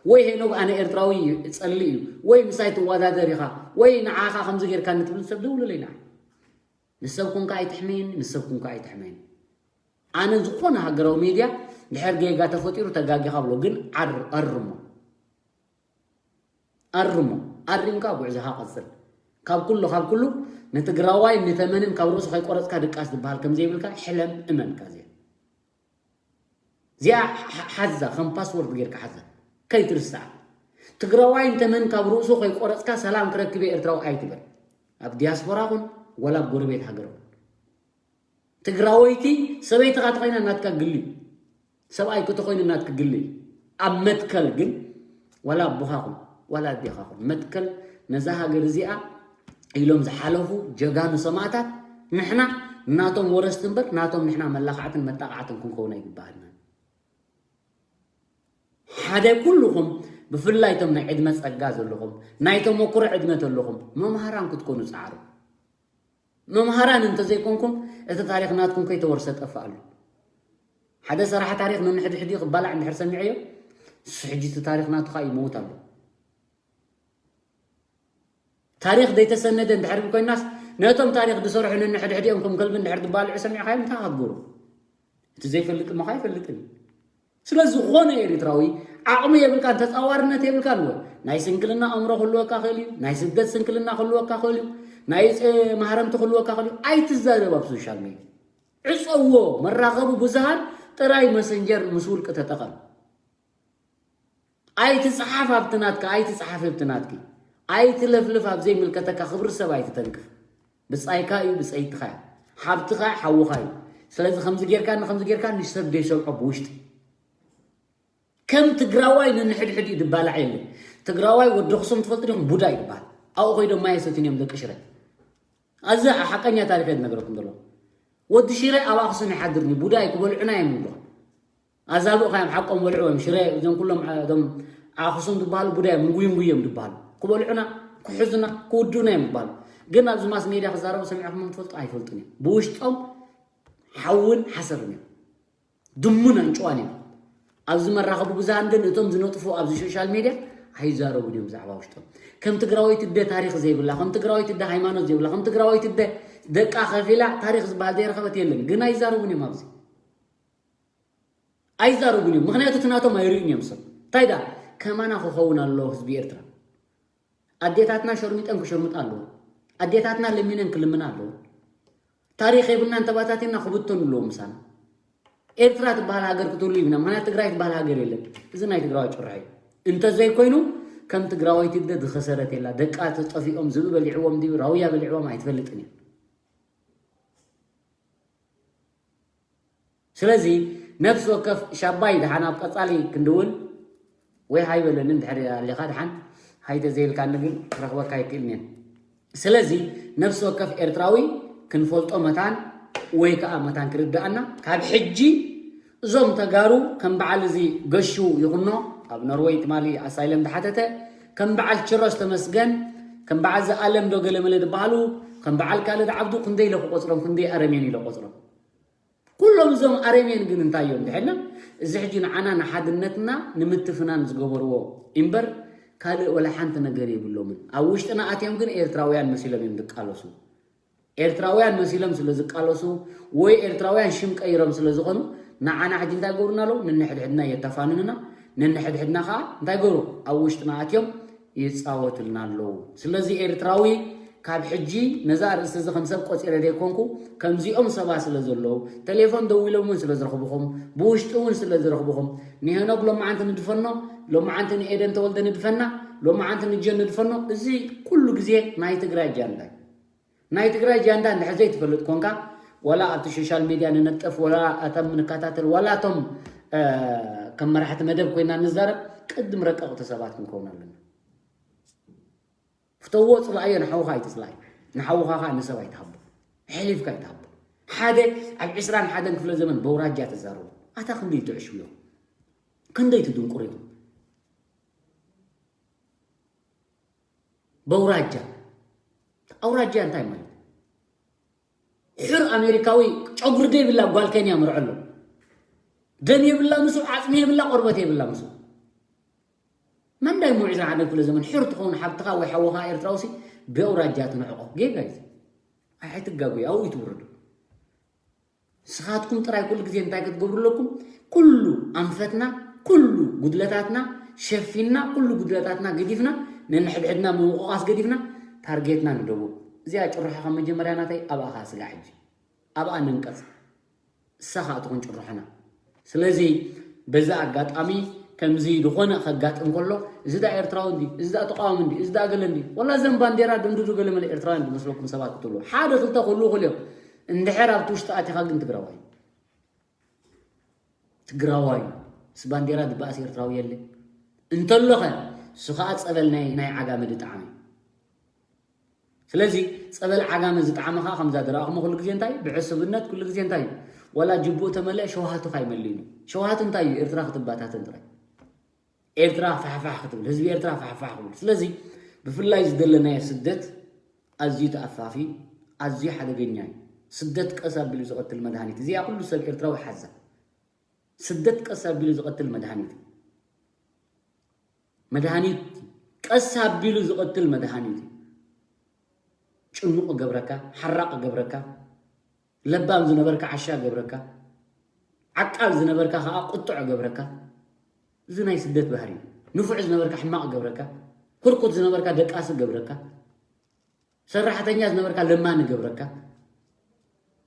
ወይ ሄኖግ ኣነ ኤርትራዊ እዩ ጸሊ እዩ ወይ ምሳይ ትወዳደር ኢኻ ወይ ንዓኻ ከምዚ ጌርካኒ ትብል ሰብ ደውለለይ ንዓይ። ንሰብ ኩንካ ኣይትሕመየኒ፣ ንሰብ ኩንካ ኣይትሕመየኒ። ኣነ ዝኾነ ሃገራዊ ሜድያ ድሕር ጌጋ ተፈጢሩ ተጋጊኻ ብሎ ግን ዓር- ኣርሞ ኣርሞ ኣሪምካ ጉዕዞኻ ቀጽል። ካብ ኩሉ ካብ ኩሉ ንትግራዋይ ንተመንን ካብ ርእሱ ከይቆረጽካ ድቃስ ዝበሃል ከም ዘይብልካ ሕለም እመን። እዚኣ እዚኣ ሓ- ሓዛ ከም ፓስወርድ ጌርካ ሓዛ ከይትርስዓ። ትግራዋይ እንተመን ካብ ርእሱ ከይቆረጽካ ሰላም ክረክብ እየ ኤርትራዊ ኣይትበል። ኣብ ዲያስፖራ ኹን ወላ ኣብ ጎረቤት ሃገር ኹን ትግራወይቲ ሰበይትኻ ተኾይና ናትካ ግሊ፣ ሰብኣይ ከተኾይኑ ናትክ ግሊ። ኣብ መትከል ግን ዋላ ኣቦኻ ኹን ዋላ ኣዴኻ ኹን መትከል ነዛ ሃገር እዚኣ ኢሎም ዝሓለፉ ጀጋኑ ሰማእታት ንሕና ናቶም ወረስቲ እምበር ናቶም ንሕና መላኻዕትን መጣቓዕትን ክንከውን ኣይግባኣልናን። ሓደ ኩልኹም ብፍላይ እቶም ናይ ዕድመ ጸጋ ዘለኹም ናይ ተመኩሮ ዕድመ ዘለኹም መምሃራን ክትኮኑ ጻዕሩ። መምሃራን እንተዘይኮንኩም እቲ ታሪኽ ናትኩም ከይተወርሰ ጠፍእ ኣሎ። ሓደ ሰራሕ ታሪኽ ነንሕድሕዲ ክባላዕ እንድሕር ሰሚዐዮ እሱ ሕጂ እቲ ታሪኽ ናቱ ከዓ ይመውት ኣሎ። ታሪኽ ዘይተሰነደ እንድሕር ኮይናስ ነቶም ታሪኽ ዝሰርሑ ነንሕድሕዲኦም ከም ከልቢ እንድሕር ዝባልዑ ሰሚዕካዮም እንታይ ክትገብሩ? እቲ ዘይፈልጥ እሞ ከዓ ኣይፈልጥን እዩ። ስለ ዝኾነ ኤሪትራዊ ዓቕሚ የብልካን፣ ተጻዋርነት የብልካን። ወ ናይ ስንክልና ኣእምሮ ክህልወካ ክእል እዩ፣ ናይ ስደት ስንክልና ክህልወካ ክእል እዩ፣ ናይ ፅ- ማህረምቲ ክህልወካ ክእል እዩ። ኣይትዛረብ ኣብ ሶሻል ሚድያ፣ ዕፀዎ። መራኸቢ ብዙሃን ጥራይ መሰንጀር ምስ ውልቂ ተጠቐም። ኣይትፅሓፍ ኣብቲ ናትካ፣ ኣይትፅሓፍ ኣብቲ ናትኪ፣ ኣይትለፍልፍ፣ ኣብ ዘይምልከተካ ክብሪ ሰብ ኣይትተንክፍ። ብጻይካ እዩ፣ ብጸይትኻ እያ፣ ሓብትኻ ሓውኻ እዩ። ስለዚ ከምዚ ጌርካኒ ከምዚ ጌርካኒ ሰብ ዘይሰምዖ ብውሽጢ ከም ትግራዋይ ነንሕድሕድ እዩ ድባላዕ የለን። ትግራዋይ ወዲ ኣኽሱም ትፈልጡ ዲኹም? ቡዳ እዩ ድበሃል። ኣብኡ ኮይዶም ማይ ሰትዮም እዮም ደቂ ሽረ። ኣዚ ሓቀኛ ታሪኽ እየ ዝነግረኩም ዘሎ። ወዲ ሽረ ኣብ ኣኽሱም ይሓድርኒ ቡዳ እዩ ክበልዑና እዮም ንብሎ። ኣዛብእ ካዮም ሓቆም በልዑ እዮም ሽረ እዞም ኩሎም እዞም ኣኽሱም ዝበሃሉ ቡዳ እዮም እንጉይ እንጉይ እዮም ዝበሃሉ። ክበልዑና ክሕዙና ክውድኡና እዮም ዝበሃሉ። ግን ኣብዚ ማስ ሜድያ ክዛረቡ ሰሚዕኹም ትፈልጡ ኣይፈልጡን እዮም። ብውሽጦም ሓውን ሓሰርን እዮም። ድሙን ኣንጭዋን እዮም። ኣብዚ መራኸቢ ብዙሃን ግን እቶም ዝነጥፉ ኣብዚ ሶሻል ሜድያ ኣይዛረቡን እዮም ብዛዕባ ውሽጦም። ከም ትግራወይቲ እደ ታሪኽ ዘይብላ፣ ከም ትግራወይቲ እደ ሃይማኖት ዘይብላ፣ ከም ትግራወይቲ እደ ደቃ ከፊላ ታሪኽ ዝበሃል ዘይረኸበት የለን። ግን ኣይዛረቡን እዮም ኣብዚ ኣይዛረቡን እዮም። ምኽንያቱ እቲ ናቶም ኣይርእዩን እዮም ሰብ። እንታይ ደኣ ከማና ክኸውን ኣለዎ ህዝቢ ኤርትራ። ኣዴታትና ሸርሚጠን ክሸርምጣ ኣለዎ። ኣዴታትና ለሚነን ክልምና ኣለዎ። ታሪኽ የብልናን ተባታቲና ክብተኑ ኣለዎ ምሳና። ኤርትራ ትበሃል ሃገር ክትህሉ ይብና። ምኽንያት ትግራይ ትበሃል ሃገር የለን። እዚ ናይ ትግራዋይ ጭርሖ እዩ። እንተዘይኮይኑ ከም ትግራወይቲ እደ ዝኸሰረት የላ። ደቃ ተጠፊኦም ዝብኢ በሊዕዎም ድዩ ራውያ በሊዕዎም ኣይትፈልጥን እያ። ስለዚ ነፍሲ ወከፍ ሻባይ ደሓን ኣብ ቀጻሊ ክንድውል ወይ ሃይ በለኒ እንድሕር ኣሊኻ ደሓን ሃይ ተዘይልካኒ ግን ክረኽበካ ኣይክእልን እየ። ስለዚ ነፍሲ ወከፍ ኤርትራዊ ክንፈልጦ መታን ወይ ከዓ መታን ክርድኣና ካብ ሕጂ እዞም ተጋሩ ከም በዓል እዚ ገሹ ይኹኖ ኣብ ኖርወይ ትማሊ ኣሳይለም ዝሓተተ ከም በዓል ችሮስ ተመስገን ከም በዓል ዝኣለም ዶ ገለመለ ዝበሃሉ ከም በዓል ካልድ ዓብዱ ክንደይ ኢለ ክቆፅሮም ክንደይ ኣረሜን ኢለ ቆፅሮም ኩሎም እዞም ኣረሜን ግን እንታይ እዮም ድሕልና እዚ ሕጂ ንዓና ንሓድነትና ንምትፍናን ዝገበርዎ እምበር ካልእ ወላ ሓንቲ ነገር የብሎምን። ኣብ ውሽጥና ኣትዮም ግን ኤርትራውያን መሲሎም እዮም ዝቃለሱ። ኤርትራውያን መሲሎም ስለ ዝቃለሱ ወይ ኤርትራውያን ሽም ቀይሮም ስለ ዝኾኑ ንዓና ሕጂ እንታይ ገብሩና ኣለዉ? ነንሕድሕድና የተፋንኑና፣ ነንሕድሕድና ከዓ እንታይ ገብሩ? ኣብ ውሽጥና ኣትዮም ይጻወቱልና ኣለዉ። ስለዚ ኤርትራዊ ካብ ሕጂ ነዛ ኣርእስቲ እዚ ከም ሰብ ቆጺረ ዘይኮንኩ፣ ከምዚኦም ሰባት ስለ ዘለዉ፣ ቴሌፎን ደዊሎም እውን ስለ ዝረኽብኹም፣ ብውሽጢ እውን ስለ ዝረኽብኹም፣ ንሄኖግ ሎማዓንቲ ንድፈኖ፣ ሎማዓንቲ ንኤደን ተወልደ ንድፈና፣ ሎማዓንቲ ንጀን ንድፈኖ፣ እዚ ኩሉ ግዜ ናይ ትግራይ ጃንዳ እዩ። ናይ ትግራይ ጃንዳ እንድሕር ዘይትፈልጥ ኮንካ፣ ዋላ ኣብቲ ሶሻል ሚድያ ንነጥፍ፣ ዋላ ኣቶም ንከታተል፣ ዋላ ኣቶም፣ እ፣ ከም መራሕቲ መደብ ኮይና ንዛረብ፣ ቅድም ረቀቕቲ ሰባት ክንከውን ኣለና። ፍተዎ፣ ጽላእዮ፣ ንሓውኻ ኣይትጽላእ። ንሓውኻ ኸኣ ንሰብ ኣይትሃቦ። ኣሕሊፍካ ኣይትሃቦ። ሓደ ኣብ ዕስራን ሓደን ክፍለ ዘመን በውራጃ ትዛረቡ። ኣታ ክንደይ ትዕሽው ኢኹም? ክንደይ ትድንቁሩ ኢኹም? በውራጃ። ኣውራጃ እንታይ ማለት? ሕር ኣሜሪካዊ ጨጉሪ ዘይብላ ጓል ኬንያ መርዖ ኣሎ። ደም የብላ ምስኡ፣ ዓጽሚ የብላ፣ ቆርበት የብላ ምስኡ። መን ዳይ ሙዒዛ ሓደ ክፍለ ዘመን ሕር ትኸውን ሓብትኻ ወይ ሓውኻ ኤርትራውሲ ብኣውራጃ ትንዕቆ? ጌጋ እዩ። ኣይ፣ ኣይትጋጉ፣ ኣብኡ እዩ ትውርዱ። ንስኻትኩም ጥራይ ኩሉ ግዜ እንታይ ክትገብሩ ኣለኩም? ኩሉ ኣንፈትና፣ ኩሉ ጉድለታትና ሸፊንና፣ ኩሉ ጉድለታትና ገዲፍና፣ ነንሕድሕድና ምውቕቓስ ገዲፍና፣ ታርጌትና ንደቡብ። እዚኣ ጭርሖ ካብ መጀመርያ ናተይ ኣብኣ ኸኣ ስጋዕ ሕጂ። ኣብኣ ንንቀጽ። እሳ ኸኣ ትኹን ጭርሖና። ስለዚ በዚ ኣጋጣሚ ከምዚ ዝኾነ ከጋጥም ከሎ፣ እዚ ዳ ኤርትራዊ እንዲ፣ እዚ ዳ ተቃዋሚ እንዲ፣ እዚ ዳ ገለ እንዲ፣ ወላ እዘን ባንዴራ ድንድዱ ገለ መለ ኤርትራውያን ዝመስለኩም ሰባት ክትህልዉ፣ ሓደ ክልተ ክህልዉ ይኽእሉ እዮም። እንድሕር ኣብቲ ውሽጢ ኣቲኻ ግን ትግራዋይ። ትግራዋይ። ምስ ባንዴራ ዝበኣስ ኤርትራዊ የለ። እንተሎኸ፣ እሱ ኸኣ ጸበል ናይ፣ ናይ ዓጋመ ድጣዕመ። ስለዚ ጸበል ዓጋመ ዝጠዓመ ኸኣ ከምዛ ዝረኣኹሞ ኩሉ ግዜ እንታይ እዩ? ብዕሱብነት ኩሉ ግዜ እንታይ እዩ? ዋላ ጅቡእ ተመልአ ሸውሃቱ ካይመልእን እዩ። ሸውሃቱ እንታይ እዩ? ኤርትራ ክትበታተን ጥራይ። ኤርትራ ፋሕፋሕ ክትብል፣ ህዝቢ ኤርትራ ፋሕፋሕ ክብል። ስለዚ ብፍላይ ዝደለናዮ ስደት ኣዝዩ ተኣፋፊ፣ ኣዝዩ ሓደገኛ እዩ። ስደት ቀስ ኣቢሉ ዝቐትል መድሃኒት። እዚኣ ኩሉ ሰብ ኤርትራዊ ሓዛ። ስደት ቀስ ኣቢሉ ዝቐትል መድሃኒት። መድሃኒት ቀስ ኣቢሉ ዝቐትል መድሃኒት እዩ። ጭኑቕ ገብረካ፣ ሓራቕ ገብረካ፣ ለባም ዝነበርካ ዓሻ ገብረካ፣ ዓቃል ዝነበርካ ኸኣ ቁጡዕ ገብረካ። እዚ ናይ ስደት ባህሪ እዩ። ንፉዕ ዝነበርካ ሕማቕ ገብረካ፣ ህርኩት ዝነበርካ ደቃሲ ገብረካ፣ ሰራሕተኛ ዝነበርካ ለማኒ ገብረካ።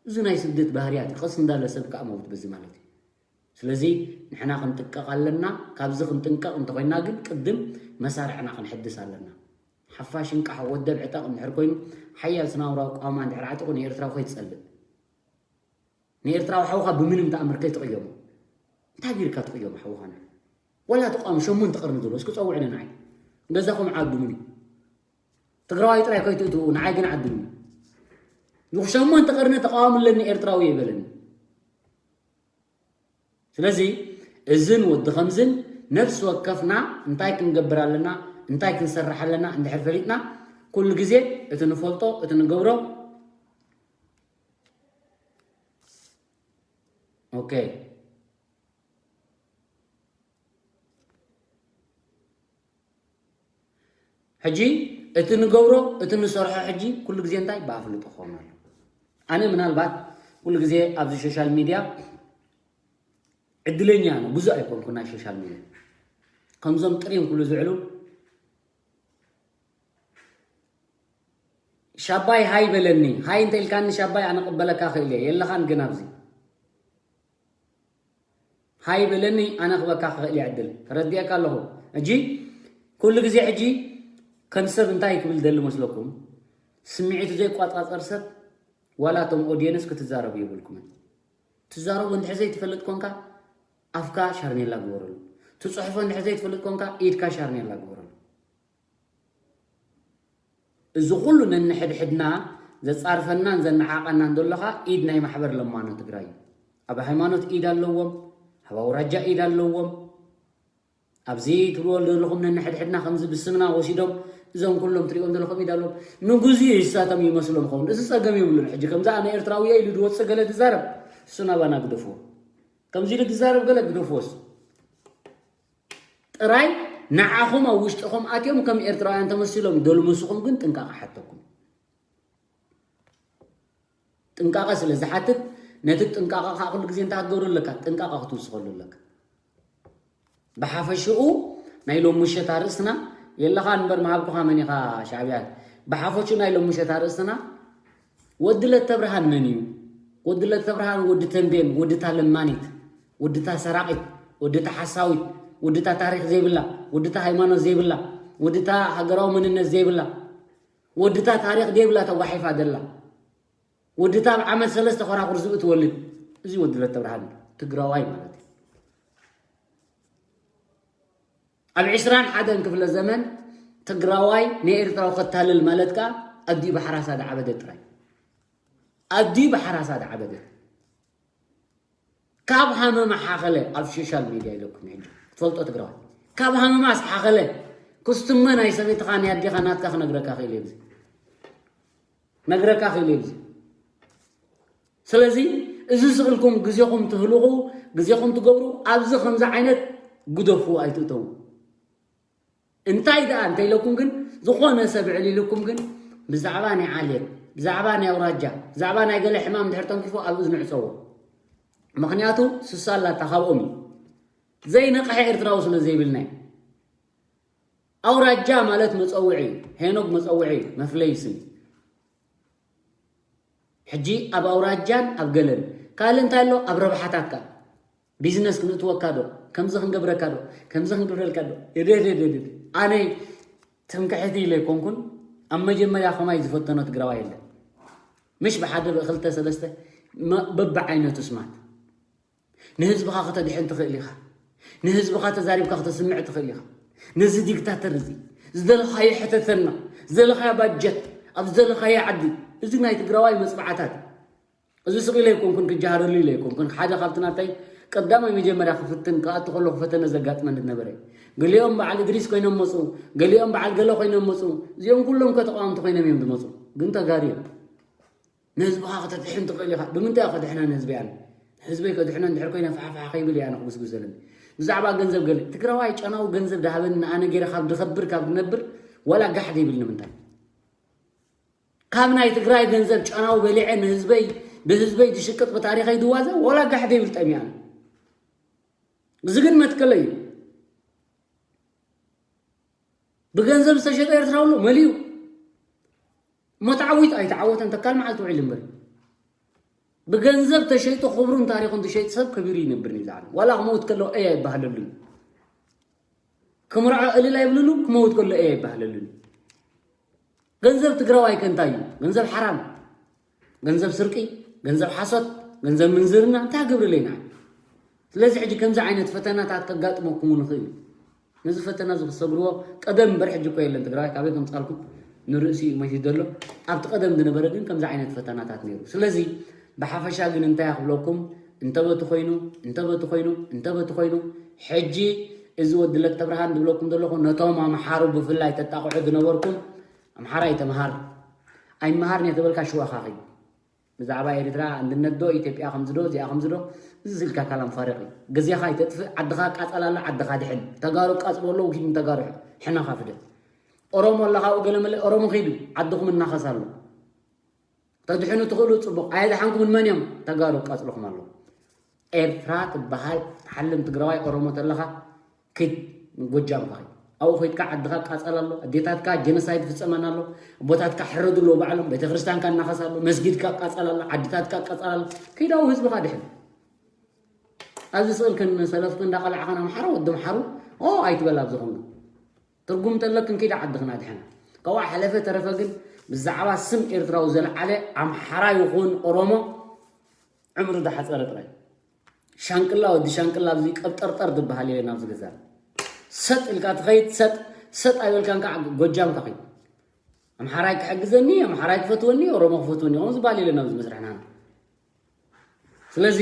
እዚ ናይ ስደት ባህርያት እዩ። ቀስ እንዳለ ሰብ ከኣ መውት በዚ ማለት እዩ። ስለዚ ንሕና ክንጥንቀቕ ኣለና። ካብዚ ክንጥንቀቕ እንተኾይና ግን ቅድም መሳርዕና ክንሕድስ ኣለና። ሓፋሽ እንቃሕ ወደብ ዕጠቕ እንድሕር ኮይኑ፣ ሓያል ስነ-ኣእምሮኣዊ ቋማ እንድሕር ዓጢቑ ንኤርትራዊ ከይትጸልእ። ንኤርትራዊ ሓውኻ ብምንም ተኣምር ከይትቕየሞ። እንታይ ጌርካ ትቕየሞ ሓውኻና? ወላ ተቋም ሸሞንተ ቅርኒ ዘሎ፣ እስኪ ጸውዕኒ ንዓይ። ገዛኹም ዓድሙኒ። ትግራዋይ ጥራይ ከይትእትዉ፣ ንዓይ ግን ዓድሙኒ። ሸሞንተ ቅርኒ ተቃዋሚ ኣለኒ ኤርትራዊ ይበለኒ። ስለዚ እዝን ወዲ ከምዝን ነፍሲ ወከፍና እንታይ ክንገብር ኣለና፣ እንታይ ክንሰርሕ ኣለና እንድሕር ፈሊጥና፣ ኩሉ ግዜ እቲ ንፈልጦ፣ እቲ ንገብሮ፣ ኦኬ። ሕጂ እቲ ንገብሮ፣ እቲ ንሰርሖ ሕጂ ኩሉ ግዜ እንታይ ብኣፍልጦ ክኸውን ኣሎ። ኣነ ምናልባት ኩሉ ግዜ ኣብዚ ሶሻል ሚድያ ዕድለኛ ነው፣ ብዙ ኣይኮንኩ ናይ ሶሻል ሚድያ። ከምዞም ጥሪም ኩሉ ዝዕሉ ሻባይ ሃይ በለኒ፣ ሃይ እንተ ኢልካኒ ሻባይ ኣነ ቅበለካ ክእል እየ፣ የለኻን ግን ኣብዚ። ሃይ በለኒ፣ ኣነ ክበካ ክኽእል እየ ዕድል። ተረዲኤካ ኣለኹ። ሕጂ ኩሉ ግዜ ሕጂ ከም ሰብ እንታይ ክብል ደሊ መስለኩም? ስምዒቱ ዘይቋጻጸር ሰብ ዋላ እቶም ኦድየንስ ክትዛረቡ የብልኩምን። ትዛረቡ እንድሕር ዘይትፈልጥ ኮንካ ኣፍካ ሻርኔላ ግበረሉ። ትጽሕፎ እንድሕር ዘይትፈልጥ ኮንካ ኢድካ ሻርኔላ ግበረሉ። እዚ ኩሉ ነንሕድሕድና ዘጻርፈናን ዘነዓቐናን ዘሎኻ ኢድ ናይ ማሕበር ለማኖ ትግራይ እዩ። ኣብ ሃይማኖት ኢድ ኣለዎም፣ ኣብ ኣውራጃ ኢድ ኣለዎም። ኣብዚ ትብልዎ ዘለኹም ነንሕድሕድና ከምዚ ብስምና ወሲዶም እዞም ኩሎም ትሪኦም ዘለኹም ኢድ ኣለዎም። ንግዚኡ ይሳቶም ይመስሎም ኸውን። እዚ ጸገም የብሉን። ሕጂ ከምዚ ኣነ ኤርትራዊ እየ ኢሉ ዝወጽእ ገለ ዝዛረብ እሱ ናባና ግደፍዎ። ከምዚ ኢሉ ዝዛረብ ገለ ግደፍዎ እሱ። ጥራይ ንዓኹም ኣብ ውሽጥኹም ኣትዮም ከም ኤርትራውያን ተመሲሎም ደልምስኹም ግን ጥንቃቐ ሓተኩም። ጥንቃቐ ስለ ዝሓትት፣ ነቲ ጥንቃቐ ከዓ ኩሉ ግዜ እንታይ ክትገብሩ ኣለካ? ጥንቃቐ ክትውስኸሉ ኣለካ። ብሓፈሽኡ ናይ ሎም ምሸት ኣርእስትና የለኻ እምበር ምሃብኩኻ መን ኢኻ ሻዕብያ። ብሓፈሽኡ ናይ ሎም ምሸት ኣርእስትና ወዲ ለተብርሃን መን እዩ? ወዲ ለተብርሃን ወዲ ተንቤን፣ ወዲ እታ ለማኒት፣ ወዲ እታ ሰራቒት፣ ወዲ እታ ሓሳዊት፣ ወዲ እታ ታሪኽ ዘይብላ፣ ወዲ እታ ሃይማኖት ዘይብላ፣ ወዲ እታ ሃገራዊ መንነት ዘይብላ፣ ወዲ እታ ታሪኽ ዘይብላ ተጓሒፋ ዘላ፣ ወዲ እታ ኣብ ዓመት ሰለስተ ኮራኹር ዝብኢ ትወልድ፣ እዚ ወዲ ለተብርሃን እዩ። ትግራዋይ ማለት እዩ። ኣብ ዕስራን ሓደን ክፍለ ዘመን ትግራዋይ ንኤርትራዊ ከታልል ማለት ከኣ ኣዲኡ ብሓራሳ ዝዓበደ ጥራይ። ኣዲኡ ብሓራሳ ዝዓበደ። ካብ ሃመማ ሓኸለ ኣብ ሶሻል ሚድያ ኢለኩም ሕጂ ክትፈልጦ ትግራዋይ። ካብ ሃመማስ ሓኸለ ክስትመ ናይ ሰበይትኻ ናይ ኣዴኻ ናትካ ክነግረካ ክእል እየ። ነግረካ ክእል እየ። ስለዚ እዚ ስቕልኩም ግዜኹም ትህልቑ፣ ግዜኹም ትገብሩ፣ ኣብዚ ከምዚ ዓይነት ግደፉ ኣይትእተዉ። እንታይ ደኣ እንተኢለኩም ግን፣ ዝኾነ ሰብ ዕሊልኩም ግን፣ ብዛዕባ ናይ ዓሌት፣ ብዛዕባ ናይ ኣውራጃ፣ ብዛዕባ ናይ ገለ ሕማም ድሕር ተንኪፉ ኣብ እዝኑ ዕጸዎ። ምኽንያቱ ስሳ ኣላታ ካብኦም እዩ። ዘይነቕሐ ኤርትራዊ ስለ ዘይብልና እዩ። ኣውራጃ ማለት መጸውዒ እዩ። ሄኖግ መጸውዒ እዩ፣ መፍለይ ስም እዩ። ሕጂ ኣብ ኣውራጃን ኣብ ገለን ካልእ እንታይ ኣሎ? ኣብ ረብሓታትካ ቢዝነስ ክንእትወካ ዶ? ከምዚ ክንገብረካ ዶ? ከምዚ ክንገብረልካ ዶ? እደደደደ። ኣነ ትምክሕቲ ኢለ ኣይኮንኩን። ኣብ መጀመርያ ከማይ ዝፈተኖ ትግራዋይ የለን። ምሽ ብሓደ ብክልተ ሰለስተ መ-፣ በብዓይነቱ ስማት። ንህዝብኻ ከተድሕን ትኽእል ኢኻ። ንህዝብኻ ተዛሪብካ ከተስምዕ ትኽእል ኢኻ። ነዚ ዲክታተር እዚ ዝደለኻዮ ሕተተና፣ ዝደለኻዮ ባጀት፣ ኣብ ዝደለኻዮ ዓዲ። እዚ ናይ ትግራዋይ መጽብዓታት። እዚ ስቕ ኢለ ኣይኮንኩን፣ ክጀሃረሉ ኢለ ኣይኮንኩን። ሓደ ካብቲ ናተይ ቀዳማይ መጀመርያ ክፍትን ክኣቱ ከለኹ ፈተነ ዘጋጥመኒ ዝነበረ እዩ። ገሊኦም በዓል እድሪስ ኮይኖም መጹ፣ ገሊኦም በዓል ገለ ኮይኖም መጹ። እዚኦም ኩሎም ከተቃወምቲ ኮይኖም እዮም ዝመጹ። ግን ተጋሩ እዮም። ንህዝብኻ ከተድሕን ትኽእል ኢኻ። ብምንታይ እየ ከድሕና ንህዝበይ ኣነ? ህዝበይ ከድሕኖ እንድሕር ኮይነ ፋሕፋሕ ከይብል እየ ኣነ ክጉስጉስ ዘለኒ። ብዛዕባ ገንዘብ ገለ፣ ትግራዋይ ጨናዊ ገንዘብ ድሃበኒ ንኣነ ገይረ ካብ ድኸብር ካብ ድነብር ዋላ ጋሕ ዘይብል ንምንታይ? ካብ ናይ ትግራይ ገንዘብ ጨናዊ በሊዐ ንህዝበይ፣ ብህዝበይ ድሽቅጥ ብታሪኸይ ድዋዘ ዋላ ጋሕ ዘይብል ጠሚያ ኣነ። እዚ ግን መትከለይ እዩ። ብገንዘብ ዝተሸጠ ኤርትራዊ ኣሎ መሊኡ። እሞ ተዓዊቱ ኣይተዓወተን ተካል መዓልቲ ውዒሉ እምበር። ብገንዘብ ተሸይጡ ክብሩን ታሪኹን ዝሸይጥ ሰብ ከቢሩ ይነብር እዩ ዝዓለም። ዋላ ክመውት ከሎ እየ ኣይበሃለሉን። ክምርዖ እልል ኣይብልሉ፣ ክመውት ከሎ እየ ኣይበሃለሉን። ገንዘብ ትግራዋይ ከ እንታይ እዩ? ገንዘብ ሓራም፣ ገንዘብ ስርቂ፣ ገንዘብ ሓሶት፣ ገንዘብ ምንዝርና እንታይ ግብሪ ኣለና? ስለዚ ሕጂ ከምዚ ዓይነት ፈተናታት ከጋጥመኩም ንኽእል እዩ። ነዚ ፈተና እዚ ክትሰግርዎ ቀደም እምበር ሕጂ እኮ የለን። ትግራዋይ ካበይ ከምፃልኩም ንርእሲ እዩ መይቱ ዘሎ። ኣብቲ ቀደም ዝነበረ ግን ከምዚ ዓይነት ፈተናታት ነይሩ። ስለዚ ብሓፈሻ ግን እንታይ ክብለኩም፣ እንተበቲ ኮይኑ፣ እንተበቲ ኮይኑ፣ እንተበቲ ኮይኑ፣ ሕጂ እዚ ወዲ ለተብርሃን ዝብለኩም ዘለኹ ነቶም ኣምሓሩ ብፍላይ ተጣቕዑ ዝነበርኩም፣ ኣምሓራይ ተምሃር ኣይመሃርን እየ ተበልካ ሽዋኻ ኺድ። ብዛዕባ ኤርትራ ኣንድነት ዶ፣ ኢትዮጵያ ከምዚ ዶ፣ እዚኣ ከምዚ ዶ፣ እዚ ስልካ ካላም ፋሪቕ እዩ። ግዜኻ ኣይተጥፍእ፣ ዓድኻ ቃጸል ኣሎ፣ ዓድኻ ድሕን። ተጋሩ ቃጽሎ ኣለዉ፣ ኪድ ንተጋሩ ሕነኻ ፍደት። ኦሮሞ ኣለኻ ኣብኡ ገለ መለ፣ ኦሮሞ ኺዱ፣ ዓድኹም እናኸስ ኣሎ። ተድሕኑ ትኽእሉ ጽቡቕ፣ ኣየድሓንኩምን መን እዮም? ተጋሩ ቃጽልኹም ኣለዉ። ኤርትራ ትበሃል ትሓልም ትግራዋይ ኦሮሞ ተለኻ ኪድ ንጎጃምካ ኺድ። ኣብኡ ኸይድካ ዓድኻ ቃጸል ኣሎ፣ ኣዴታትካ ጀኖሳይድ ፍጸመን ኣሎ፣ ኣቦታትካ ሕረዱ ኣለዉ ባዕሎም፣ ቤተክርስትያንካ እናኸስ ኣሎ፣ መስጊድካ ቃጸል ኣሎ፣ ዓድታትካ ቃጸል ኣሎ። ኪድ ኣብኡ ህዝብኻ ድሕን። ኣብዚ ስእል ክንሰለፍኩ እንዳቐላዕኻን ኣምሓሩ ወዲ ኣምሓሩ ኦ ኣይትበል ኣብዚ ኹሉ። ትርጉም ተለክን ኪድ ዓድኽን ኣድሕና። ካብኡ ሓለፈ ተረፈ ግን ብዛዕባ ስም ኤርትራዊ ዘልዓለ ኣምሓራ ይኹን ኦሮሞ ዕምሩ ዝሓጸረ ጥራይ። ሻንቅላ ወዲ ሻንቅላ ኣብዚ ቀብጠርጠር ዝበሃል የለን ኣብዚ ገዛ። ሰጥ ኢልካ ትኸይድ፣ ሰጥ፣ ሰጥ ኣይበልካን ከዓ ጎጃምካ ኸይድ። ኣምሓራይ ክሕግዘኒ፣ ኣምሓራይ ክፈትወኒ፣ ኦሮሞ ክፈትወኒ፣ ከምኡ ዝበሃል የለን ኣብዚ መስርሕና። ስለዚ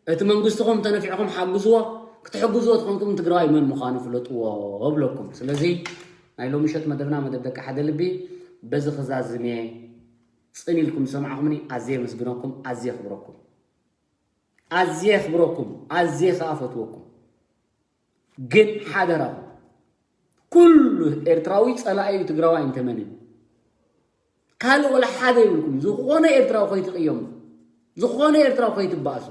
እቲ መንግስትኹም ተነፊዕኹም ሓግዝዎ፣ ክትሕግዝዎ ትኾንኩም ትግራዋይ መን ምዃኑ ፍለጥዎ እብለኩም። ስለዚ ናይ ሎሚ ምሸት መደብና መደብ ደቂ ሓደ ልቢ በዚ ክዛዝም እየ። ጽን ኢልኩም ዝሰማዕኹምኒ ኣዝየ የመስግነኩም፣ ኣዝየ የኽብረኩም። ኣዝየ የኽብረኩም፣ ኣዝየ ከኣ ፈትወኩም። ግን ሓደራኹም፣ ኩሉ ኤርትራዊ ጸላኢ እዩ ትግራዋይ እንተመንን። ካልእ ወላ ሓደ ይብልኩም። ዝኾነ ኤርትራዊ ከይትቕየሙ፣ ዝኾነ ኤርትራዊ ከይትባእሱ።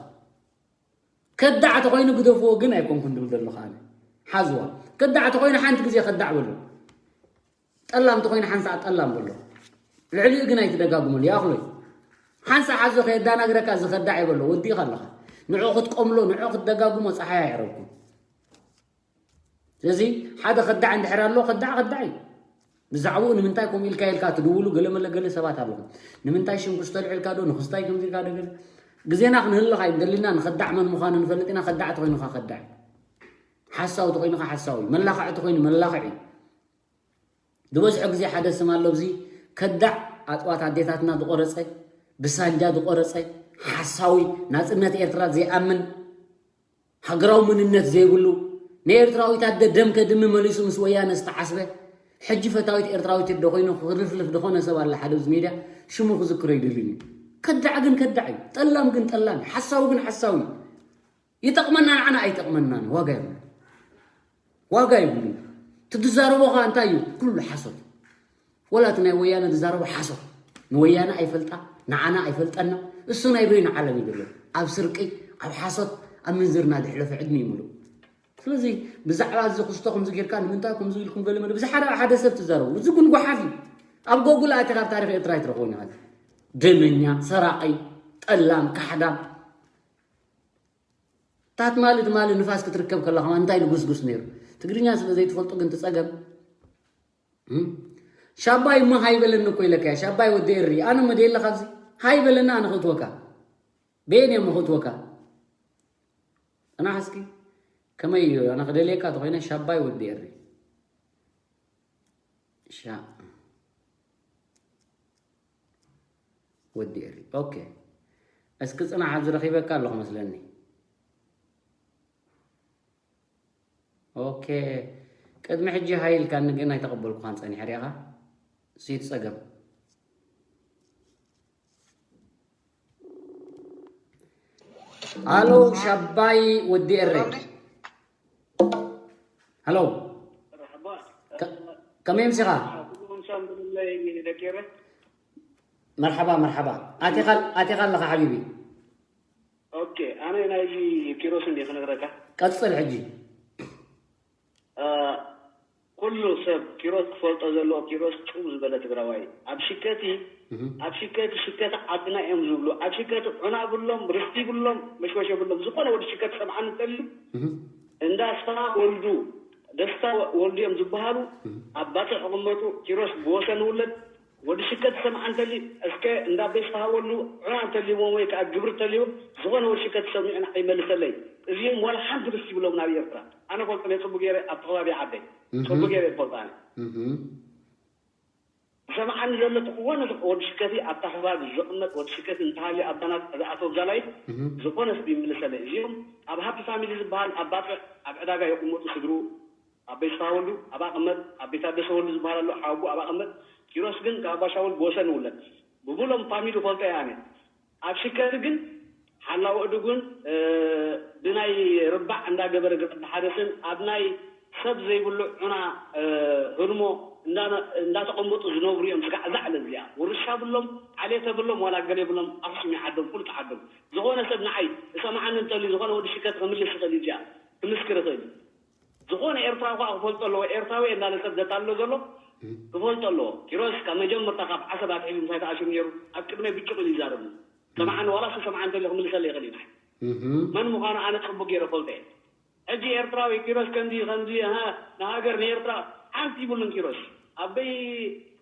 ከዳዕ ተኾይኑ ግደፍዎ ግን ኣይኮንኩን ድብል ዘለኹ ኣነ። ሓዝዋ። ከዳዕ ተኾይኑ ሓንቲ ግዜ ከዳዕ በሎ። ጠላም ተኾይኑ ሓንሳእ ጠላም በሎ። ልዕሊኡ ግን ኣይትደጋግመሉ። ይኣኽሎ እዩ። ሓንሳእ ሓዞ ከየዳናግረካ እዚ ከዳዕ ይበሎ። ወዲእኻ ኣለኻ። ንዑ ክትቆምሎ፣ ንዑ ክትደጋግሞ ጸሓይ ኣይዕረብኩም። ስለዚ ሓደ ከዳዕ እንድሕር ኣሎ፣ ከዳዕ ከዳዕ እዩ። ብዛዕባኡ ንምንታይ ከምኡ ኢልካ ኢልካ ትድውሉ ገለ መለ ገለ ሰባት ኣለኹም። ንምንታይ ሽም ክስቶ ኣልዒልካ ዶ፣ ንክስታይ ከምዚ ኢልካ ዶ ገለ? ግዜና ክንህልኽ ኣይንደልና፣ ንኸዳዕ መን ምዃኑ ንፈልጥ ኢና። ከዳዕ ተኾይኑኻ ከዳዕ እዩ። ሓሳዊ ተኾይኑኻ ሓሳዊ እዩ። መላኽዒ ተኾይኑ መላኽዒ እዩ። ዝበዝሖ ግዜ ሓደ ስም ኣሎ፣ ኣብዚ ከዳዕ ኣጥዋት ኣዴታትና ዝቆረጸ፣ ብሳንጃ ዝቆረጸ፣ ሓሳዊ፣ ናጽነት ኤርትራ ዘይኣምን፣ ሃገራዊ መንነት ዘይብሉ፣ ንኤርትራዊት ኣደ ደም ከድሚ መሊሱ ምስ ወያነ ዝተዓስበ፣ ሕጂ ፈታዊት ኤርትራዊት ዶ ኮይኑ ክርፍልፍ ዝኾነ ሰብ ኣለ ሓደ ኣብዚ ሜድያ፣ ሽሙ ክዝክሮ ይደልን እዩ። ከዳዕ ግን ከዳዕ እዩ፣ ጠላም ግን ጠላም እዩ፣ ሓሳዊ ግን ሓሳዊ እዩ። ይጠቕመና ንዓና ኣይጠቕመናን፣ ዋጋ የብሉን። ዋጋ የብሉን። እቲ ትዛረቦ ኸኣ እንታይ እዩ? ኩሉ ሓሶት። ወላ እቲ ናይ ወያነ ዝዛረቦ ሓሶት። ንወያነ ኣይፈልጣ፣ ንዓና ኣይፈልጠና። እሱ ናይ በይኑ ዓለም እዩ ዘሎ። ኣብ ስርቂ፣ ኣብ ሓሶት፣ ኣብ ምንዝርና ዝሕለፈ ዕድመ እዩ ምሉእ። ስለዚ ብዛዕባ እዚ ክስቶ ከምዚ ጌርካ ንምንታይ ከምዚ ኢልኩም ገለ መለ ብዛሓደ ሓደ ሰብ ትዛረቡ። እዚ ግን ጓሓፍ እዩ። ኣብ ጎጉል ኣቲኻ ኣብ ታሪኽ ኤርትራ ኣይትረኽቦን ኢኻ። ደመኛ፣ ሰራቒ፣ ጠላም፣ ካሕዳም። ታት ማሊ ትማሊ ንፋስ ክትርከብ ከላ ከማን እንታይ ንጉስጉስ ነይሩ? ትግርኛ ስለ ዘይትፈልጡ ግን ትጸገም። እም? ሻባይ እሞ ሃይበለኒ እኮ ኢለካ እያ። ሻባይ ወዲ ኤሪ፣ ኣነ እሞ ደየለ ካብዚ ሃይበለኒ ኣነ ክእትወካ። በየን እየ እሞ ክእትወካ? ጽናሕ እስኪ። ከመይ እዩ? ኣነ ክደልየካ ተኾይነ ሻባይ ወዲ ኤሪ። ሻ-፣ ወዲ ኤሪ። ኦኬ። እስኪ ጽናሕ ኣብዚ ረኺበካ ኣለኹ መስለኒ። ኦኬ። ቅድሚ ሕጂ ሃይ ኢልካኒ ግን ኣይተቐበልኩኻን ጸኒሐ ሪኢኻ። እሱ እዩ እቲ ጸገም። ኣሎ ሻባይ ወዲ ኤረይ። ሃሎ። መርሓባ። ከ-፣ ከመይ ኣምሲኻ? ኩሉ ምሳም ብለይ ደቂ ኤረ። መርሓባ፣ መርሓባ። ኣቲኻ፣ ኣቲኻ ኣለኻ ሓቢቢ። ኦኬ፣ ኣነ ናይዚ ኪሮስ እንዲ ክነግረካ። ቀጽል ሕጂ። እ፣ ኩሉ ሰብ ኪሮስ ክፈልጦ ዘለዎ፣ ኪሮስ ጭው ዝበለ ትግራዋይ እዩ። ኣብ ሽከቲ፣ እህ። ኣብ ሽከቲ፣ ሽከቲ ዓድና እዮም ዝብሉ። ኣብ ሽከቲ ዑና ብሎም፣ ርስቲ ብሎም፣ መሽወሸ ብሎም። ዝኾነ ወዲ ሽከቲ ሰምዓኒ እንተልዩ፣ እህ። እንዳ ኣስፍሃ ወልዱ፣ ደስታ ወ-፣ ወልዱ እዮም ዝበሃሉ። እህ። ኣብ ባጽዕ ይቕመጡ። ኪሮስ ብወሰን ውለድ፣ ወዲ ሽከት ዝሰምዓ እንተልዩ፣ እስከ እንዳ ቤት ተሃወሉ ዑና እንተልይዎም ወይ ከኣ ግብሪ እንተልይዎም፣ ዝኾነ ወዲ ሽከት ሰሚዑ ንዓይ ይመልሰለይ። እዚኦም ዋላ ሓንቲ ርስቲ ይብሎም ናብ ኤርትራ። ኣነ ፈልጦም እየ ጽቡቅ ገይረ ኣብቲ ከባቢ ዓደይ። እህ። ጽቡቅ ገይረ ይፈልጦ ኣነ። እህ። ዝሰምዓኒ ዘሎ ዝኾነ ወዲ ሽከቲ ኣብታ ከባቢ ዝቕመጥ ወዲ ሽከቲ እንተሃልዩ ኣብ ዳናት ዝኣተወ ጋላይ እህ። ዝኾነ ሰብ ይመልሰለይ። እዚኦም ኣብ ሃፒ ፋሚሊ ዝበሃል ኣብ ባጽዕ ኣብ ዕዳጋ ይቕመጡ ስድሩ። ኣበይ ዝተሃወሉ ኣብ ኣቐመጥ፣ ኣበይ ታደሰ ወልዱ ዝበሃል ኣሎ፣ ሓወቦ ኣብ ኣቐመጥ፣ ኪሮስ ግን ካብ ኣባሻውል ብወሰን ይውለድ። ብሙሎም ፋሚሊ ፈልጦ እየ ኣነ። ኣብ ሽከቲ ግን ሓላው እድጉን፣ እ፣ ብናይ ርባዕ እንዳገበረ ገጽ ብሓደስን ኣብ ናይ ሰብ ዘይብሉ ዑና፣ እ፣ ህድሞ እንዳ-፣ እንዳተቐመጡ ዝነብሩ እዮም። ስጋዕ ዛዕለ እዚኣ ውርሻ ብሎም፣ ዓሌተ ብሎም፣ ዋላ ገሌ ብሎም፣ ኣኽሱም ይዓዶም፣ ፍሉጥ ዓዶም። ዝኾነ ሰብ ንዓይ እሰምዓኒ እንተልዩ፣ ዝኾነ ወዲ ሽከቲ ክምልስ ይኽእል እዩ፣ እዚኣ ክምስክር ይኽእል እዩ። ዝኾነ ኤርትራዊ ከኣ ክፈልጦ ኣለዎ፣ ኤርትራዊ እየ እናለ ሰብ ዘታልሎ ዘሎ እም። ክፈልጦ ኣለዎ። ኪሮስ ካብ መጀመርታ ካብ ዓሰብ ኣትሒዙ ምሳይ ተኣሲሩ ነይሩ፣ ኣብ ቅድመይ ብጭቕ ኢሉ ይዛረብኒ። እም። ሰምዓኒ፣ ዋላ እሱ ሰምዓኒ እንተልዩ ክምልሰለይ ይኽእል እዩ። እህ። መን ምዃኑ ኣነ ጽቡቅ ገይረ እፈልጦ እየ። ሕጂ ኤርትራዊ ኪሮስ ከምዚ፣ ከምዚ፣ ሃ፣ ንሃገር ንኤርትራ ሓንቲ ይብሉን ኪሮስ። ኣበይ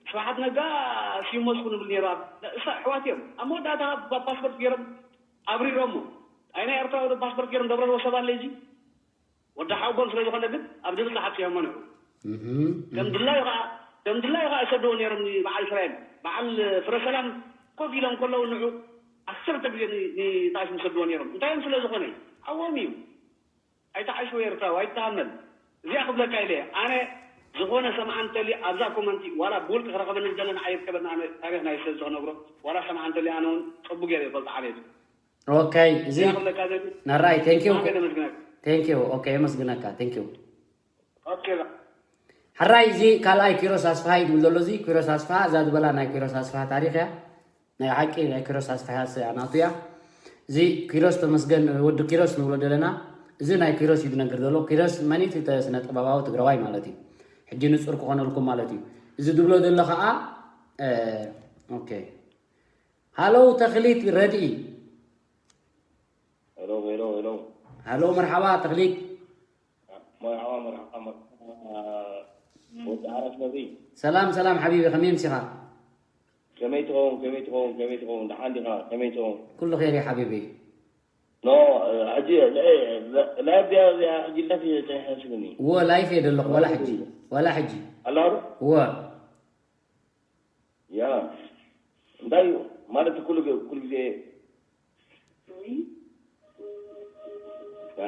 ስብሓት ነጋ ሲሞስ ኩን ይብል ነይሩ። ኣብ፣ እሳ ኣሕዋት እዮም። ኣብ መወዳእታ ባ-፣ ፓስፖርት ገይሮም ኣብሪሮሞ። ኣይ ናይ ኤርትራዊ ዶ ፓስፖርት ገይሮም ደብረ ወሰብ ኣለ እዚ? ወዲ ሓውቦም ስለ ዝኾነ ግን ኣብ ድብል ተሓጽዮሞ ንዑ። እህ፣ ከም እህ። ድላዩ ኸኣ፣ ከም ድላዩ ኸኣ ይሰድዎ ነይሮም ንበዓል እስራኤል። በዓል ፍረ ሰላም ኮፍ ኢሎም ከለዉ ንዑ ዓሰርተ ግዜ ን-፣ ንጣሽ ይሰድዎ ነይሮም። እንታይ እዮም ስለ ዝኾነ? ሓዎም እዩ። ኣይትዓሽው ኤርትራዊ፣ ኣይትተሃመል። እዚኣ ክብለካ ኢለ እየ። ኣነ ዝኾነ ሰምዓ እንተልዩ ኣብዛ ኮመንቲ ዋላ ብውልቂ ክረኸበኒ ዝደለ ንዓይ ይርከበኒ፣ ኣነ ታሪኽ ናይ ሰብ ዝኽነግሮ፣ ዋላ ሰምዓ እንተልዩ ኣነ እውን ጽቡቅ ገይረ ይፈልጦ ዓሌቱ። ኦኬ፣ እዚ እዚኣ ክብለካ ዘ-፣ ናራይ፣ ቴንክ ዩ። ኣነ ደመስግነካ። ቴንክ ዩ። ኦኬ፣ የመስግነካ። ቴንክ ዩ። ኦኬ፣ ላ። ሕራይ፣ እዚ ካልኣይ ኪሮስ ኣስፍሃ እዩ ዝብል ዘሎ። እዚ ኪሮስ ኣስፍሃ፣ እዛ ዝበላ ናይ ኪሮስ ኣስፍሃ ታሪኽ እያ። ናይ ሓቂ ናይ ኪሮስ ኣስፍሃ ስ-፣ ናቱ እያ። እዚ ኪሮስ ተመስገን፣ ወዲ ኪሮስ ንብሎ ዘለና። እዚ ናይ ኪሮስ እዩ ዝነግር ዘሎ። ኪሮስ መኒት ተ-፣ ስነ ጥበባዊ ትግራዋይ ማለት እዩ። ሕጂ ንጹር ክኾነልኩም ማለት እዩ። እዚ ዝብሎ ዘሎ ኸዓ፣ እ፣ ኦኬ። ሃሎ ተኽሊት ረድኢ። ሄሎ፣ ሄሎ፣ ሄሎ። ሃሎ፣ መርሓባ ተኽሊት። መርሓባ፣ መርሓባ፣ መርሓባ። ወዲ ዓራት ነብሪ። ሰላም፣ ሰላም ሓቢቢ፣ ከመይ ምሲኻ? ከመይ ትኸውን፣ ከመይ ትኸውን፣ ከመይ ትኸውን? ደሓን ዲኻ? ከመይ ትኸውን? ኩሉ ኸይር እዩ ሓቢቢ። ኖ፣ ሕጂ፣ ለ-፣ ለ-፣ ላይፍ ድያ እዚኣ? ሕጂ ላይፍ እየ ተሓስብኒ። እወ፣ ላይፍ እየ ዘለኹ፣ ዋላ ሕጂ፣ ዋላ ሕጂ። ኣላ ዶ? እወ። ያ፣ እንታይ እዩ? ማለት ኩሉ ግዜ፣ ኩሉ ግዜ። ያ፣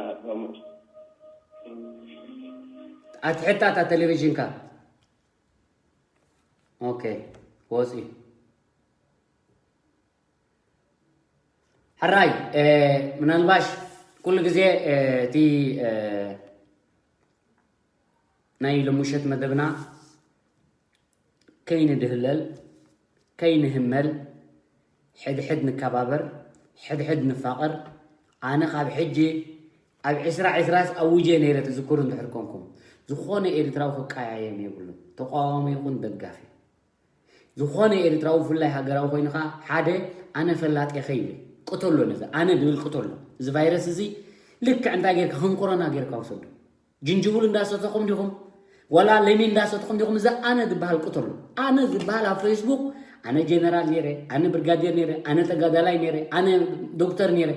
ኣትሕታ እታ ቴሌቪዥንካ። ኦኬ፣ ወፂ። ሕራይ፣ እ፣ ምናልባሽ ኩሉ ግዜ፣ እ፣ እቲ፣ እ፣ ናይ ሎምሸት መደብና ከይንድህለል፣ ከይንህመል፣ ሕድሕድ ንከባበር፣ ሕድሕድ ንፋቐር። ኣነ ካብ ሕጂ ኣብ ዕስራ ዕስራስ ኣውጀ ነይረ፣ ትዝክሩ እንድሕር ኮንኩም። ዝኾነ ኤርትራዊ ክቀያየም የብሉን፣ ተቃዋሚ ይኹን ደጋፊ። ዝኾነ ኤርትራዊ ብፍላይ ሃገራዊ ኮይኑ ኸዓ ሓደ ኣነ ፈላጥ እየ ከይብል ቅተሎ፣ ነዚ ኣነ ድብል ቅተሎ። እዚ ቫይረስ እዚ ልክዕ እንታይ ጌርካ ከም ኮሮና ጌርካ ውሰዶ። ጅንጅብል እንዳሰተኹም ዲኹም? ዋላ ለሚን እንዳሰተኹም ዲኹም? እዚ ኣነ ዝበሃል ቅተሎ። ኣነ ዝበሃል ኣብ ፌስቡክ ኣነ ጀነራል ነይረ፣ ኣነ ብርጋዴር ነይረ፣ ኣነ ተጋዳላይ ነይረ፣ ኣነ ዶክተር ነይረ፣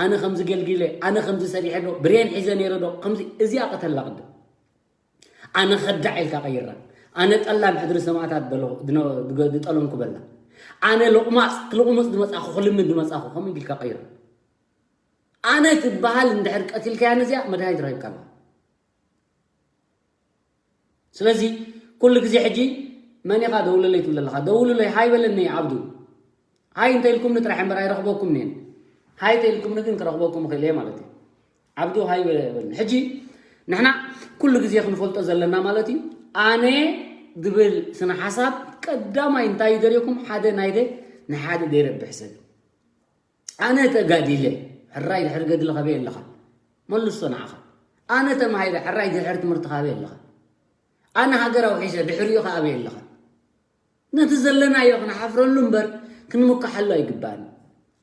ኣነ ከምዚ ገልጊለ፣ ኣነ ከምዚ ሰሪሐ ዶ፣ ብሬን ሒዘ ነይረ ዶ፣ ከምዚ እዚኣ ቅተላ ቅድም። ኣነ ከዳዕ ኢልካ ቀይራ። ኣነ ጠላም ሕድሪ ሰማእታት በሎ ድነ-፣ ድገ-፣ ድጠለምኩ በላ። ኣነ ሎቕማፅ ክልቑምፅ ድመፃኹ ክልምን ድመፃኹ ከምኡ ኢልካ ቀይራ። ኣነ ትበሃል እንድሕር ቀቲልካያ ነዚኣ መድሃኒት ረኺብካ ኣለኻ። ስለዚ ኩሉ ግዜ ሕጂ መን ኢኻ ደውለለይ ትብል ኣለኻ? ደውሉለይ፣ ሃይ በለኒ ዓብዱ። ሃይ እንተ ኢልኩምኒ ጥራሕ እምበር ኣይረኽበኩም እየን። ሃይ እንተ ኢልኩምኒ ግን ክረኽበኩም እኽእል እየ ማለት እዩ። ዓብዱ ሃይ በለ-፣ በለኒ። ሕጂ ንሕና ኩሉ ግዜ ክንፈልጦ ዘለና ማለት እዩ። ኣነ ዝብል ስነ ሓሳብ ቀዳማይ እንታይ እዩ ደልየኩም? ሓደ ናይ ደ-፣ ንሓደ ደይረብሕ ሰብ። ኣነ ተጋዲለ፣ ሕራይ ድሕሪ ገድሊ ካበይ ኣለኻ? መልሶ ንዓኻ። ኣነ ተማሂረ፣ ሕራይ ድሕሪ ትምህርቲ ካበይ ኣለኻ? ኣነ ሃገር ኣውሒሰ፣ ድሕሪኡ ከ ኣበይ ኣለኻ? ነቲ ዘለናዮ ክንሓፍረሉ እምበር ክንምካሓሉ ኣይግባእን።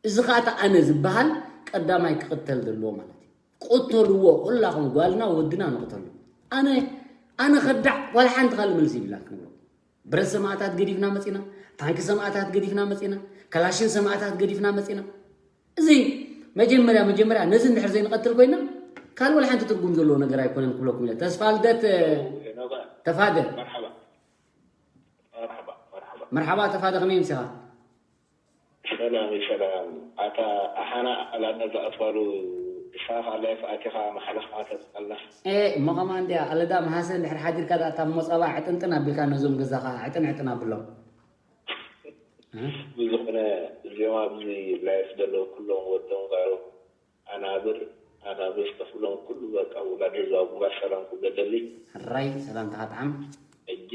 እዚ ኸኣ እቲ ኣነ ዝበሃል ቀዳማይ ክቕተል ዘለዎ ማለት እዩ። ቅተልዎ፣ ኩላኹም ጓልና ወድና ንቕተሉ። ኣነ፣ ኣነ ከዳዕ ዋላ ሓንቲ ካልእ መልሲ ይብላን ክንብሎ። ብረት ሰማእታት ገዲፍና መጺና፣ ታንኪ ሰማእታት ገዲፍና መጺና፣ ከላሽን ሰማእታት ገዲፍና መጺና። እዚ መጀመርያ፣ መጀመርያ ነዚ እንድሕር ዘይንቐትል ኮይና፣ ካልእ ዋላ ሓንቲ ትርጉም ዘለዎ ነገር ኣይኮነን ክብለኩም ኢለ። ተስፋ ልደት፣ እ፣ ተፋደ። መርሓባ። መርሓባ፣ መርሓባ። መርሓባ ተፋደ፣ ከመይ ምሲኻ? ሰላም፣ ሰላም። ኣታ ኣሓና ኣላዳ ዝኣትዋሉ ንስኻ ላይፍ ኣቲኻ መሓለኻ ተስኣላ። ኤ፣ እሞ ከማን እንድያ፣ ኣለዳ መሃሰ እንድሕር ሓዲርካ ደኣ እታ እሞ ጸባ ዕጥንጥን ኣቢልካ ነዞም ገዛኻ ዕጥን ዕጥን ኣብሎም። እ? ብዝኾነ እዚኦም ኣብዚ ላይፍ ዘለዉ ኩሎም ወዶም ጓሎም ኣናብር፣ ኣናብስ ከፍሎም ኩሉ በቃ ውላድ ህዝባዊ ግንባር ሰላም ክብለለይ። ሕራይ ሰላምታኻ ጥዓም። ሕጂ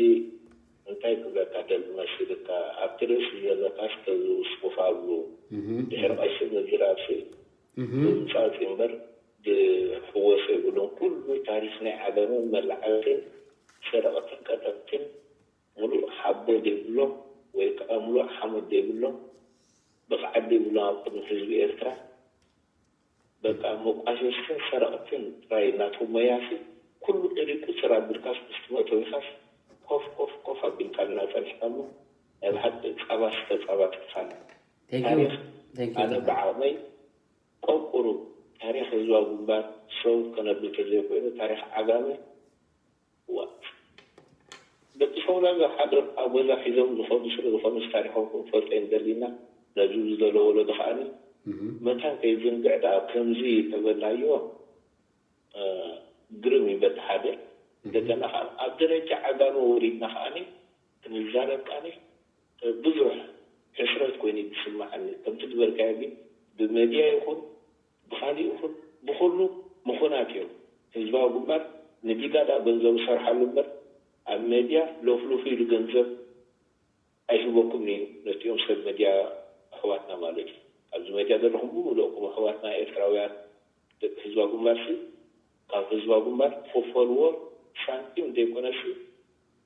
እንታይ ክብለካ ደል መሲልካ ኣብቲ ርእሲ ዘለካስ ተዝውስኩፍ ኣብሉ። እህ። ድሕሪ ቀሺ ምዝራብሲ እህ። ብምጻጽ እምበር ድሕወሶ የብሉን። ኩሉ ታሪኽ ናይ ዓለምን መላዓልትን ሰረቕትን ቀጠፍትን ሙሉእ ሓቦ ዘይብሎም ወይ ከዓ ሙሉእ ሓሞት ዘይብሎም ብቕዓት ዘይብሎም ኣብ ቅድሚ ህዝቢ ኤርትራ በቃ መቋሸሽትን ሰረቕትን ጥራይ ናቶም ሞያሲ ኩሉ ዒሪ ቁፅር ኣቢልካስ ምስ ትመእተው ኢኻስ ኮፍ ኮፍ ኮፍ ኣቢልካ እናፀንሕካ እሞ ናይ ብሓቂ ፃባ ስተ ፃባ ትርፋና። Thank you. ታሪኽ Thank you, ኣነ ተፋ። ብዓቕመይ ቆቁሩ ታሪኽ ህዝባዊ ግንባር ሰው ከነብል ተዘይኮይኑ ታሪኽ ዓጋመ ዋ። ደቂ ሰውና ሓደ ኣብ ገዛ ሒዞም ዝኾኑ ስለ ዝኾኑ ታሪኾም ክንፈልጦ እዮም ደሊና። ነዚ ዝደለ ወለዶ ከዓኒ እህ። መታን ከይዝንግዕ ደኣ ከምዚ ተበላዮ፣ እ፣ ግርም እዩ በቲ ሓደ። እህ። እንደገና ከዓ ኣብ ደረጃ ዓጋመ ወሪድና ከዓኒ ክንዛረብ ከዓኒ ብዙሕ ሕስረት ኮይኑ እዩ ዝስምዓኒ። ከምቲ ዝበልካዮ ግን ብመድያ ይኹን ብኻሊእ ይኹን ብኹሉ ምኹናት እዮም። ህዝባዊ ግንባር ንቢጋ ደኣ ገንዘቡ ሰርሓሉ እምበር ኣብ ሜድያ ሎፍሉፍ ኢሉ ገንዘብ ኣይህበኩም እዩ ነቲኦም ሰብ መድያ ኣሕዋትና ማለት እዩ። ኣብዚ መድያ ዘለኹም ብምልእኩም ኣሕዋትና ኤርትራውያን ደቂ ህዝባ ግንባር ሲ ካብ ህዝባ ግንባር ትኽፈልዎ ሳንቲም ዘይኮነሲ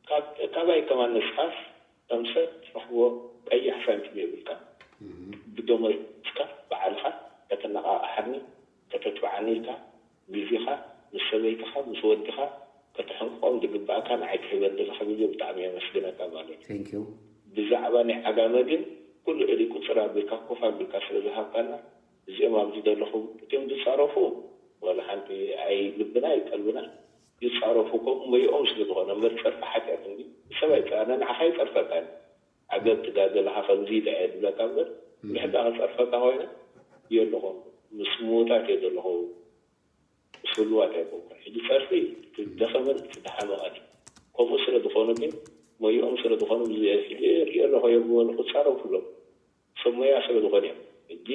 ካብ- ካባይ ከማን ንስኻስ ከም ሰብ ትረኽቦ ቀይሕ ሳንቲም የብልካ። ብደሞዝካ ባዕልኻ ከተነቓቕሓኒ ከተትብዓኒ ኢልካ ግዜኻ ምስ ሰበይትኻ ምስ ወድኻ ከተሕንቅቖም ዝግባእካ ንዓይ ትህበኒ ዘለኻ ግዜ ብጣዕሚ የመስግነካ ማለት እዩ። Thank you። ብዛዕባ ናይ ዓጋመ ግን ኩሉ እሊ ቁፅር ኣቢልካ ኮፍ ኣቢልካ ስለ ዝሃብካና እዚኦም ኣብዚ ዘለኹ እቲኦም ዝፃረፉ ዋላ ሓንቲ ኣይ ልብና ኣይቀልብና ይፃረፉ ከምኡ መይኦም ስለ ዝኾነ እምበር ፀርፊ ሓጢኣት እንዲ ሰብ ኣይፃነ ንዓኻ ይፀርፈካ እዩ። ዓገብ ትጋገ ኣለኻ ከምዚ ኢለ እየ ዝብለካ እምበር ብሕዳ ክፀርፈካ ኮይነ የለኹም ምስ ምዉታት እየ ዘለኹ ስሉዋት ኣይኮንኩን። ሕጂ ጸርፊ እቲ ዝደኸመን እቲ ዝሓመቐን እዩ። ከምኡ ስለ ዝኾኑ ግን ሞይኦም ስለ ዝኾኑ ሕጂ ርእዮ ኣለኹ እዮም ዝበሉ ክጻረፉ ኣለዎም። ሰብ ሞያ ስለ ዝኾኑ እዮም። ሕጂ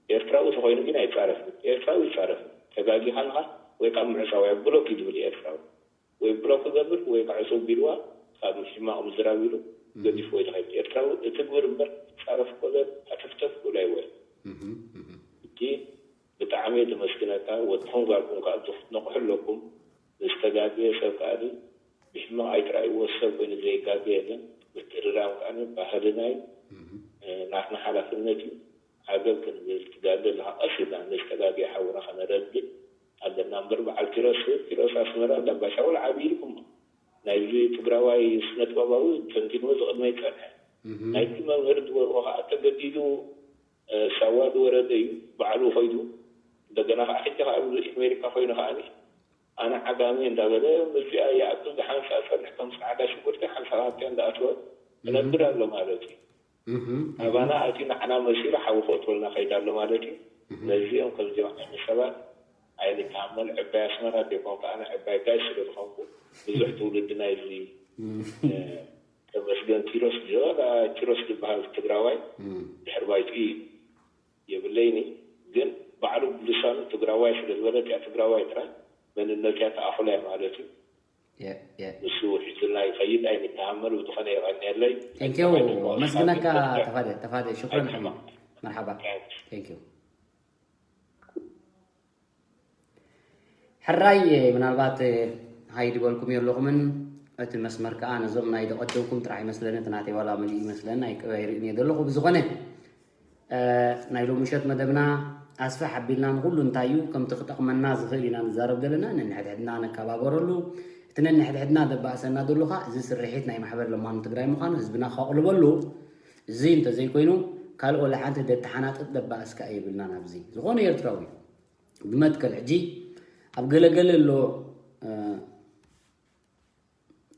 ኤርትራዊ ተኾይኑ ግን ኣይጻረፍን። ኤርትራዊ ይጻረፍ። ተጋጊኻ ኣለኻ ወይ ካብ ምዕጻው እያ ብሎክ እዩ ዝብል ኤርትራዊ። ወይ ብሎክ ክገብር ወይ ከዓ ዕጹው ቢልዋ ካብ ሕማቕ ምዝራብ ኢሉ ገዲፍዎ እዩ ዝኸይድ። ኤርትራዊ እትግብር እምበር ትጻረፍ እኮ ዘር ሃተፍተፍ ክብላ ይወል። ሕጂ ብጣዕሚ እየ ዘመስግነካ። ወድኹም ጓልኩም ከዓ እዞ ክትነቕሑ ኣለኩም። ንዝተጋገየ ሰብ ከኣኒ ብሕማቕ ኣይትረኣይዎ። ሰብ ኮይኑ ዘይጋገ የለን። ምትእርራም ከኣኒ ባህልና እዩ። ናትና ሓላፍነት እዩ። ዓገብ ክንብል ትጋገ ኣለኻ ቀስ ኢልና ንዝተጋገየ ሓውና ከነረድእ ኣለና እምበር በዓል ኪሮስ ኪሮስ ኣስመራ እንዳባሻውል ዓብዪ ኢልኩም ናይዚ ትግራዋይ ስነጥበባዊ ተንቲንዎ ዝቕድመ ይፀንሐ ናይቲ መምህር ዝበልዎ ከዓ ተገዲዱ ሳዋ ዝወረደ እዩ ባዕሉ ኮይዱ እንደገና ከዓ ሕጂ ከዓ ኣብዚ ኣሜሪካ ኮይኑ ከዓኒ ኣነ ዓጋሚ እንዳበለ ምስዚኣ ይኣክል ዝሓንሳ ፀንሕ ከም ፃዕዳ ሽጉርቲ ሓንሳ ሃብትያ እንዳኣትወ ክነብር ኣሎ ማለት እዩ። ኣባና ኣትዩ ንዓና መሲሉ ሓዊ ክእትወልና ከይዳ ኣሎ ማለት እዩ። ነዚኦም ከምዚኦም ዓይነት ሰባት ኣይንተሃመል። ዕባይ ኣስመራ ዘይኮንኩ ኣነ ዕባይ ጋሽ ስለ ዝኾንኩ ብዙሕ ትውልዲ ናይዚ ተመስገን ኪሮስ ዝወዳ ኪሮስ ዝበሃል ትግራዋይ ድሕር ባይቱ እዩ የብለይኒ ግን ባዕሉ ብልሳኑ ትግራዋይ ስለ ዝበለ እቲኣ ትግራዋይ ጥራይ መንነትያ ተኣኹላ ማለት እዩ። ንሱ ሒዙልና ይኸይድ ኣይንተሃመል ብዝኾነ የቐንየለይ። ቴንኪው ኣመስግነካ። ተፋደ ተፋደ ሽኩረን ሓማ። መርሓባ። ቴንኪው። ሕራይ ምናልባት ሃይ ዝበልኩም የለኹምን እቲ መስመር ከዓ ነዞም ናይ ደቐደምኩም ጥራሕ ይመስለኒ እቲ ናተይ ዋላ መሊእ ይመስለኒ ኣይርእን እየ ዘለኹ። ብዝኾነ ናይ ሎሚ ምሸት መደብና ኣስፍሕ ኣቢልና ንኹሉ እንታይ እዩ ከምቲ ክጠቕመና ዝኽእል ኢና ንዛረብ ዘለና። ነንሕድሕድና ነከባበረሉ። እቲ ነንሕድሕድና ዘባእሰና ዘሎ ከዓ እዚ ስርሒት ናይ ማሕበር ለማኑ ትግራይ ምዃኑ ህዝብና ከቕልበሉ። እዚ እንተዘይኮይኑ ካልእ ወላ ሓንቲ ደተሓናጥጥ ደባእስ ከዓ የብልናን። ኣብዚ ዝኾነ ኤርትራዊ እዩ ብመትከል ሕጂ ኣብ ገለገለ ኣሎ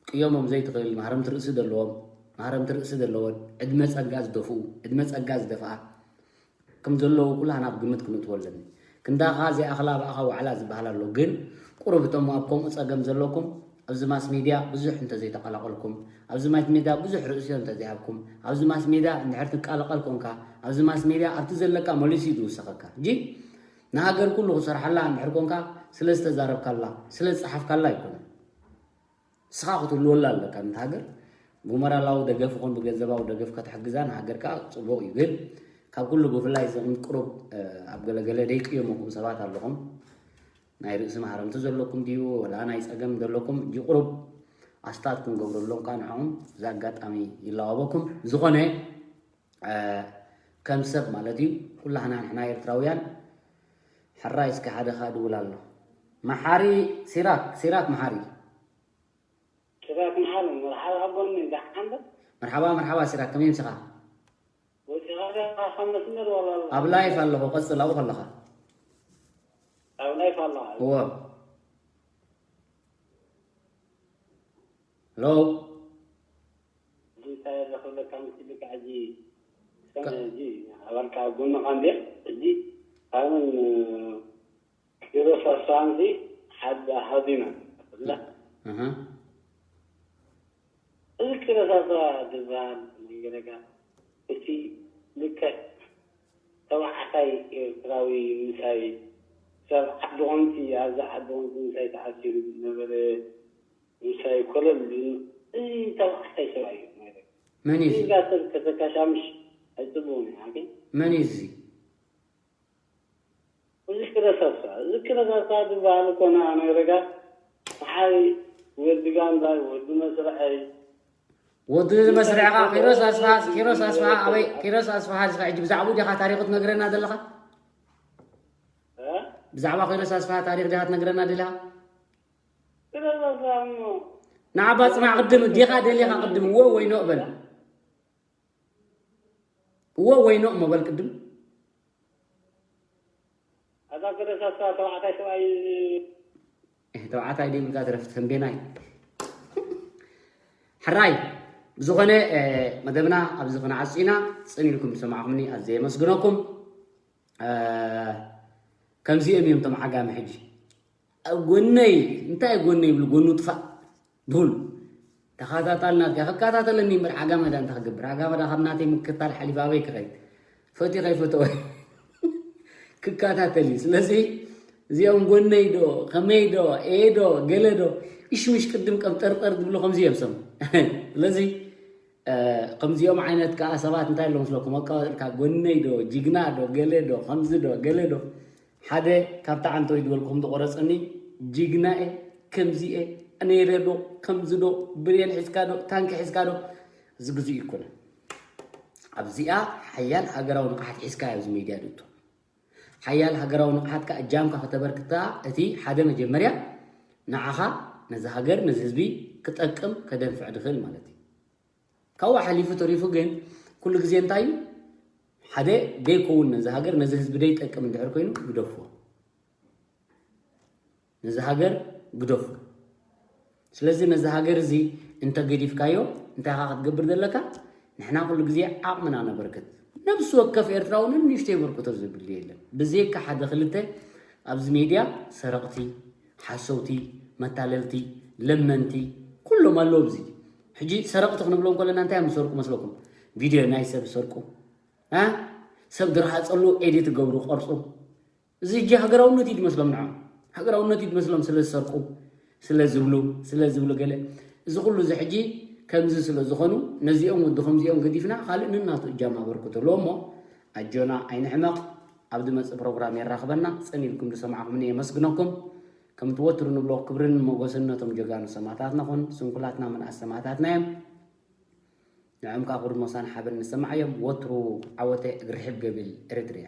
ቅዮሞም ዘይትኽእል ማህረምቲ ርእሲ ዘለዎም ማህረምቲ ርእሲ ዘለወን ዕድመ ጸጋ ዝደፍኡ ዕድመ ጸጋ ዝደፍኣ ከም ዘለዉ ኩላህና ኣብ ግምት ክንእትዎ ኣለኒ። ክንዳኻ ዘይኣኽላ ብኣኻ ዋዕላ ዝበሃል ኣሎ። ግን ቁሩብ እቶም ኣብ ከምኡ ጸገም ዘለኩም ኣብዚ ማስ ሚድያ ብዙሕ እንተዘይተቐላቐልኩም ኣብዚ ማስ ሚድያ ብዙሕ ርእስዮ እንተዘይሃብኩም ኣብዚ ማስ ሚድያ እንድሕር ትቀላቐል ኮንካ ኣብዚ ማስ ሚድያ ኣብቲ ዘለካ መሊሱ እዩ ዝውሰኸካ። ሕጂ ንሃገር ኩሉ ክሰርሓላ እንድሕር ኮንካ ስለ ዝተዛረብካላ ስለ ዝጸሓፍካላ ኣይኮነን። ንስኻ ክትህልወላ ኣለካ ነቲ ሃገር ብሞራላዊ ደገፍ ይኹን ብገንዘባዊ ደገፍ ከተሕግዛ ንሃገር ከዓ ፅቡቕ እዩ። ግን ካብ ኩሉ ብፍላይ እዞም ቅሩብ ኣብ ገለገለ ደይቅየመኩም ሰባት ኣለኹም ናይ ርእሲ ማህረምቲ ዘለኩም ድዩ ወላ ናይ ፀገም ዘለኩም እጂ ቅሩብ ኣስታት ክንገብረሎም ከዓ ንዕኹም እዚ ኣጋጣሚ ይለዋወኩም። ዝኾነ ከም ሰብ ማለት እዩ ኩላህና ንሕና ኤርትራውያን ሕራይ እስከ ሓደ ከዓ ድውል ኣሎ መሓሪ ሲራክ ሲራክ መሓሪ ስጋት መሓሪ መርሓባ ሓቦኒ ደሓንዶ መርሓባ መርሓባ ሲራክ ከመይ ምሲኻ ወሲኻ ካብ መስመር ወላ ኣሎ ኣብ ላይፍ ኣለኹ ቀፅል ኣብኡ ከለኻ ኣብ ላይፍ ኣለኻ እዎ ሄሎ እንታይ ኣለኽለካ ምስልካ ሕጂ ሰነ ሕጂ ኣባልካ ኣብ ጎንኻ እንድየ ሕጂ ኣምን ኪሮስ ኣስፋሃምሲ ሓደ ሃዚና ኣሃ እዚ ኪሮስ ኣስፋሃ ዝበሃል መንገደጋ እቲ ልክዕ ተባዕታይ ኤርትራዊ ምሳይ ሰብ ዓዲ ኾንቲ ኣብዛ ዓዲ ኾንቲ ምሳይ ተኣሲሩ ዝነበረ ምሳይ ኮለል ዝብል እዚ ተባዕታይ ሰብኣይ እዩ። መን እዩ እዚ? እዛ ሰብ ከተካሻምሽ ኣይፅቡቕን እዩ። ሓቂ መን እዩ እዚ? እዚ ክረሳሳ እዚ ክረሳሳ ዝበሃል እኮ ንዓ ነገረጋ። ፀሓይ ወዲ ጋንዳይ ወዲ መስርሐይ ወዲ መስርዕኻ ኪሮስ ኣስፋሃ ኪሮስ ኣስፋሃ ኣበይ ኪሮስ ኣስፋሃ እዚ ሕጂ ብዛዕባኡ ዲኻ ታሪኹ ትነግረና ዘለኻ? እ? ብዛዕባ ኪሮስ ኣስፋሃ ታሪኽ ዲኻ ትነግረና ደለኻ? ክረሳሳ እሞ ንዓባ ፅናዕ ቅድም ዲኻ ደሊኻ ቅድም እዎ ወይ ኖ በል። እዎ ወይ ኖ እሞ በል ቅድም። ኣታ ክረሳሳ ተባዕታይ ሰብኣይ እህ፣ ተባዕታይ ደይ ብልካ ትረፍ ተንቤናይ። ሕራይ ብዝኾነ እ፣ መደብና ኣብዚ ክንዓጹ ኢና። ጽን ኢልኩም ዝሰማዕኩምኒ ኣዝየ የመስግነኩም። እ፣ ከምዚኦም እዮም እቶም ዓጋመ ሕጂ ኣብ ጎነይ እንታይ ጎነይ ይብሉ ጎኑ ጥፋእ ቡን ተኸታታል ናትካ ክከታተለኒ እምበር ዓጋመ ዳ እንታይ ክገብር? ዓጋመ ዳ ካብ ናተይ ምክታል ሓሊፍ ኣበይ ክኸይድ? ፈትዩ ከይፈተወ ክከታተል እዩ። ስለዚ እዚኦም ጎነይ ዶ ከመይ ዶ ኤ ዶ ገለ ዶ እሽምሽ ቅድም ቀብጠርጠር ዝብሉ ከምዚ እዮም ሰም ስለዚ ከምዚኦም ዓይነት ከዓ ሰባት እንታይ ኣለዎም ስለኩም ኣቀባጥልካ ጎነይ ዶ ጅግና ዶ ገለ ዶ ከምዚ ዶ ገለ ዶ ሓደ ካብቲ ዓንተወይ ዝበልኩም ዝቆረፀኒ ጅግና እየ ከምዚ እየ ነይረ ዶ ከምዚ ዶ ብሬን ሒዝካ ዶ ታንኪ ሒዝካ ዶ እዚ ግዜ ይኮነ ኣብዚኣ ሓያል ሃገራዊ ንቕሓት ሒዝካ ኣብዚ ሚድያ ድቶ ሓያል ሃገራዊ ንቕሓትካ እጃምካ ከተበርክታ እቲ ሓደ መጀመርያ ንዓኻ ነዚ ሃገር ነዚ ህዝቢ ክጠቅም ከደንፍዕ ድኽእል ማለት እዩ ካብኡ ሓሊፉ ተሪፉ ግን ኩሉ ግዜ እንታይ እዩ ሓደ ደይከውን ነዚ ሃገር ነዚ ህዝቢ ደይጠቅም እንድሕር ኮይኑ ግደፍዎ ነዚ ሃገር ግደፉ ስለዚ ነዚ ሃገር እዚ እንተገዲፍካዮ እንታይ ኢኻ ክትገብር ዘለካ ንሕና ኩሉ ግዜ ዓቕምና ነበርክት ነብሲ ወከፍ ኤርትራዊ ንንሽቶ የበርክቶ ዝብል የለን ብዘይካ ሓደ ክልተ ኣብዚ ሜድያ ሰረቕቲ ሓሰውቲ መታለልቲ ለመንቲ ኩሎም ኣለዉ ኣብዚ ሕጂ ሰረቕቲ ክንብሎም ከለና እንታይ እዮም ዝሰርቁ መስለኩም ቪድዮ ናይ ሰብ ዝሰርቁ እ ሰብ ዝረሃፀሉ ኤዲት ገብሩ ቀርፁ እዚ እጂ ሃገራውነት እዩ ዝመስሎም ንዖም ሃገራውነት እዩ ዝመስሎም ስለ ዝሰርቁ ስለ ዝብሉ ስለ ዝብሉ ገለ እዚ ኩሉ እዚ ሕጂ ከምዚ ስለ ዝኾኑ ነዚኦም ወዲ ከምዚኦም ገዲፍና ካልእ ንናቱ እጃም ኣበርክቶ ኣለዎ እሞ ኣጆና ኣይንሕመቕ ኣብ ዝመፅእ ፕሮግራም የራኽበና ፅን ኢልኩም ዝሰማዕኩምኒ የመስግነኩም ከም ትወትሩ ንብሎ ክብርን ሞገስን ነቶም ጀጋኑ ሰማእታትና ኹን ስንኩላትና ምንኣስ ሰማእታትና እዮም ንዕም ከዓ ክብርን ሞሳን ሓበን ንሰማዕ እዮም ወትሩ ዓወተ እግሪ ሕብ ገብል ኤርትርያ